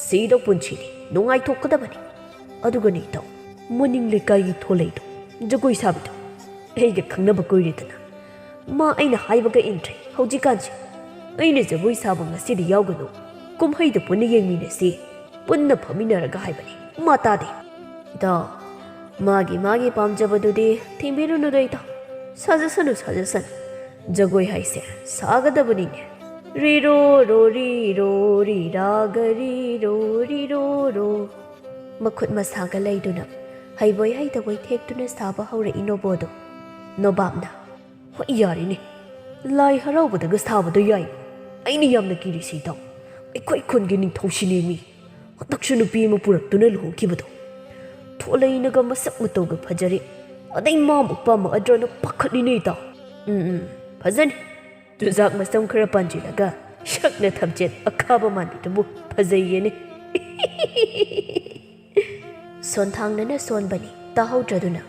ꯁꯤꯗꯧ ꯄꯨꯟꯁꯤꯅꯤ, ꯅꯨꯡꯉꯥꯏꯊꯣꯛꯀꯗꯕꯅꯤ꯫ ꯑꯗꯨꯒꯅꯤ ꯏꯇꯥꯎ, ꯃꯅꯤꯡ ꯂꯩꯀꯥꯏꯒꯤ ꯊꯣꯂꯩꯗꯣ, ꯖꯒꯣꯏ ꯁꯥꯕꯤꯗꯣ, ꯑꯩꯒ ꯈꯪꯅꯕ ꯀꯨꯏꯔꯦꯗꯅ꯫ ꯃꯥ ꯑꯩꯅ ꯍꯥꯏꯕꯒ ꯏꯟꯗ꯭ꯔꯦ ꯍꯧꯖꯤꯛꯀꯥꯟꯁꯦ꯫ ꯑꯩꯅ ꯖꯒꯣꯏ ꯁꯥꯕ ꯉꯁꯤꯗꯤ ꯌꯥꯎꯒꯅꯨ, ꯀꯨꯝꯍꯩꯗ ꯄꯨꯟꯅ ꯌꯦꯡꯃꯤꯟꯅꯁꯤ, ꯄꯨꯟꯅ ꯐꯝꯃꯤꯟꯅꯔꯒ ꯍꯥꯏꯕꯅꯤ꯫ ꯃꯥ ꯇꯥꯗꯦ꯫" "ꯏꯇꯥꯎ, ꯃꯥꯒꯤ ꯃꯥꯒꯤ ꯄꯥꯝꯖꯕꯗꯨꯗꯤ ꯊꯤꯡꯕꯤꯔꯨꯅꯨꯗ ꯏꯇꯥꯎ꯫ ꯁꯥꯖꯁꯅꯨ, ꯁꯥꯖꯁꯅꯨ꯫ ꯖꯒꯣꯏ ꯍꯥꯏꯁꯦ ꯁꯥꯒꯗꯕꯅꯤꯅꯦ꯫ ꯔꯤꯔꯣ ꯔꯣ ꯔꯤꯔꯣ ꯔꯤꯔꯥ ꯒ ꯔꯤꯔꯣ ꯔꯤꯔꯣ ꯔꯣ꯫" ꯃꯈꯨꯠ ꯃꯁꯥꯒ ꯂꯩꯗꯨꯅ ꯍꯩꯕꯣꯏ ꯍꯩꯇꯕꯣꯏ ꯊꯦꯛꯇꯨꯅ ꯁꯥꯕ ꯍꯧꯔꯛꯏ ꯅꯣꯕꯣꯗꯣ꯫ ꯅꯣꯕꯥꯞꯅ, "ꯍꯣꯏ, ꯌꯥꯔꯦꯅꯦ꯫ ꯂꯥꯏ ꯍꯔꯥꯎꯕꯗꯒ ꯁꯥꯕꯗꯣ ꯌꯥꯏ꯫ ꯑꯩꯅ ꯌꯥꯝꯅ ꯀꯤꯔꯤꯁꯤ ꯏꯇꯥꯎ, ꯑꯩꯈꯣꯏ ꯈꯨꯟꯒꯤ ꯅꯤꯡꯊꯧ ꯁꯤꯅꯦꯃꯤ꯫ ꯍꯟꯗꯛꯁꯨ ꯅꯨꯄꯤ ꯑꯃ ꯄꯨꯔꯛꯇꯨꯅ ꯂꯨꯍꯣꯡꯈꯤꯕꯗꯣ꯫ ꯊꯣꯂꯩꯅꯒ ꯃꯁꯛ ꯃꯇꯧꯒ ꯐꯖꯔꯦ꯫ ꯑꯗꯩ ꯃꯥꯃꯨꯛ ꯄꯥꯝꯃꯛꯑꯗ꯭ꯔꯅ ꯄꯥꯈꯠꯂꯤꯅꯦ ꯏꯇꯥꯎ꯫" "ꯎꯝ, ꯎꯝ, ꯐꯖꯅꯤ꯫ ꯆꯨꯖꯥꯛ ꯃꯁꯝ ꯈꯔ ꯄꯥꯟꯁꯤꯜꯂꯒ ꯁꯛꯅ ꯊꯝꯆꯦꯠ ꯑꯈꯥꯕ ꯃꯥꯟꯕꯤꯗꯨꯕꯨ ꯐꯖꯩꯌꯦꯅꯦ꯫" ꯁꯣꯟꯊꯥꯡꯅꯅ ꯁꯣꯟꯕꯅꯤ, ꯇꯥꯍꯧꯗ꯭ꯔꯗꯨꯅ꯫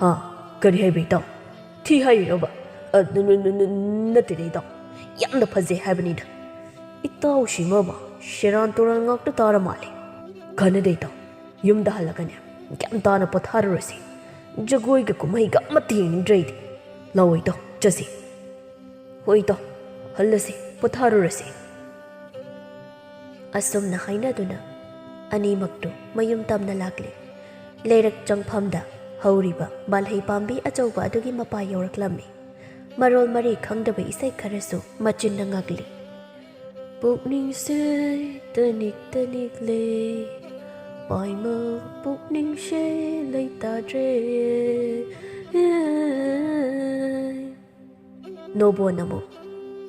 "ꯍꯥ? ꯀꯔꯤ ꯍꯥꯏꯕ ꯏꯇꯥꯎ? ꯊꯤ ꯍꯥꯏꯔꯤꯔꯣꯕ? ꯑ, ꯅ-, ꯅ-, ꯅ-, ꯅꯠꯇꯦꯗ ꯏꯇꯥꯎ, ꯌꯥꯝꯅ ꯐꯖꯩ ꯍꯥꯏꯕꯅꯤꯗ꯫" ꯏꯇꯥꯎꯁꯤꯃꯕ ꯁꯦꯔꯥꯟ ꯇꯨꯔꯥꯟ ꯉꯥꯛꯇ ꯇꯥꯔ ꯃꯥꯜꯂꯦ꯫ "ꯀꯥꯟꯅꯗꯦ ꯏꯇꯥꯎ, ꯌꯨꯝꯗ ꯍꯜꯂꯒꯅꯦ ꯒ꯭ꯌꯥꯟ ꯇꯥꯅ ꯄꯣꯊꯥꯔꯨꯔꯁꯤ꯫ ꯖꯒꯣꯏꯒ ꯀꯨꯝꯍꯩꯒ ꯑꯃꯠꯇ ꯌꯦꯡꯅꯤꯡꯗ꯭ꯔꯦ ꯑꯩꯗꯤ꯫ ꯂꯥꯛꯑꯣ ꯏꯇꯥꯎ, ꯆꯠꯁꯤ꯫" "ꯍꯣꯏ ꯏꯇꯥꯎ, ꯍꯜꯂꯁꯤ, ꯄꯣꯊꯥꯔꯨꯔꯁꯤ꯫" ꯑꯁꯨꯝꯅ ꯍꯥꯏꯅꯗꯨꯅ ꯑꯅꯤꯃꯛꯇꯨ ꯃꯌꯨꯝ ꯇꯝꯅ ꯂꯥꯛꯂꯤ꯫ ꯂꯩꯔꯛ ꯆꯪꯐꯝꯗ ꯍꯧꯔꯤꯕ ꯕꯥꯜꯍꯩ ꯄꯥꯝꯕꯤ ꯑꯆꯧꯕ ꯑꯗꯨꯒꯤ ꯃꯄꯥ ꯌꯧꯔꯛꯂꯝꯃꯤ꯫ ꯃꯔꯣꯜ ꯃꯔꯤ ꯈꯪꯗꯕ ꯏꯁꯩ ꯈꯔꯁꯨ ꯃꯆꯤꯟꯅ ꯉꯛꯂꯤ꯫ "ꯄꯨꯛꯅꯤꯡꯁꯦ ꯇꯅꯤꯛ ꯇꯅꯤꯛ ꯂꯩ, ꯄꯥꯏꯃ ꯄꯨꯛꯅꯤꯡꯁꯦ ꯂꯩꯇꯥꯗ꯭ꯔꯦ꯫ ꯅꯣꯕꯣꯟ ꯑꯃꯨꯛ,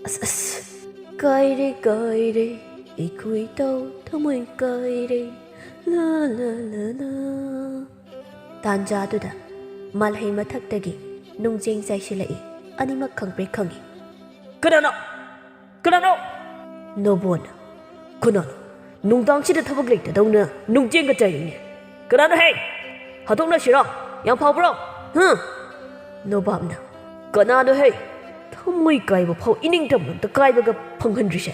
ꯑꯁ ꯑꯁ, ꯀꯥꯏꯔꯦ ꯀꯥꯏꯔꯦ, ꯏꯈꯨꯏ ꯇꯧ ꯊꯃꯣꯏ ꯀꯥꯏꯔꯦ, ꯂꯥ ꯂꯥ ꯂꯥ ꯂꯥ꯫ ꯇꯥꯟꯖꯥꯗꯨꯗ ꯃꯥꯜꯍꯩ ꯃꯊꯛꯇꯒꯤ ꯅꯨꯡꯖꯦꯡ ꯆꯥꯏꯁꯤꯜꯂꯛꯏ꯫ ꯑꯅꯤꯃꯛ ꯈꯪꯄ꯭ꯔꯦꯛ ꯈꯪꯏ꯫ ꯀꯅꯥꯅꯣ? ꯀꯅꯥꯅꯣ? ꯅꯣꯕꯣꯟ, ꯀꯅꯥꯅꯣ? ꯅꯨꯡꯗꯥꯡꯁꯤꯗ ꯊꯕꯛ ꯂꯩꯇꯗꯧꯅ ꯅꯨꯡꯖꯦꯡꯒ ꯆꯥꯏꯔꯤꯅꯦ꯫ ꯀꯅꯥꯅꯣ ꯍꯦ? ꯍꯥꯠꯇꯣꯛꯅꯁꯤꯔꯣ? ꯌꯥꯝ ꯐꯥꯎꯕ꯭ꯔꯣ? ꯍꯨꯝ? ꯅꯣꯕꯥꯞꯅ, ꯀꯅꯥꯅꯣ ꯍꯦ? ꯊꯃꯣꯏ ꯀꯥꯏꯕ ꯐꯥꯎ ꯏꯅꯤꯡꯇꯝꯕ ꯑꯝꯇ ꯀꯥꯏꯕꯒ ꯐꯪꯍꯟꯗ꯭ꯔꯤꯁꯦ꯫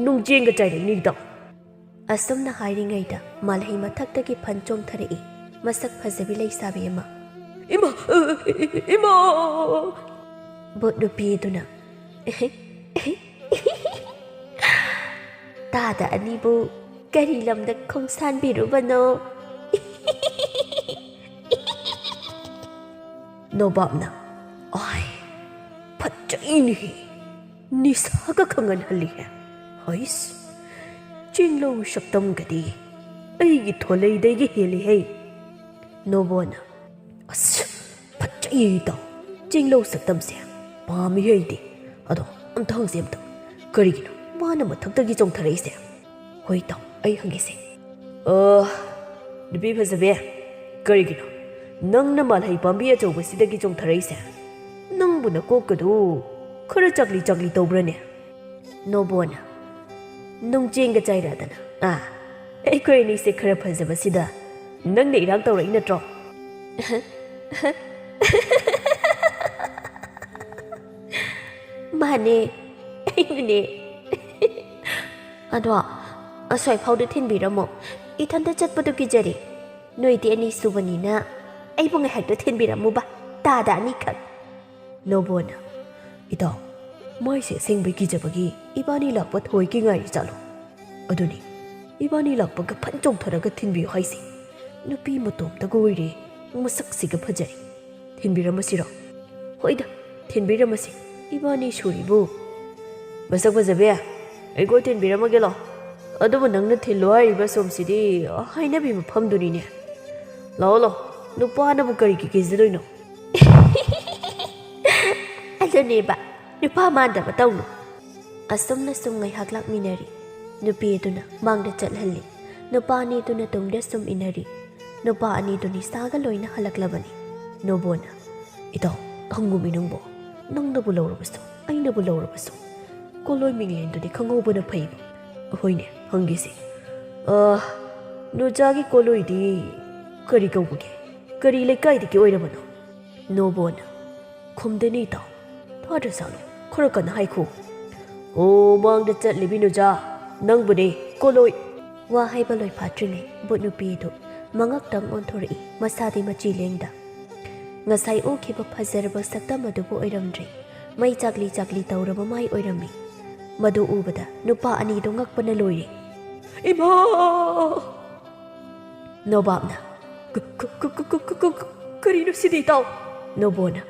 ꯅꯨꯡꯖꯦꯡꯒ ꯆꯥꯏꯔꯛꯏꯅꯦ ꯏꯇꯥꯎ꯫ ꯑꯁꯨꯝꯅ ꯍꯥꯏꯔꯤꯉꯩꯗ ꯃꯥꯜꯍꯩ ꯃꯊꯛꯇꯒꯤ ꯐꯟ ꯆꯣꯡꯊꯔꯛꯏ꯫ ꯃꯁꯛ ꯐꯖꯕꯤ ꯂꯩꯁꯥꯕꯤ ꯑꯃ꯫ ꯏꯃꯥ! ꯑ, ꯏꯃꯥ! ꯚꯨꯠ ꯅꯨꯄꯤ ꯑꯗꯨꯅ, ꯇꯥꯗ ꯑꯅꯤꯕꯨ ꯀꯔꯤ ꯂꯝꯗ ꯈꯣꯡꯁꯥꯟꯕꯤꯔꯨꯕꯅꯣ? ꯅꯣꯕꯥꯞꯅ, ꯑꯥꯏ, ꯐꯠꯖꯩꯅꯦꯍꯦ꯫ ꯅꯤꯁꯥꯒ ꯈꯪꯍꯟꯍꯜꯂꯤꯍꯦ꯫ ꯍꯩꯁ, ꯆꯦꯡꯂꯧ ꯁꯛꯇꯝꯒꯗꯤ ꯑꯩꯒꯤ ꯊꯣꯂꯩꯗꯒꯤ ꯍꯦꯜꯂꯤꯍꯦ꯫ ꯅꯣꯕꯣꯟꯅ, ꯑꯁ, ꯐꯠꯖꯩꯌꯦ ꯏꯇꯥꯎ꯫ ꯆꯦꯡꯂꯧ ꯁꯛꯇꯝꯁꯦ ꯄꯥꯝꯃꯤꯍꯦ ꯑꯩꯗꯤ꯫ ꯑꯗꯣ ꯑꯝꯇ ꯍꯪꯁꯦ ꯑꯝꯇ꯫ ꯀꯔꯤꯒꯤꯅꯣ ꯃꯥꯅ ꯃꯊꯛꯇꯒꯤ ꯆꯣꯡꯊꯔꯛꯏꯁꯦ? ꯍꯣꯏ ꯏꯇꯥꯎ, ꯑꯩ ꯍꯪꯒꯦꯁꯦ꯫ ꯑ, ꯅꯨꯄꯤ ꯐꯖꯕꯤ, ꯀꯔꯤꯒꯤꯅꯣ ꯅꯪꯅ ꯃꯥꯜꯍꯩ ꯄꯥꯝꯕꯤ ꯑꯆꯧꯕꯁꯤꯗꯒꯤ ꯆꯣꯡꯊꯔꯛꯏꯁꯦ? ꯅꯪꯕꯨ ꯅꯀꯣꯛꯀꯗꯨ ꯈꯔ ꯆꯥꯛꯂꯤ ꯆꯥꯛꯂꯤ ꯇꯧꯕ꯭ꯔꯅꯦ? ꯅꯣꯕꯣꯟꯅ, ꯅꯨꯡꯆꯦꯡꯒ ꯆꯥꯏꯔꯗꯅ꯫ ꯑꯥ, ꯑꯩꯈꯣꯏ ꯑꯅꯤꯁꯦ ꯈꯔ ꯐꯖꯕꯁꯤꯗ ꯅꯪꯅ ꯏꯔꯥꯡ ꯇꯧꯔꯛꯏ ꯅꯠꯇ꯭ꯔꯣ? ꯃꯥꯅꯦ, ꯑꯩꯅꯅꯦ꯫ ꯑꯗꯣ ꯑꯁ꯭ꯋꯥꯏ ꯐꯥꯎꯗ ꯊꯤꯟꯕꯤꯔꯝꯃꯣ, ꯏꯊꯟꯇ ꯆꯠꯄꯗꯣ ꯀꯤꯖꯔꯦ꯫ ꯅꯣꯏꯗꯤ ꯑꯅꯤ ꯁꯨꯕꯅꯤꯅ ꯑꯩꯕꯨ ꯉꯥꯏꯍꯥꯛꯇ ꯊꯤꯟꯕꯤꯔꯝꯃꯨꯕ, ꯇꯥꯗ ꯑꯅꯤꯈꯛ꯫ ꯅꯣꯕꯣꯟꯅ, ꯏꯇꯥꯎ, ꯃꯥꯏꯁꯦ ꯑꯁꯦꯡꯕꯩ ꯀꯤꯖꯕꯒꯤ ꯏꯕꯥꯅꯤ ꯂꯥꯛꯄ ꯊꯣꯏꯒꯤ ꯉꯥꯏꯔꯤ ꯆꯠꯂꯣ꯫ ꯑꯗꯨꯅꯤ, ꯏꯕꯥꯅꯤ ꯂꯥꯛꯄꯒ ꯐꯟ ꯆꯣꯡꯊꯔꯒ ꯊꯤꯟꯕꯤꯌꯨ ꯍꯥꯏꯁꯦ꯫ ꯅꯨꯄꯤ ꯃꯇꯣꯝꯇꯒ ꯑꯣꯏꯔꯦ, ꯃꯁꯛꯁꯤꯒ ꯐꯖꯔꯦ꯫ ꯊꯤꯟꯕꯤꯔꯝꯃꯁꯤꯔꯣ? ꯍꯣꯏꯗ, ꯊꯤꯟꯕꯤꯔꯝꯃꯁꯤ꯫ ꯏꯕꯥꯅꯤ ꯁꯨꯔꯤꯕꯨ꯫ ꯃꯁꯛ ꯐꯖꯕꯤ, ꯑꯩ ꯀꯣꯏ ꯊꯤꯟꯕꯤꯔꯝꯃꯒꯦ ꯂꯥꯎ꯫ ꯑꯗꯨꯕꯨ ꯅꯪꯅ ꯊꯤꯜꯂꯣ ꯍꯥꯏꯔꯤꯕ ꯁꯣꯝꯁꯤꯗꯤ ꯍꯥꯏꯅꯕꯤ ꯃꯐꯝꯗꯨꯅꯤꯅꯦ꯫ ꯂꯥꯛꯑꯣ ꯂꯥꯛꯑꯣ, ꯅꯨꯄꯥꯅꯕꯨ ꯀꯔꯤꯒꯤ ꯀꯤꯖꯗꯣꯏꯅꯣ? ꯑꯗꯨꯅꯦꯕ, ꯅꯨꯄꯥ ꯃꯥꯟꯗꯕ ꯇꯧꯅꯨ꯫ ꯑꯁꯨꯝꯅ ꯁꯨꯝ ꯉꯥꯏꯍꯥꯛ ꯂꯥꯛꯃꯤꯟꯅꯔꯤ꯫ ꯅꯨꯄꯤ ꯑꯗꯨꯅ ꯃꯥꯡꯗ ꯆꯠꯍꯜꯂꯤ꯫ ꯅꯨꯄꯥ ꯑꯅꯤꯗꯨꯅ ꯇꯨꯡꯗ ꯁꯨꯝ ꯏꯟꯅꯔꯤ꯫ ꯅꯨꯄꯥ ꯑꯅꯤꯗꯨ ꯅꯤꯁꯥꯒ ꯂꯣꯏꯅ ꯍꯜꯂꯛꯂꯕꯅꯤ꯫ ꯅꯣꯕꯣꯅ, "ꯏꯇꯥꯎ, ꯍꯪꯉꯨꯃꯤ ꯅꯪꯕꯣ, ꯅꯪꯅꯕꯨ ꯂꯧꯔꯕꯁꯨ, ꯑꯩꯅꯕꯨ ꯂꯧꯔꯕꯁꯨ, ꯀꯣꯂꯣꯏ ꯃꯤꯡꯂꯦꯟꯗꯨꯗꯤ ꯈꯪꯍꯧꯕꯅ ꯐꯩꯕ꯫ ꯑꯍꯣꯏꯅꯦ, ꯍꯪꯒꯦꯁꯦ꯫ ꯑ, ꯅꯣꯖꯥꯒꯤ ꯀꯣꯂꯣꯏꯗꯤ ꯀꯔꯤ ꯀꯧꯕꯒꯦ? ꯀꯔꯤ ꯂꯩꯀꯥꯏꯗꯒꯤ ꯑꯣꯏꯔꯕꯅꯣ?" ꯅꯣꯕꯣꯅ, "ꯈꯨꯝꯗꯦꯅꯦ ꯏꯇꯥꯎ, ꯇꯥꯗ꯭ꯔꯖꯥꯠꯂꯣ? ꯈꯔ ꯀꯟꯅ ꯍꯥꯏꯈꯣ꯫" "ꯑꯣ, ꯃꯥꯡꯗ ꯆꯠꯂꯤꯕꯤ ꯅꯣꯖꯥ, ꯅꯪꯕꯨꯅꯦ, ꯀꯣꯂꯣꯏ꯫" ꯋꯥ ꯍꯥꯏꯕ ꯂꯣꯏꯐꯥꯠꯇ꯭ꯔꯤꯉꯩ ꯕꯨꯠ ꯅꯨꯄꯤꯗꯨ ꯃꯉꯛꯇꯪ ꯑꯣꯟꯊꯣꯔꯛꯏ, ꯃꯁꯥꯗꯤ ꯃꯆꯤ ꯂꯦꯡꯗ꯫ ꯉꯁꯥꯏ ꯎꯈꯤꯕ ꯐꯖꯔꯕ ꯁꯛꯇꯝ ꯑꯗꯨꯕꯨ ꯑꯣꯏꯔꯝꯗ꯭ꯔꯦ꯫ ꯃꯩ ꯆꯥꯛꯂꯤ ꯆꯥꯛꯂꯤ ꯇꯧꯔꯕ ꯃꯥꯏ ꯑꯣꯏꯔꯝꯃꯤ꯫ ꯃꯗꯨ ꯎꯕꯗ ꯅꯨꯄꯥ ꯑꯅꯤꯗꯨ ꯉꯛꯄꯅ ꯂꯣꯏꯔꯦ꯫ "ꯏꯃꯥ!" ꯅꯣꯕꯥꯞꯅ, "ꯀ-, ꯀ-, ꯀ-, ꯀ-, ꯀ-, ꯀ-, ꯀ-, ꯀꯔꯤꯅꯣ ꯁꯤꯗꯤ, ꯏꯇꯥꯎ?" ꯅꯣꯕꯣꯅ,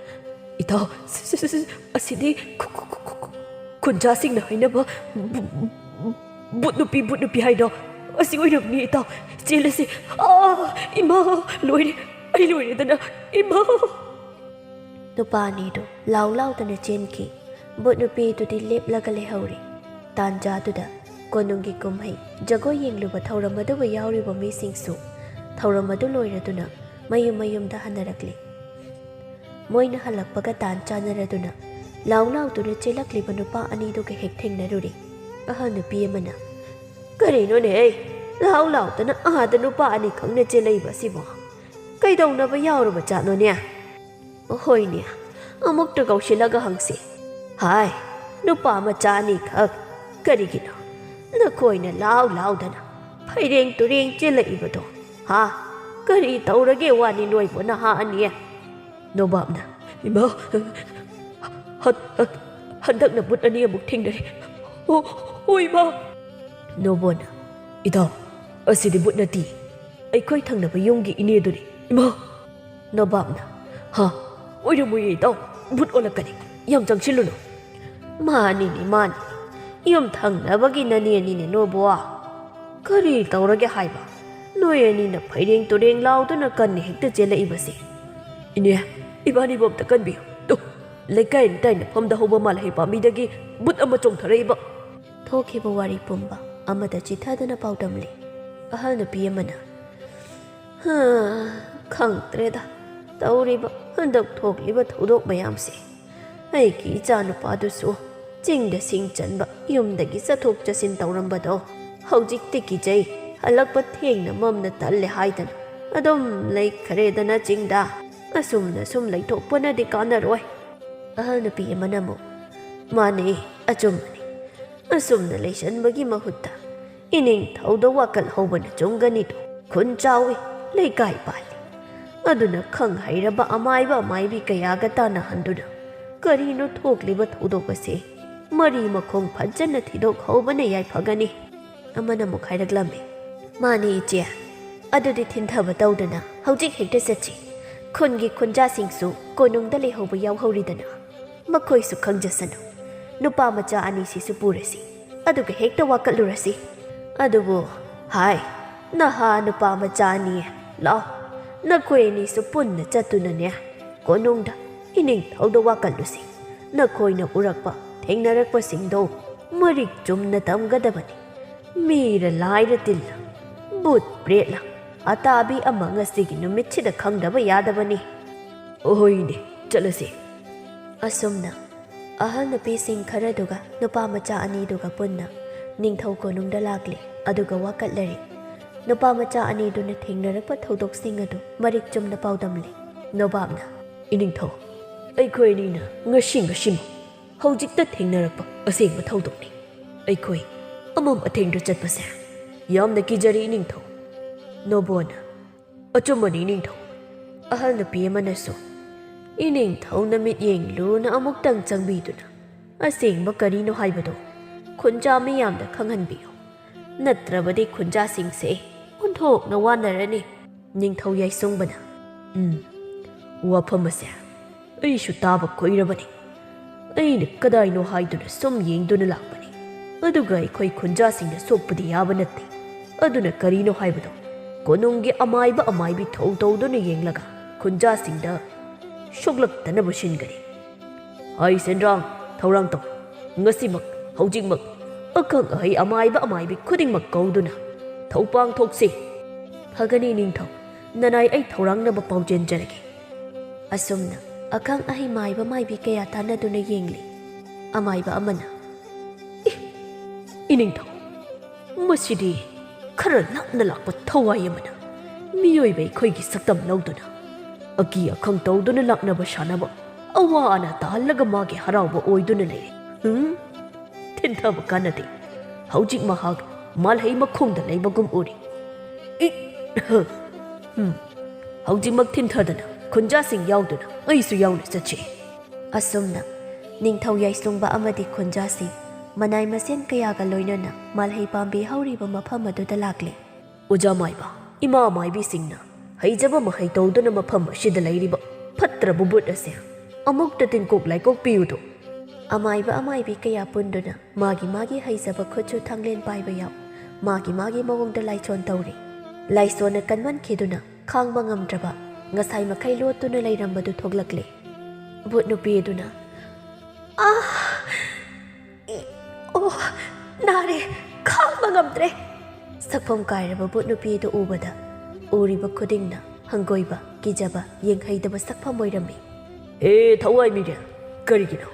"ꯏꯇꯥꯎ, ꯁ-, ꯁ-, ꯁ-, ꯁ-, ꯑꯁꯤꯗꯤ ꯈꯨ-, ꯈꯨ-, ꯈꯨ-, ꯈꯨ-, ꯈꯨ-, ꯈꯨꯟꯖꯥꯁꯤꯡꯅ ꯍꯥꯏꯅꯕ ꯕꯨ-, ꯕꯨ-, ꯕꯨꯠ ꯅꯨꯄꯤ, ꯕꯨꯠ ꯅꯨꯄꯤ ꯍꯥꯏꯗꯣ ꯑꯁꯤ ꯑꯣꯏꯔꯝꯅꯤ, ꯏꯇꯥꯎ꯫ ꯆꯦꯜꯂꯁꯤ꯫" "ꯑꯥ, ꯏꯃꯥ, ꯂꯣꯏꯔꯦ, ꯑꯩ ꯂꯣꯏꯔꯦꯗꯅ, ꯏꯃꯥ!" ꯅꯨꯄꯥ ꯑꯅꯤꯗꯨ ꯂꯥꯎ ꯂꯥꯎꯗꯅ ꯆꯦꯟꯈꯤ꯫ ꯕꯨꯠ ꯅꯨꯄꯤꯗꯨꯗꯤ ꯂꯦꯞꯂꯒ ꯂꯩꯍꯧꯔꯤ꯫ ꯇꯥꯟꯖꯥꯗꯨꯗ ꯀꯣꯅꯨꯡꯒꯤ ꯀꯨꯝꯍꯩ ꯖꯒꯣꯏ ꯌꯦꯡꯂꯨꯕ ꯊꯧꯔꯝ ꯑꯗꯨꯕꯨ ꯌꯥꯎꯔꯤꯕ ꯃꯤꯁꯤꯡꯁꯨ ꯊꯧꯔꯝ ꯑꯗꯨ ꯂꯣꯏꯔꯗꯨꯅ ꯃꯌꯨꯝ ꯃꯌꯨꯝꯗ ꯍꯟꯅꯔꯛꯂꯤ꯫ ꯃꯣꯏꯅ ꯍꯜꯂꯛꯄꯒ ꯇꯥꯟ ꯆꯥꯟꯅꯔꯗꯨꯅ ꯂꯥꯎ ꯂꯥꯎꯗꯨꯅ ꯆꯦꯜꯂꯛꯂꯤꯕ ꯅꯨꯄꯥ ꯑꯅꯤꯗꯨꯒ ꯍꯦꯛ ꯊꯦꯡꯅꯔꯨꯔꯦ꯫ ꯑꯍꯜ ꯅꯨꯄꯤ ꯑꯃꯅ, "ꯀꯔꯤꯅꯣꯅꯦꯍꯦ, ꯂꯥꯎ ꯂꯥꯎꯗꯅ ꯑꯥꯗ ꯅꯨꯄꯥ ꯑꯅꯤꯈꯛꯅ ꯆꯦꯜꯂꯛꯏꯕ ꯑꯁꯤꯕꯣ? ꯀꯩꯗꯧꯅꯕ ꯌꯥꯎꯔꯨꯕ ꯖꯥꯠꯅꯣꯅꯦ? ꯍꯣꯏꯅꯦ, ꯑꯃꯨꯛꯇ ꯀꯧꯁꯤꯜꯂꯒ ꯍꯪꯁꯤ꯫ ꯍꯥꯏ, ꯅꯨꯄꯥ ꯃꯆꯥ ꯑꯅꯤꯈꯛ, ꯀꯔꯤꯒꯤꯅꯣ ꯅꯈꯣꯏꯅ ꯂꯥꯎ ꯂꯥꯎꯗꯅ ꯐꯩꯔꯦꯡ ꯇꯨꯔꯦꯡ ꯆꯦꯜꯂꯛꯏꯕꯗꯣ? ꯍꯥ? ꯀꯔꯤ ꯇꯧꯔꯒꯦ ꯋꯥꯅꯤ ꯅꯣꯏꯕꯨ ꯅꯍꯥ ꯑꯅꯤ?" ꯅꯣꯕꯥꯞꯅ, "ꯏꯃꯥ, ꯍꯟ-, ꯍꯟ-, ꯍꯟꯗꯛꯅ ꯕꯨꯠ ꯑꯅꯤ ꯑꯃꯨꯛ ꯊꯦꯡꯅꯔꯦ꯫ ꯑꯣ, ꯑꯣ, ꯏꯃꯥ!" ꯅꯣꯕꯣꯅ, "ꯏꯇꯥꯎ, ꯑꯁꯤꯗꯤ ꯕꯨꯠ ꯅꯠꯇꯦ꯫ ꯑꯩꯈꯣꯏ ꯊꯪꯅꯕ ꯌꯨꯝꯒꯤ ꯏꯅꯦꯗꯨꯅꯤ, ꯏꯃꯥ!" ꯅꯣꯕꯥꯞꯅ, "ꯍꯥ? ꯑꯣꯏꯔꯝꯃꯣꯏꯌꯦ ꯏꯇꯥꯎ, ꯕꯨꯠ ꯑꯣꯜꯂꯛꯀꯅꯤ꯫ ꯌꯥꯝ ꯆꯪꯁꯤꯜꯂꯨꯅꯨ꯫" "ꯃꯥꯅꯤꯅꯦ, ꯃꯥꯅꯤꯅꯦ꯫ ꯌꯨꯝ ꯊꯪꯅꯕꯒꯤ ꯅꯅꯦꯅꯤꯅꯦ ꯅꯣꯕꯣ꯫ "ꯀꯔꯤ ꯇꯧꯔꯒꯦ ꯍꯥꯏꯕ? ꯅꯣꯏ ꯑꯅꯤꯅ ꯐꯩꯔꯦꯡ ꯇꯨꯔꯦꯡ ꯂꯥꯎꯗꯨꯅ ꯀꯟꯅ ꯍꯦꯛꯇ ꯆꯦꯜꯂꯛꯏꯕꯁꯦ?" "ꯏꯅꯦ, ꯏꯕꯥꯅꯤꯕꯨ ꯑꯝꯇ ꯀꯟꯕꯤꯌꯨ꯫ ꯇꯨ, ꯂꯩꯀꯥꯏ ꯂꯩꯇꯥꯏꯅ ꯐꯝꯗ ꯍꯧꯕ ꯃꯥꯜꯍꯩ ꯄꯥꯝꯕꯤꯗꯒꯤ ꯕꯨꯠ ꯑꯃ ꯆꯣꯡꯊꯔꯛꯏꯕ!" ꯊꯣꯛꯈꯤꯕ ꯋꯥꯔꯤ ꯄꯨꯝꯕ ꯑꯃꯗ ꯆꯤꯊꯗꯅ ꯄꯥꯎꯗꯝꯂꯤ꯫ ꯑꯍꯜ ꯅꯨꯄꯤ ꯑꯃꯅ, "ꯍꯥ, ꯈꯪꯗ꯭ꯔꯦꯗ, ꯇꯧꯔꯤꯕ ꯍꯟꯗꯛ ꯊꯣꯛꯂꯤꯕ ꯊꯧꯗꯣꯛ ꯃꯌꯥꯝꯁꯦ꯫ ꯑꯩꯒꯤ ꯏꯆꯥ ꯅꯨꯄꯥꯗꯨꯁꯨ ꯆꯤꯡꯗ ꯁꯤꯡ ꯆꯟꯕ, ꯌꯨꯝꯗꯒꯤ ꯆꯠꯊꯣꯛ ꯆꯠꯁꯤꯟ ꯇꯧꯔꯝꯕꯗꯣ ꯍꯧꯖꯤꯛꯇꯤ ꯀꯤꯖꯩ, ꯍꯜꯂꯛꯄ ꯊꯦꯡꯅ ꯃꯝꯅ ꯇꯜꯂꯦ ꯍꯥꯏꯗꯅ ꯑꯗꯨꯝ ꯂꯩꯈ꯭ꯔꯦꯗꯅ ꯆꯤꯡꯗ꯫ ꯑꯁꯨꯝꯅ ꯁꯨꯝ ꯂꯩꯊꯣꯛꯄꯅꯗꯤ ꯀꯥꯟꯅꯔꯣꯏ꯫" ꯑꯍꯜ ꯅꯨꯄꯤ ꯑꯃꯅ ꯑꯃꯨꯛ, "ꯃꯥꯅꯦ, ꯑꯆꯨꯝꯕꯅꯤ꯫ ꯑꯁꯨꯝꯅ ꯂꯩꯁꯟꯕꯒꯤ ꯃꯍꯨꯠꯇ ꯏꯅꯤꯡꯊꯧꯗ ꯋꯥꯀꯠ ꯍꯧꯕꯅ ꯆꯨꯝꯒꯅꯤꯗꯣ꯫ ꯈꯨꯟ ꯆꯥꯎꯏ, ꯂꯩꯀꯥꯏ ꯄꯥꯜꯂꯤ꯫ ꯑꯗꯨꯅ ꯈꯪ ꯍꯩꯔꯕ ꯑꯃꯥꯏꯕ ꯑꯃꯥꯏꯕꯤ ꯀꯌꯥꯒ ꯇꯥꯟꯅꯍꯟꯗꯨꯅ ꯀꯔꯤꯅꯣ ꯊꯣꯛꯂꯤꯕ ꯊꯧꯗꯣꯛ ꯑꯁꯤ ꯃꯔꯤ ꯃꯈꯣꯡ ꯐꯖꯅ ꯊꯤꯗꯣꯛꯍꯧꯕꯅ ꯌꯥꯏꯐꯒꯅꯤ꯫" ꯑꯃꯅ ꯑꯃꯨꯛ ꯍꯥꯏꯔꯛꯂꯝꯃꯤ, "ꯃꯥꯅꯦ ꯏꯆꯦ, ꯑꯗꯨꯗꯤ ꯊꯤꯟꯊꯕ ꯇꯧꯗꯅ ꯍꯧꯖꯤꯛ ꯍꯦꯛꯇ ꯆꯠꯁꯤ꯫ ꯈꯨꯟꯒꯤ ꯈꯨꯟꯖꯥꯁꯤꯡꯁꯨ ꯀꯣꯅꯨꯡꯗ ꯂꯩꯍꯧꯕ ꯌꯥꯎꯍꯧꯔꯤꯗꯅ, ꯃꯈꯣꯏꯁꯨ ꯈꯪꯖꯁꯅꯨ꯫ ꯅꯨꯄꯥ ꯃꯆꯥ ꯑꯅꯤꯁꯤꯁꯨ ꯄꯨꯔꯁꯤ, ꯑꯗꯨꯒ ꯍꯦꯛꯇ ꯋꯥꯀꯠꯂꯨꯔꯁꯤ꯫ ꯑꯗꯨꯕꯨ, ꯍꯥꯏ, ꯅꯍꯥ ꯅꯨꯄꯥ ꯃꯆꯥ ꯑꯅꯤ, ꯂꯥꯎ, ꯅꯈꯣꯏ ꯑꯅꯤꯁꯨ ꯄꯨꯟꯅ ꯆꯠꯇꯨꯅꯅꯦ, ꯀꯣꯅꯨꯡꯗ ꯏꯅꯤꯡꯊꯧꯗ ꯋꯥꯀꯠꯂꯨꯁꯤ꯫ ꯅꯈꯣꯏꯅ ꯎꯔꯛꯄ, ꯊꯦꯡꯅꯔꯛꯄꯁꯤꯡꯗꯣ ꯃꯔꯤꯛ ꯆꯨꯝꯅ ꯇꯝꯒꯗꯕꯅꯤ꯫ ꯃꯤꯔ ꯂꯥꯏꯔ ꯇꯤꯜꯂ, ꯕꯨꯠ ꯄ꯭ꯔꯦꯠꯂ, ꯑꯇꯥꯕꯤ ꯑꯃ ꯉꯁꯤꯒꯤ ꯅꯨꯃꯤꯠꯁꯤꯗ ꯈꯪꯗꯕ ꯌꯥꯗꯕꯅꯤ꯫" "ꯑꯍꯣꯏꯅꯦ, ꯆꯠꯂꯁꯤ꯫" ꯑꯁꯨꯝꯅ ꯑꯍꯜ ꯅꯨꯄꯤꯁꯤꯡ ꯈꯔꯗꯨꯒ ꯅꯨꯄꯥ ꯃꯆꯥ ꯑꯅꯤꯗꯨꯒ ꯄꯨꯟꯅ ꯅꯤꯡꯊꯧ ꯀꯣꯅꯨꯡꯗ ꯂꯥꯛꯂꯦ, ꯑꯗꯨꯒ ꯋꯥꯀꯠꯂꯔꯦ꯫ ꯅꯨꯄꯥ ꯃꯆꯥ ꯑꯅꯤꯗꯨꯅ ꯊꯦꯡꯅꯔꯛꯄ ꯊꯧꯗꯣꯛꯁꯤꯡ ꯑꯗꯨ ꯃꯔꯤꯛ ꯆꯨꯝꯅ ꯄꯥꯎꯗꯝꯂꯦ꯫ ꯅꯣꯕꯥꯞꯅ, "ꯏꯅꯤꯡꯊꯧ, ꯑꯩꯈꯣꯏ ꯑꯅꯤꯅ ꯉꯁꯤ ꯉꯁꯤꯃꯛ ꯍꯧꯖꯤꯛꯇ ꯊꯦꯡꯅꯔꯛꯄ ꯑꯁꯦꯡꯕ ꯊꯧꯗꯣꯛꯅꯤ꯫ ꯑꯩꯈꯣꯏ ꯑꯃꯝ ꯑꯊꯦꯡꯗ ꯆꯠꯄꯁꯦ ꯌꯥꯝꯅ ꯀꯤꯖꯔꯦ, ꯏꯅꯤꯡꯊꯧ꯫" ꯅꯣꯕꯣꯅ, "ꯑꯆꯨꯝꯕꯅꯤ, ꯏꯅꯤꯡꯊꯧ꯫" ꯑꯍꯜ ꯅꯨꯄꯤ ꯑꯃꯅꯁꯨ, "ꯏꯅꯤꯡꯊꯧꯅ ꯃꯤꯠꯌꯦꯡ ꯂꯨꯅ ꯑꯃꯨꯛꯇꯪ ꯆꯪꯕꯤꯗꯨꯅ ꯑꯁꯦꯡꯕ ꯀꯔꯤꯅꯣ ꯍꯥꯏꯕꯗꯨ ꯈꯨꯟꯖꯥ ꯃꯤꯌꯥꯝꯗ ꯈꯪꯍꯟꯕꯤꯌꯨ꯫ ꯅꯠꯇ꯭ꯔꯕꯗꯤ ꯈꯨꯟꯖꯥꯁꯤꯡꯁꯦ ꯑꯣꯟꯊꯣꯛꯅ ꯋꯥꯅꯔꯅꯤ꯫" ꯅꯤꯡꯊꯧ ꯌꯥꯏꯁꯨꯡꯕꯅ, "ꯎꯝ, ꯋꯥꯐꯝ ꯑꯁꯦ ꯑꯩꯁꯨ ꯇꯥꯕ ꯀꯨꯏꯔꯕꯅꯤ꯫ ꯑꯩꯅ ꯀꯗꯥꯏꯅꯣ ꯍꯥꯏꯗꯨꯅ ꯁꯨꯝ ꯌꯦꯡꯗꯨꯅ ꯂꯥꯛꯄꯅꯤ꯫ ꯑꯗꯨꯒ ꯑꯩꯈꯣꯏ ꯈꯨꯟꯖꯥꯁꯤꯡꯅ ꯁꯣꯛꯄꯗꯤ ꯌꯥꯕ ꯅꯠꯇꯦ꯫ ꯑꯗꯨꯅ ꯀꯔꯤꯅꯣ ꯍꯥꯏꯕꯗꯣ ꯀꯣꯅꯨꯡꯒꯤ ꯑꯃꯥꯏꯕ ꯑꯃꯥꯏꯕꯤ ꯊꯧ ꯇꯧꯗꯨꯅ ꯌꯦꯡꯂꯒ ꯈꯨꯟꯖꯥꯁꯤꯡꯗ ꯁꯣꯛꯂꯛꯇꯅꯕ ꯁꯤꯟꯒꯅꯤ꯫ ꯍꯥꯏ ꯁꯦꯟꯗ꯭ꯔꯥꯡ, ꯊꯧꯔꯥꯡ ꯇꯧ꯫ ꯉꯁꯤꯃꯛ, ꯍꯧꯖꯤꯛꯃꯛ ꯑꯈꯪ ꯑꯍꯩ ꯑꯃꯥꯏꯕ ꯑꯃꯥꯏꯕꯤ ꯈꯨꯗꯤꯡꯃꯛ ꯀꯧꯗꯨꯅ ꯊꯧ ꯄꯥꯡꯊꯣꯛꯁꯤ꯫ ꯐꯒꯅꯤ ꯅꯤꯡꯊꯧ, ꯅꯅꯥꯏ ꯑꯩ ꯊꯧꯔꯥꯡꯅꯕ ꯄꯥꯎꯖꯦꯟꯖꯔꯒꯦ꯫ ꯑꯁꯨꯝꯅ ꯑꯈꯪ ꯑꯍꯩ ꯃꯥꯏꯕ ꯃꯥꯏꯕꯤ ꯀꯌꯥ ꯇꯥꯟꯅꯗꯨꯅ ꯌꯦꯡꯂꯤ꯫ ꯑꯃꯥꯏꯕ ꯑꯃꯅ, "ꯏ, ꯏꯅꯤꯡꯊꯧ, ꯃꯁꯤꯗꯤ ꯈꯔ ꯂꯥꯞꯅ ꯂꯥꯛꯄ ꯊꯋꯥꯏ ꯑꯃꯅ ꯃꯤꯑꯣꯏꯕ ꯑꯩꯈꯣꯏꯒꯤ ꯁꯛꯇꯝ ꯂꯧꯗꯨꯅ ꯑꯀꯤ ꯑꯈꯪ ꯇꯧꯗꯨꯅ ꯂꯥꯛꯅꯕ ꯁꯥꯟꯅꯕ, ꯑꯋꯥ ꯑꯅꯥ ꯇꯥꯍꯜꯂꯒ ꯃꯥꯒꯤ ꯍꯔꯥꯎꯕ ꯑꯣꯏꯗꯨꯅ ꯂꯩꯔꯦ꯫ ꯎꯝ, ꯊꯤꯟꯊꯕ ꯀꯥꯟꯅꯗꯦ꯫ ꯍꯧꯖꯤꯛ ꯃꯍꯥꯛ ꯃꯥꯜꯍꯩ ꯃꯈꯣꯡꯗ ꯂꯩꯕꯒꯨꯝ ꯎꯔꯤ꯫ ꯏ, ꯍꯝ, ꯍꯧꯖꯤꯛꯃꯛ ꯊꯤꯟꯊꯗꯅ ꯈꯨꯟꯖꯥꯁꯤꯡ ꯌꯥꯎꯗꯨꯅ ꯑꯩꯁꯨ ꯌꯥꯎꯅ ꯆꯠꯁꯤ꯫" ꯑꯁꯨꯝꯅ ꯅꯤꯡꯊꯧ ꯌꯥꯏꯁꯨꯡꯕ ꯑꯃꯗꯤ ꯈꯨꯟꯖꯥꯁꯤꯡ ꯃꯅꯥꯏ ꯃꯁꯦꯟ ꯀꯌꯥꯒ ꯂꯣꯏꯅꯅ ꯃꯥꯜꯍꯩ ꯄꯥꯝꯕꯤ ꯍꯧꯔꯤꯕ ꯃꯐꯝ ꯑꯗꯨꯗ ꯂꯥꯛꯂꯦ꯫ "ꯑꯣꯖꯥ ꯃꯥꯏꯕ, ꯏꯃꯥ ꯃꯥꯏꯕꯤꯁꯤꯡꯅ ꯍꯩꯖꯕ ꯃꯍꯩ ꯇꯧꯗꯨꯅ ꯃꯐꯝ ꯑꯁꯤꯗ ꯂꯩꯔꯤꯕ ꯐꯠꯇ꯭ꯔꯕ ꯕꯨꯠ ꯑꯁꯦ ꯑꯃꯨꯛꯇ ꯇꯤꯟꯀꯣꯛ ꯂꯥꯏꯀꯣꯛ ꯄꯤꯌꯨꯗꯣ꯫" ꯑꯃꯥꯏꯕ ꯑꯃꯥꯏꯕꯤ ꯀꯌꯥ ꯄꯨꯟꯗꯨꯅ ꯃꯥꯒꯤ ꯃꯥꯒꯤ ꯍꯩꯖꯕ ꯈꯨꯠꯁꯨ ꯊꯥꯡꯂꯦꯟ ꯄꯥꯏꯕ ꯌꯥꯎ ꯃꯥꯒꯤ ꯃꯥꯒꯤ ꯃꯑꯣꯡꯗ ꯂꯥꯏꯁꯣꯟ ꯇꯧꯔꯤ꯫ ꯂꯥꯏꯁꯣꯟꯅ ꯀꯟꯃꯟꯈꯤꯗꯨꯅ ꯈꯥꯡꯕ ꯉꯝꯗ꯭ꯔꯕ ꯉꯁꯥꯏ ꯃꯈꯩ ꯂꯣꯠꯇꯨꯅ ꯂꯩꯔꯝꯕꯗꯨ ꯊꯣꯛꯂꯛꯂꯦ꯫ ꯕꯨꯠ ꯅꯨꯄꯤ ꯑꯗꯨꯅ, "ꯑꯥ! ꯏ! ꯑꯣ! ꯅꯥꯔꯦ! ꯈꯥꯡꯕ ꯉꯝꯗ꯭ꯔꯦ!" ꯁꯛꯐꯝ ꯀꯥꯏꯔꯕ ꯕꯨꯠ ꯅꯨꯄꯤ ꯑꯗꯨ ꯎꯕꯗ ꯎꯔꯤꯕ ꯈꯨꯗꯤꯡꯅ ꯍꯪꯒꯣꯏꯕ, ꯀꯤꯖꯕ, ꯌꯦꯡꯍꯩꯗꯕ ꯁꯛꯐꯝ ꯑꯣꯏꯔꯝꯃꯤ꯫ "ꯍꯦ ꯊꯋꯥꯏ ꯃꯤꯔꯦꯜ, ꯀꯔꯤꯒꯤꯅꯣ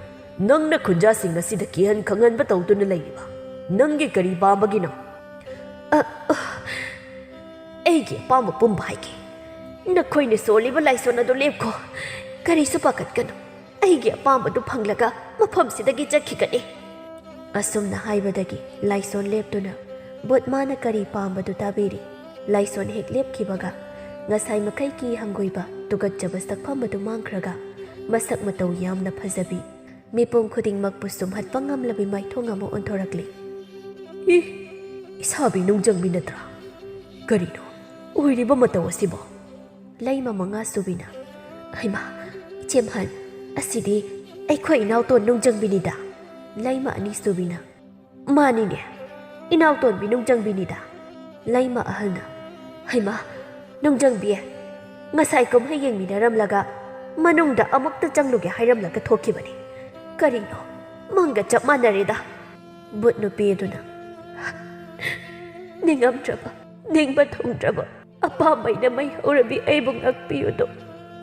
ꯅꯪꯅ ꯈꯨꯟꯖꯥꯁꯤꯡ ꯑꯁꯤꯗ ꯀꯤꯍꯟ ꯈꯪꯍꯟꯕ ꯇꯧꯗꯨꯅ ꯂꯩꯔꯤꯕ? ꯅꯪꯒꯤ ꯀꯔꯤ ꯄꯥꯝꯕꯒꯤꯅꯣ?" "ꯑ, ꯑ, ꯑꯩꯒꯤ ꯑꯄꯥꯝꯕ ꯄꯨꯝꯕ ꯍꯥꯏꯒꯦ꯫ ꯅꯈꯣꯏꯅ ꯁꯣꯜꯂꯤꯕ ꯂꯥꯏꯁꯣꯟ ꯑꯗꯨ ꯂꯦꯞꯈꯣ꯫ ꯀꯔꯤꯁꯨ ꯄꯥꯈꯠꯀꯅꯨ꯫ ꯑꯩꯒꯤ ꯑꯄꯥꯝꯕꯗꯨ ꯐꯪꯂꯒ ꯃꯐꯝꯁꯤꯗꯒꯤ ꯆꯠꯈꯤꯒꯅꯤ꯫" ꯑꯁꯨꯝꯅ ꯍꯥꯏꯕꯗꯒꯤ ꯂꯥꯏꯁꯣꯟ ꯂꯦꯞꯇꯨꯅ ꯕꯨꯠ ꯃꯥꯅ ꯀꯔꯤ ꯄꯥꯝꯕꯗꯨ ꯇꯥꯕꯤꯔꯤ꯫ ꯂꯥꯏꯁꯣꯟ ꯍꯦꯛ ꯂꯦꯞꯈꯤꯕꯒ ꯉꯁꯥꯏ ꯃꯈꯩꯒꯤ ꯍꯪꯒꯣꯏꯕ, ꯇꯨꯀꯠꯆꯕ ꯁꯛꯐꯝ ꯑꯗꯨ ꯃꯥꯡꯈ꯭ꯔꯒ ꯃꯁꯛ ꯃꯇꯧ ꯌꯥꯝꯅ ꯐꯖꯕꯤ, ꯃꯤꯄꯨꯝ ꯈꯨꯗꯤꯡꯃꯛꯄꯨ ꯁꯨꯝꯍꯠꯄ ꯉꯝꯂꯕꯤ ꯃꯥꯏꯊꯣꯡ ꯑꯃ ꯑꯣꯟꯊꯣꯔꯛꯂꯤ꯫ "ꯏ! ꯏꯁꯥꯕꯤ ꯅꯨꯡꯖꯪꯕꯤ ꯅꯠꯇ꯭ꯔꯥ? ꯀꯔꯤꯅꯣ ꯑꯣꯏꯔꯤꯕ ꯃꯇꯧ ꯑꯁꯤꯕꯣ?" ꯂꯩꯃ ꯃꯉꯥ ꯁꯨꯕꯤꯅ, "ꯍꯩꯃꯥ, ꯏꯆꯦꯝꯍꯟ, ꯑꯁꯤꯗꯤ ꯑꯩꯈꯣꯏ ꯏꯅꯥꯎꯇꯣꯟ ꯅꯨꯡꯖꯪꯕꯤꯅꯤꯗ꯫" ꯂꯩꯃ ꯑꯅꯤ ꯁꯨꯕꯤꯅ, "ꯃꯥꯅꯤꯅꯦ, ꯏꯅꯥꯎꯇꯣꯟꯕꯤ ꯅꯨꯡꯖꯪꯕꯤꯅꯤꯗ꯫ ꯂꯩꯃ ꯑꯍꯜꯅ, "ꯍꯩꯃꯥ, ꯅꯨꯡꯖꯪꯕꯤ, ꯉꯁꯥꯏ ꯀꯨꯝꯍꯩ ꯌꯦꯡꯃꯤꯟꯅꯔꯝꯂꯒ ꯃꯅꯨꯡꯗ ꯑꯃꯨꯛꯇ ꯆꯪꯂꯨꯒꯦ ꯍꯥꯏꯔꯝꯂꯒ ꯊꯣꯛꯈꯤꯕꯅꯤ꯫ ꯀꯔꯤꯅꯣ, ꯃꯪꯒ ꯆꯞ ꯃꯥꯟꯅꯔꯦꯗ"꯫ ꯚꯨꯠ ꯅꯨꯄꯤ ꯑꯗꯨꯅ, "ꯅꯤꯡꯉꯝꯗ꯭ꯔꯕ, ꯅꯤꯡꯕ ꯊꯨꯡꯗ꯭ꯔꯕ ꯑꯄꯥꯝꯕꯩꯅ ꯃꯩ ꯍꯧꯔꯕꯤ ꯑꯩꯕꯨ ꯉꯥꯛꯄꯤꯌꯨꯗꯣ,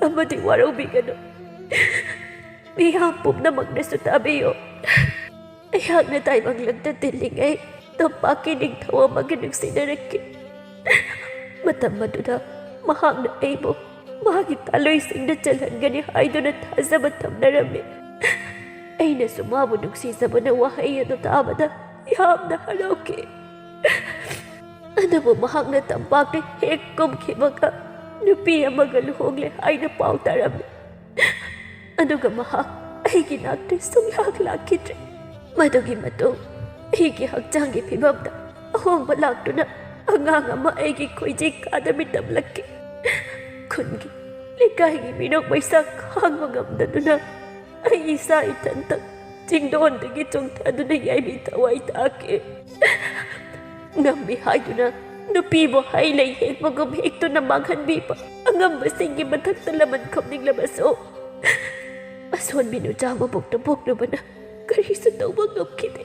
ꯑꯃꯗꯤ ꯋꯥꯔꯧꯕꯤꯒꯅꯨ꯫ ꯃꯤꯌꯥꯝ ꯄꯨꯝꯅꯃꯛꯅꯁꯨ ꯇꯥꯕꯤꯌꯨ꯫ ꯑꯩꯍꯥꯛꯅ ꯇꯥꯏꯕꯪꯂꯛꯇ ꯇꯤꯜꯂꯤꯉꯩ ꯇꯝꯄꯥꯛꯀꯤ ꯅꯤꯡꯊꯧ ꯑꯃꯒ ꯅꯨꯡꯁꯤꯅꯔꯛꯈꯤ꯫ ꯃꯇꯝ ꯑꯗꯨꯗ ꯃꯍꯥꯛꯅ ꯑꯩꯕꯨ ꯃꯥꯒꯤ ꯇꯥꯂꯣꯏꯁꯤꯡꯗ ꯆꯜꯍꯟꯒꯅꯤ ꯍꯥꯏꯗꯨꯅ ꯊꯥꯖꯕ ꯊꯝꯅꯔꯝꯃꯤ꯫ ꯑꯩꯅꯁꯨ ꯃꯥꯕꯨ ꯅꯨꯡꯁꯤꯖꯕꯅ ꯋꯥꯍꯩ ꯑꯗꯨ ꯇꯥꯕꯗ ꯌꯥꯝꯅ ꯍꯔꯥꯎꯈꯤ꯫ ꯑꯗꯨꯕꯨ ꯃꯍꯥꯛꯅ ꯇꯝꯄꯥꯛꯇ ꯍꯦꯛ ꯀꯨꯝꯈꯤꯕꯒ ꯅꯨꯄꯤ ꯑꯃꯒ ꯂꯨꯍꯣꯡꯂꯦ ꯍꯥꯏꯅ ꯄꯥꯎ ꯇꯥꯔꯝꯃꯤ꯫ ꯑꯗꯨꯒ ꯃꯍꯥꯛ ꯑꯩꯒꯤ ꯅꯥꯛꯇ ꯁꯨꯡꯂꯥꯛ ꯂꯥꯛꯈꯤꯗ꯭ꯔꯦ꯫ ꯃꯗꯨꯒꯤ ꯃꯇꯨꯡ ꯑꯩꯒꯤ ꯍꯛꯆꯥꯡꯒꯤ ꯐꯤꯕꯝꯗ ꯑꯍꯣꯡꯕ ꯂꯥꯛꯇꯨꯅ ꯑꯉꯥꯡ ꯑꯃ ꯑꯩꯒꯤ ꯈꯣꯏꯖꯤ ꯀꯥꯗ ꯃꯤꯇꯝꯂꯛꯈꯤ꯫ ꯈꯨꯟꯒꯤ, ꯂꯩꯀꯥꯏꯒꯤ ꯃꯤꯅꯣꯛ ꯃꯩꯁꯥ ꯈꯥꯡꯕ ꯉꯝꯗꯗꯨꯅ ꯑꯩ ꯏꯁꯥ ꯏꯊꯟꯇ ꯆꯤꯡꯗꯣꯟꯗꯒꯤ ꯆꯣꯡꯊꯗꯨꯅ ꯌꯥꯏꯕꯤ ꯊꯋꯥꯏ ꯇꯥꯈꯤ꯫ ꯉꯝꯃꯤ ꯍꯥꯏꯗꯨꯅ ꯅꯨꯄꯤꯕꯨ ꯍꯩ ꯂꯩ ꯍꯦꯛꯄꯒꯨꯝ ꯍꯦꯛꯇꯨꯅ ꯃꯥꯡꯍꯟꯕꯤꯕ ꯑꯉꯝꯕꯁꯤꯡꯒꯤ ꯃꯊꯛꯇ ꯂꯃꯟ ꯈꯨꯝꯅꯤꯡꯂꯕꯁꯨ, ꯑꯁꯣꯟꯕꯤ ꯅꯨꯆꯥ ꯃꯕꯨꯛꯇ ꯄꯣꯛꯂꯨꯕꯅ ꯀꯔꯤꯁꯨ ꯇꯧꯕ ꯉꯝꯈꯤꯗꯦ꯫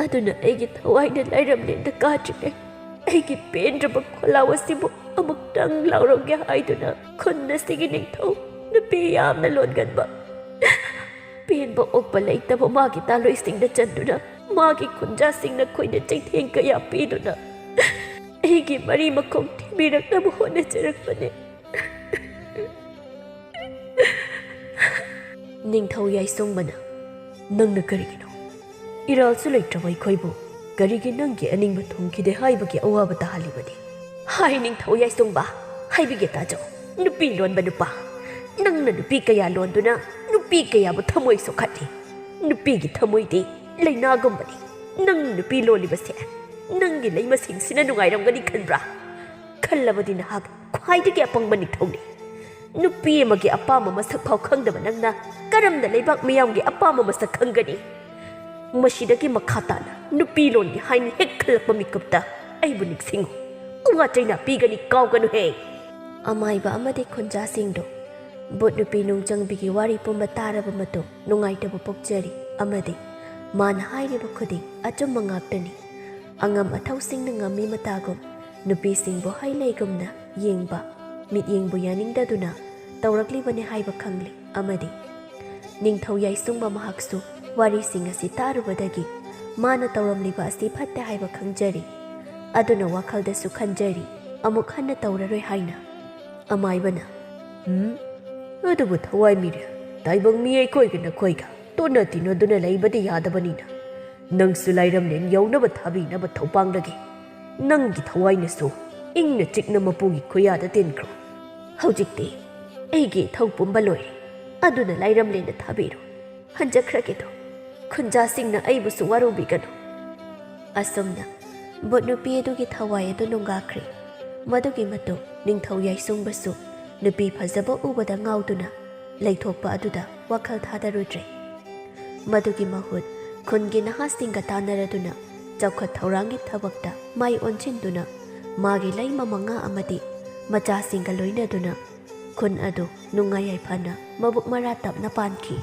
ꯑꯗꯨꯅ ꯑꯩꯒꯤ ꯊꯋꯥꯏꯅ ꯂꯥꯏꯔꯝꯂꯦꯟꯗ ꯀꯥꯗ꯭ꯔꯤꯉꯩ ꯑꯩꯒꯤ ꯄꯦꯟꯗ꯭ꯔꯕ ꯈꯣꯜꯂꯥꯎ ꯑꯁꯤꯕꯨ ꯑꯃꯨꯛꯇꯪ ꯂꯥꯎꯔꯝꯒꯦ ꯍꯥꯏꯗꯨꯅ ꯈꯨꯟ ꯑꯁꯤꯒꯤ ꯅꯤꯡꯊꯧ, ꯅꯨꯄꯤ ꯌꯥꯝꯅ ꯂꯣꯟꯒꯟꯕ, ꯄꯦꯟꯕ ꯑꯣꯛꯄ ꯂꯩꯇꯕ ꯃꯥꯒꯤ ꯇꯥꯂꯣꯏꯁꯤꯡꯗ ꯆꯟꯗꯨꯅ, ꯃꯥꯒꯤ ꯈꯨꯟꯖꯥꯁꯤꯡꯅ ꯑꯩꯈꯣꯏꯗ ꯆꯩꯊꯦꯡ ꯀꯌꯥ ꯄꯤꯗꯨꯅ ꯑꯩꯒꯤ ꯃꯔꯤ ꯃꯈꯣꯡ ꯊꯤꯕꯤꯔꯛꯅꯕ ꯍꯣꯠꯅꯖꯔꯛꯄꯅꯤ꯫ ꯅꯤꯡꯊꯧ ꯌꯥꯏꯁꯣꯡꯕꯅ, "ꯅꯪꯅ ꯀꯔꯤꯒꯤꯅꯣ? ꯏꯔꯥꯜꯁꯨ ꯂꯩꯇ꯭ꯔꯕ ꯑꯩꯈꯣꯏꯕꯨ ꯀꯔꯤꯒꯤ ꯅꯪꯒꯤ ꯑꯅꯤꯡꯕ ꯊꯨꯡꯈꯤꯗꯦ ꯍꯥꯏꯕꯒꯤ ꯑꯋꯥꯕ ꯇꯥꯍꯜꯂꯤꯕꯅꯤ?" ꯍꯥꯏ ꯅꯤꯡꯊꯧ ꯌꯥꯏꯁꯣꯡꯕ, ꯍꯥꯏꯕꯤꯒꯦ ꯇꯥꯖꯧ꯫ ꯅꯨꯄꯤ ꯂꯣꯟꯕ ꯅꯨꯄꯥ, ꯅꯪꯅ ꯅꯨꯄꯤ ꯀꯌꯥ ꯂꯣꯟꯗꯨꯅ ꯅꯨꯄꯤ ꯀꯌꯥꯕꯨ ꯊꯃꯣꯏ ꯁꯣꯛꯍꯠꯂꯤ꯫ ꯅꯨꯄꯤꯒꯤ ꯊꯃꯣꯏꯗꯤ ꯂꯩꯅꯥꯒꯨꯝꯕꯅꯤ꯫ ꯅꯪ ꯅꯨꯄꯤ ꯂꯣꯜꯂꯤꯕꯁꯦ ꯅꯪꯒꯤ ꯂꯩꯃꯁꯤꯡꯁꯤꯅ ꯅꯨꯡꯉꯥꯏꯔꯝꯒꯅꯤ ꯈꯟꯕ꯭ꯔꯥ? ꯈꯜꯂꯕꯗꯤ ꯅꯍꯥꯛ ꯈ꯭ꯋꯥꯏꯗꯒꯤ ꯑꯄꯪꯕ ꯅꯤꯡꯊꯧꯅꯤ꯫ ꯅꯨꯄꯤ ꯑꯃꯒꯤ ꯑꯄꯥꯝꯕ ꯃꯁꯛ ꯐꯥꯎ ꯈꯪꯗꯕ ꯅꯪꯅ ꯀꯔꯝꯅ ꯂꯩꯕꯥꯛ ꯃꯤꯌꯥꯝꯒꯤ ꯑꯄꯥꯝꯕ ꯃꯁꯛ ꯈꯪꯒꯅꯤ? ꯃꯁꯤꯗꯒꯤ ꯃꯈꯥ ꯇꯥꯅ ꯅꯨꯄꯤ ꯂꯣꯟꯒꯦ ꯍꯥꯏꯅ ꯍꯦꯛ ꯈꯜꯂꯛꯄ ꯃꯤꯀꯨꯞꯇ ꯑꯩꯕꯨ ꯅꯤꯡꯁꯤꯡꯉꯨ꯫ ꯑꯋꯥ ꯆꯩꯅꯥ ꯄꯤꯒꯅꯤ, ꯀꯥꯎꯒꯅꯨꯍꯦ꯫ ꯑꯃꯥꯏꯕ ꯑꯃꯗꯤ ꯈꯨꯟꯖꯥꯁꯤꯡꯗꯨ ꯚꯨꯠ ꯅꯨꯄꯤ ꯅꯨꯡꯖꯪꯕꯤꯒꯤ ꯋꯥꯔꯤ ꯄꯨꯝꯕ ꯇꯥꯔꯕ ꯃꯇꯨꯡ ꯅꯨꯡꯉꯥꯏꯇꯕ ꯄꯣꯛꯆꯔꯤ ꯑꯃꯗꯤ ꯃꯥꯅ ꯍꯥꯏꯔꯤꯕ ꯈꯨꯗꯤꯡ ꯑꯆꯨꯝꯕ ꯉꯥꯛꯇꯅꯤ꯫ ꯑꯉꯝ ꯑꯊꯧꯁꯤꯡꯅ ꯉꯝꯃꯤ ꯃꯇꯥꯒꯨꯝ ꯅꯨꯄꯤꯁꯤꯡꯕꯨ ꯍꯩ ꯂꯩꯒꯨꯝꯅ ꯌꯦꯡꯕ ꯃꯤꯠꯌꯦꯡꯕꯨ ꯌꯥꯅꯤꯡꯗꯗꯨꯅ ꯇꯧꯔꯛꯂꯤꯕꯅꯤ ꯍꯥꯏꯕ ꯈꯪꯂꯤ ꯑꯃꯗꯤ ꯅꯤꯡꯊꯧ ꯌꯥꯏꯁꯨꯡꯕ ꯃꯍꯥꯛꯁꯨ ꯋꯥꯔꯤꯁꯤꯡ ꯑꯁꯤ ꯇꯥꯔꯨꯕꯗꯒꯤ ꯃꯥꯅ ꯇꯧꯔꯝꯂꯤꯕ ꯑꯁꯤ ꯐꯠꯇꯦ ꯍꯥꯏꯕ ꯈꯪꯖꯔꯤ꯫ ꯑꯗꯨꯅ ꯋꯥꯈꯜꯗꯁꯨ ꯈꯟꯖꯔꯤ, ꯑꯃꯨꯛ ꯍꯟꯅ ꯇꯧꯔꯔꯣꯏ ꯍꯥꯏꯅ꯫ ꯑꯃꯥꯏꯕꯅ, "ꯎꯝ, ꯑꯗꯨꯕꯨ ꯊꯋꯥꯏ ꯃꯤꯔꯦꯜ, ꯇꯥꯏꯕꯪ ꯃꯤ ꯑꯩꯈꯣꯏꯒ ꯅꯈꯣꯏꯒ ꯇꯣꯠꯅ ꯇꯤꯟꯅꯗꯨꯅ ꯂꯩꯕꯗꯤ ꯌꯥꯗꯕꯅꯤꯅ, ꯅꯪꯁꯨ ꯂꯥꯏꯔꯝꯂꯦꯟ ꯌꯧꯅꯕ ꯊꯥꯕꯤꯅꯕ ꯊꯧꯄꯥꯡꯂꯒꯦ꯫ ꯅꯪꯒꯤ ꯊꯋꯥꯏꯅꯁꯨ ꯏꯪꯅ ꯆꯤꯛꯅ ꯃꯄꯨꯒꯤ ꯈꯨꯌꯥꯗ ꯇꯤꯟꯈ꯭ꯔꯣ꯫ ꯍꯧꯖꯤꯛꯇꯤ ꯑꯩꯒꯤ ꯏꯊꯧ ꯄꯨꯝꯕ ꯂꯣꯏꯔꯦ, ꯑꯗꯨꯅ ꯂꯥꯏꯔꯝꯂꯦꯟꯗ ꯊꯥꯕꯤꯔꯣ꯫ ꯍꯟꯖꯈ꯭ꯔꯒꯦꯗꯣ, ꯈꯨꯟꯖꯥꯁꯤꯡꯅ ꯑꯩꯕꯨꯁꯨ ꯋꯥꯔꯧꯕꯤꯒꯅꯨ꯫" ꯑꯁꯨꯝꯅ ꯚꯨꯠ ꯅꯨꯄꯤ ꯑꯗꯨꯒꯤ ꯊꯋꯥꯏ ꯑꯗꯨ ꯅꯨꯡꯒꯥꯈ꯭ꯔꯦ꯫ ꯃꯗꯨꯒꯤ ꯃꯇꯨꯡ ꯅꯤꯡꯊꯧ ꯌꯥꯏꯁꯨꯡꯕꯁꯨ ꯅꯨꯄꯤ ꯐꯖꯕ ꯎꯕꯗ ꯉꯥꯎꯗꯨꯅ ꯂꯩꯊꯣꯛꯄ ꯑꯗꯨꯗ ꯋꯥꯈꯜ ꯊꯥꯗꯔꯨꯗ꯭ꯔꯦ꯫ ꯃꯗꯨꯒꯤ ꯃꯍꯨꯠ ꯈꯨꯟꯒꯤ ꯅꯍꯥꯁꯤꯡꯒ ꯇꯥꯟꯅꯔꯗꯨꯅ ꯆꯥꯎꯈꯠ ꯊꯧꯔꯥꯡꯒꯤ ꯊꯕꯛꯇ ꯃꯥꯏ ꯑꯣꯟꯁꯤꯟꯗꯨꯅ ꯃꯥꯒꯤ ꯂꯩꯃ ꯃꯉꯥ ꯑꯃꯗꯤ ꯃꯆꯥꯁꯤꯡꯒ ꯂꯣꯏꯅꯗꯨꯅ ꯈꯨꯟ ꯑꯗꯨ ꯅꯨꯡꯉꯥꯏ ꯌꯥꯏꯐꯅ ꯃꯕꯨꯛ ꯃꯔꯥ ꯇꯞꯅ ꯄꯥꯟꯈꯤ꯫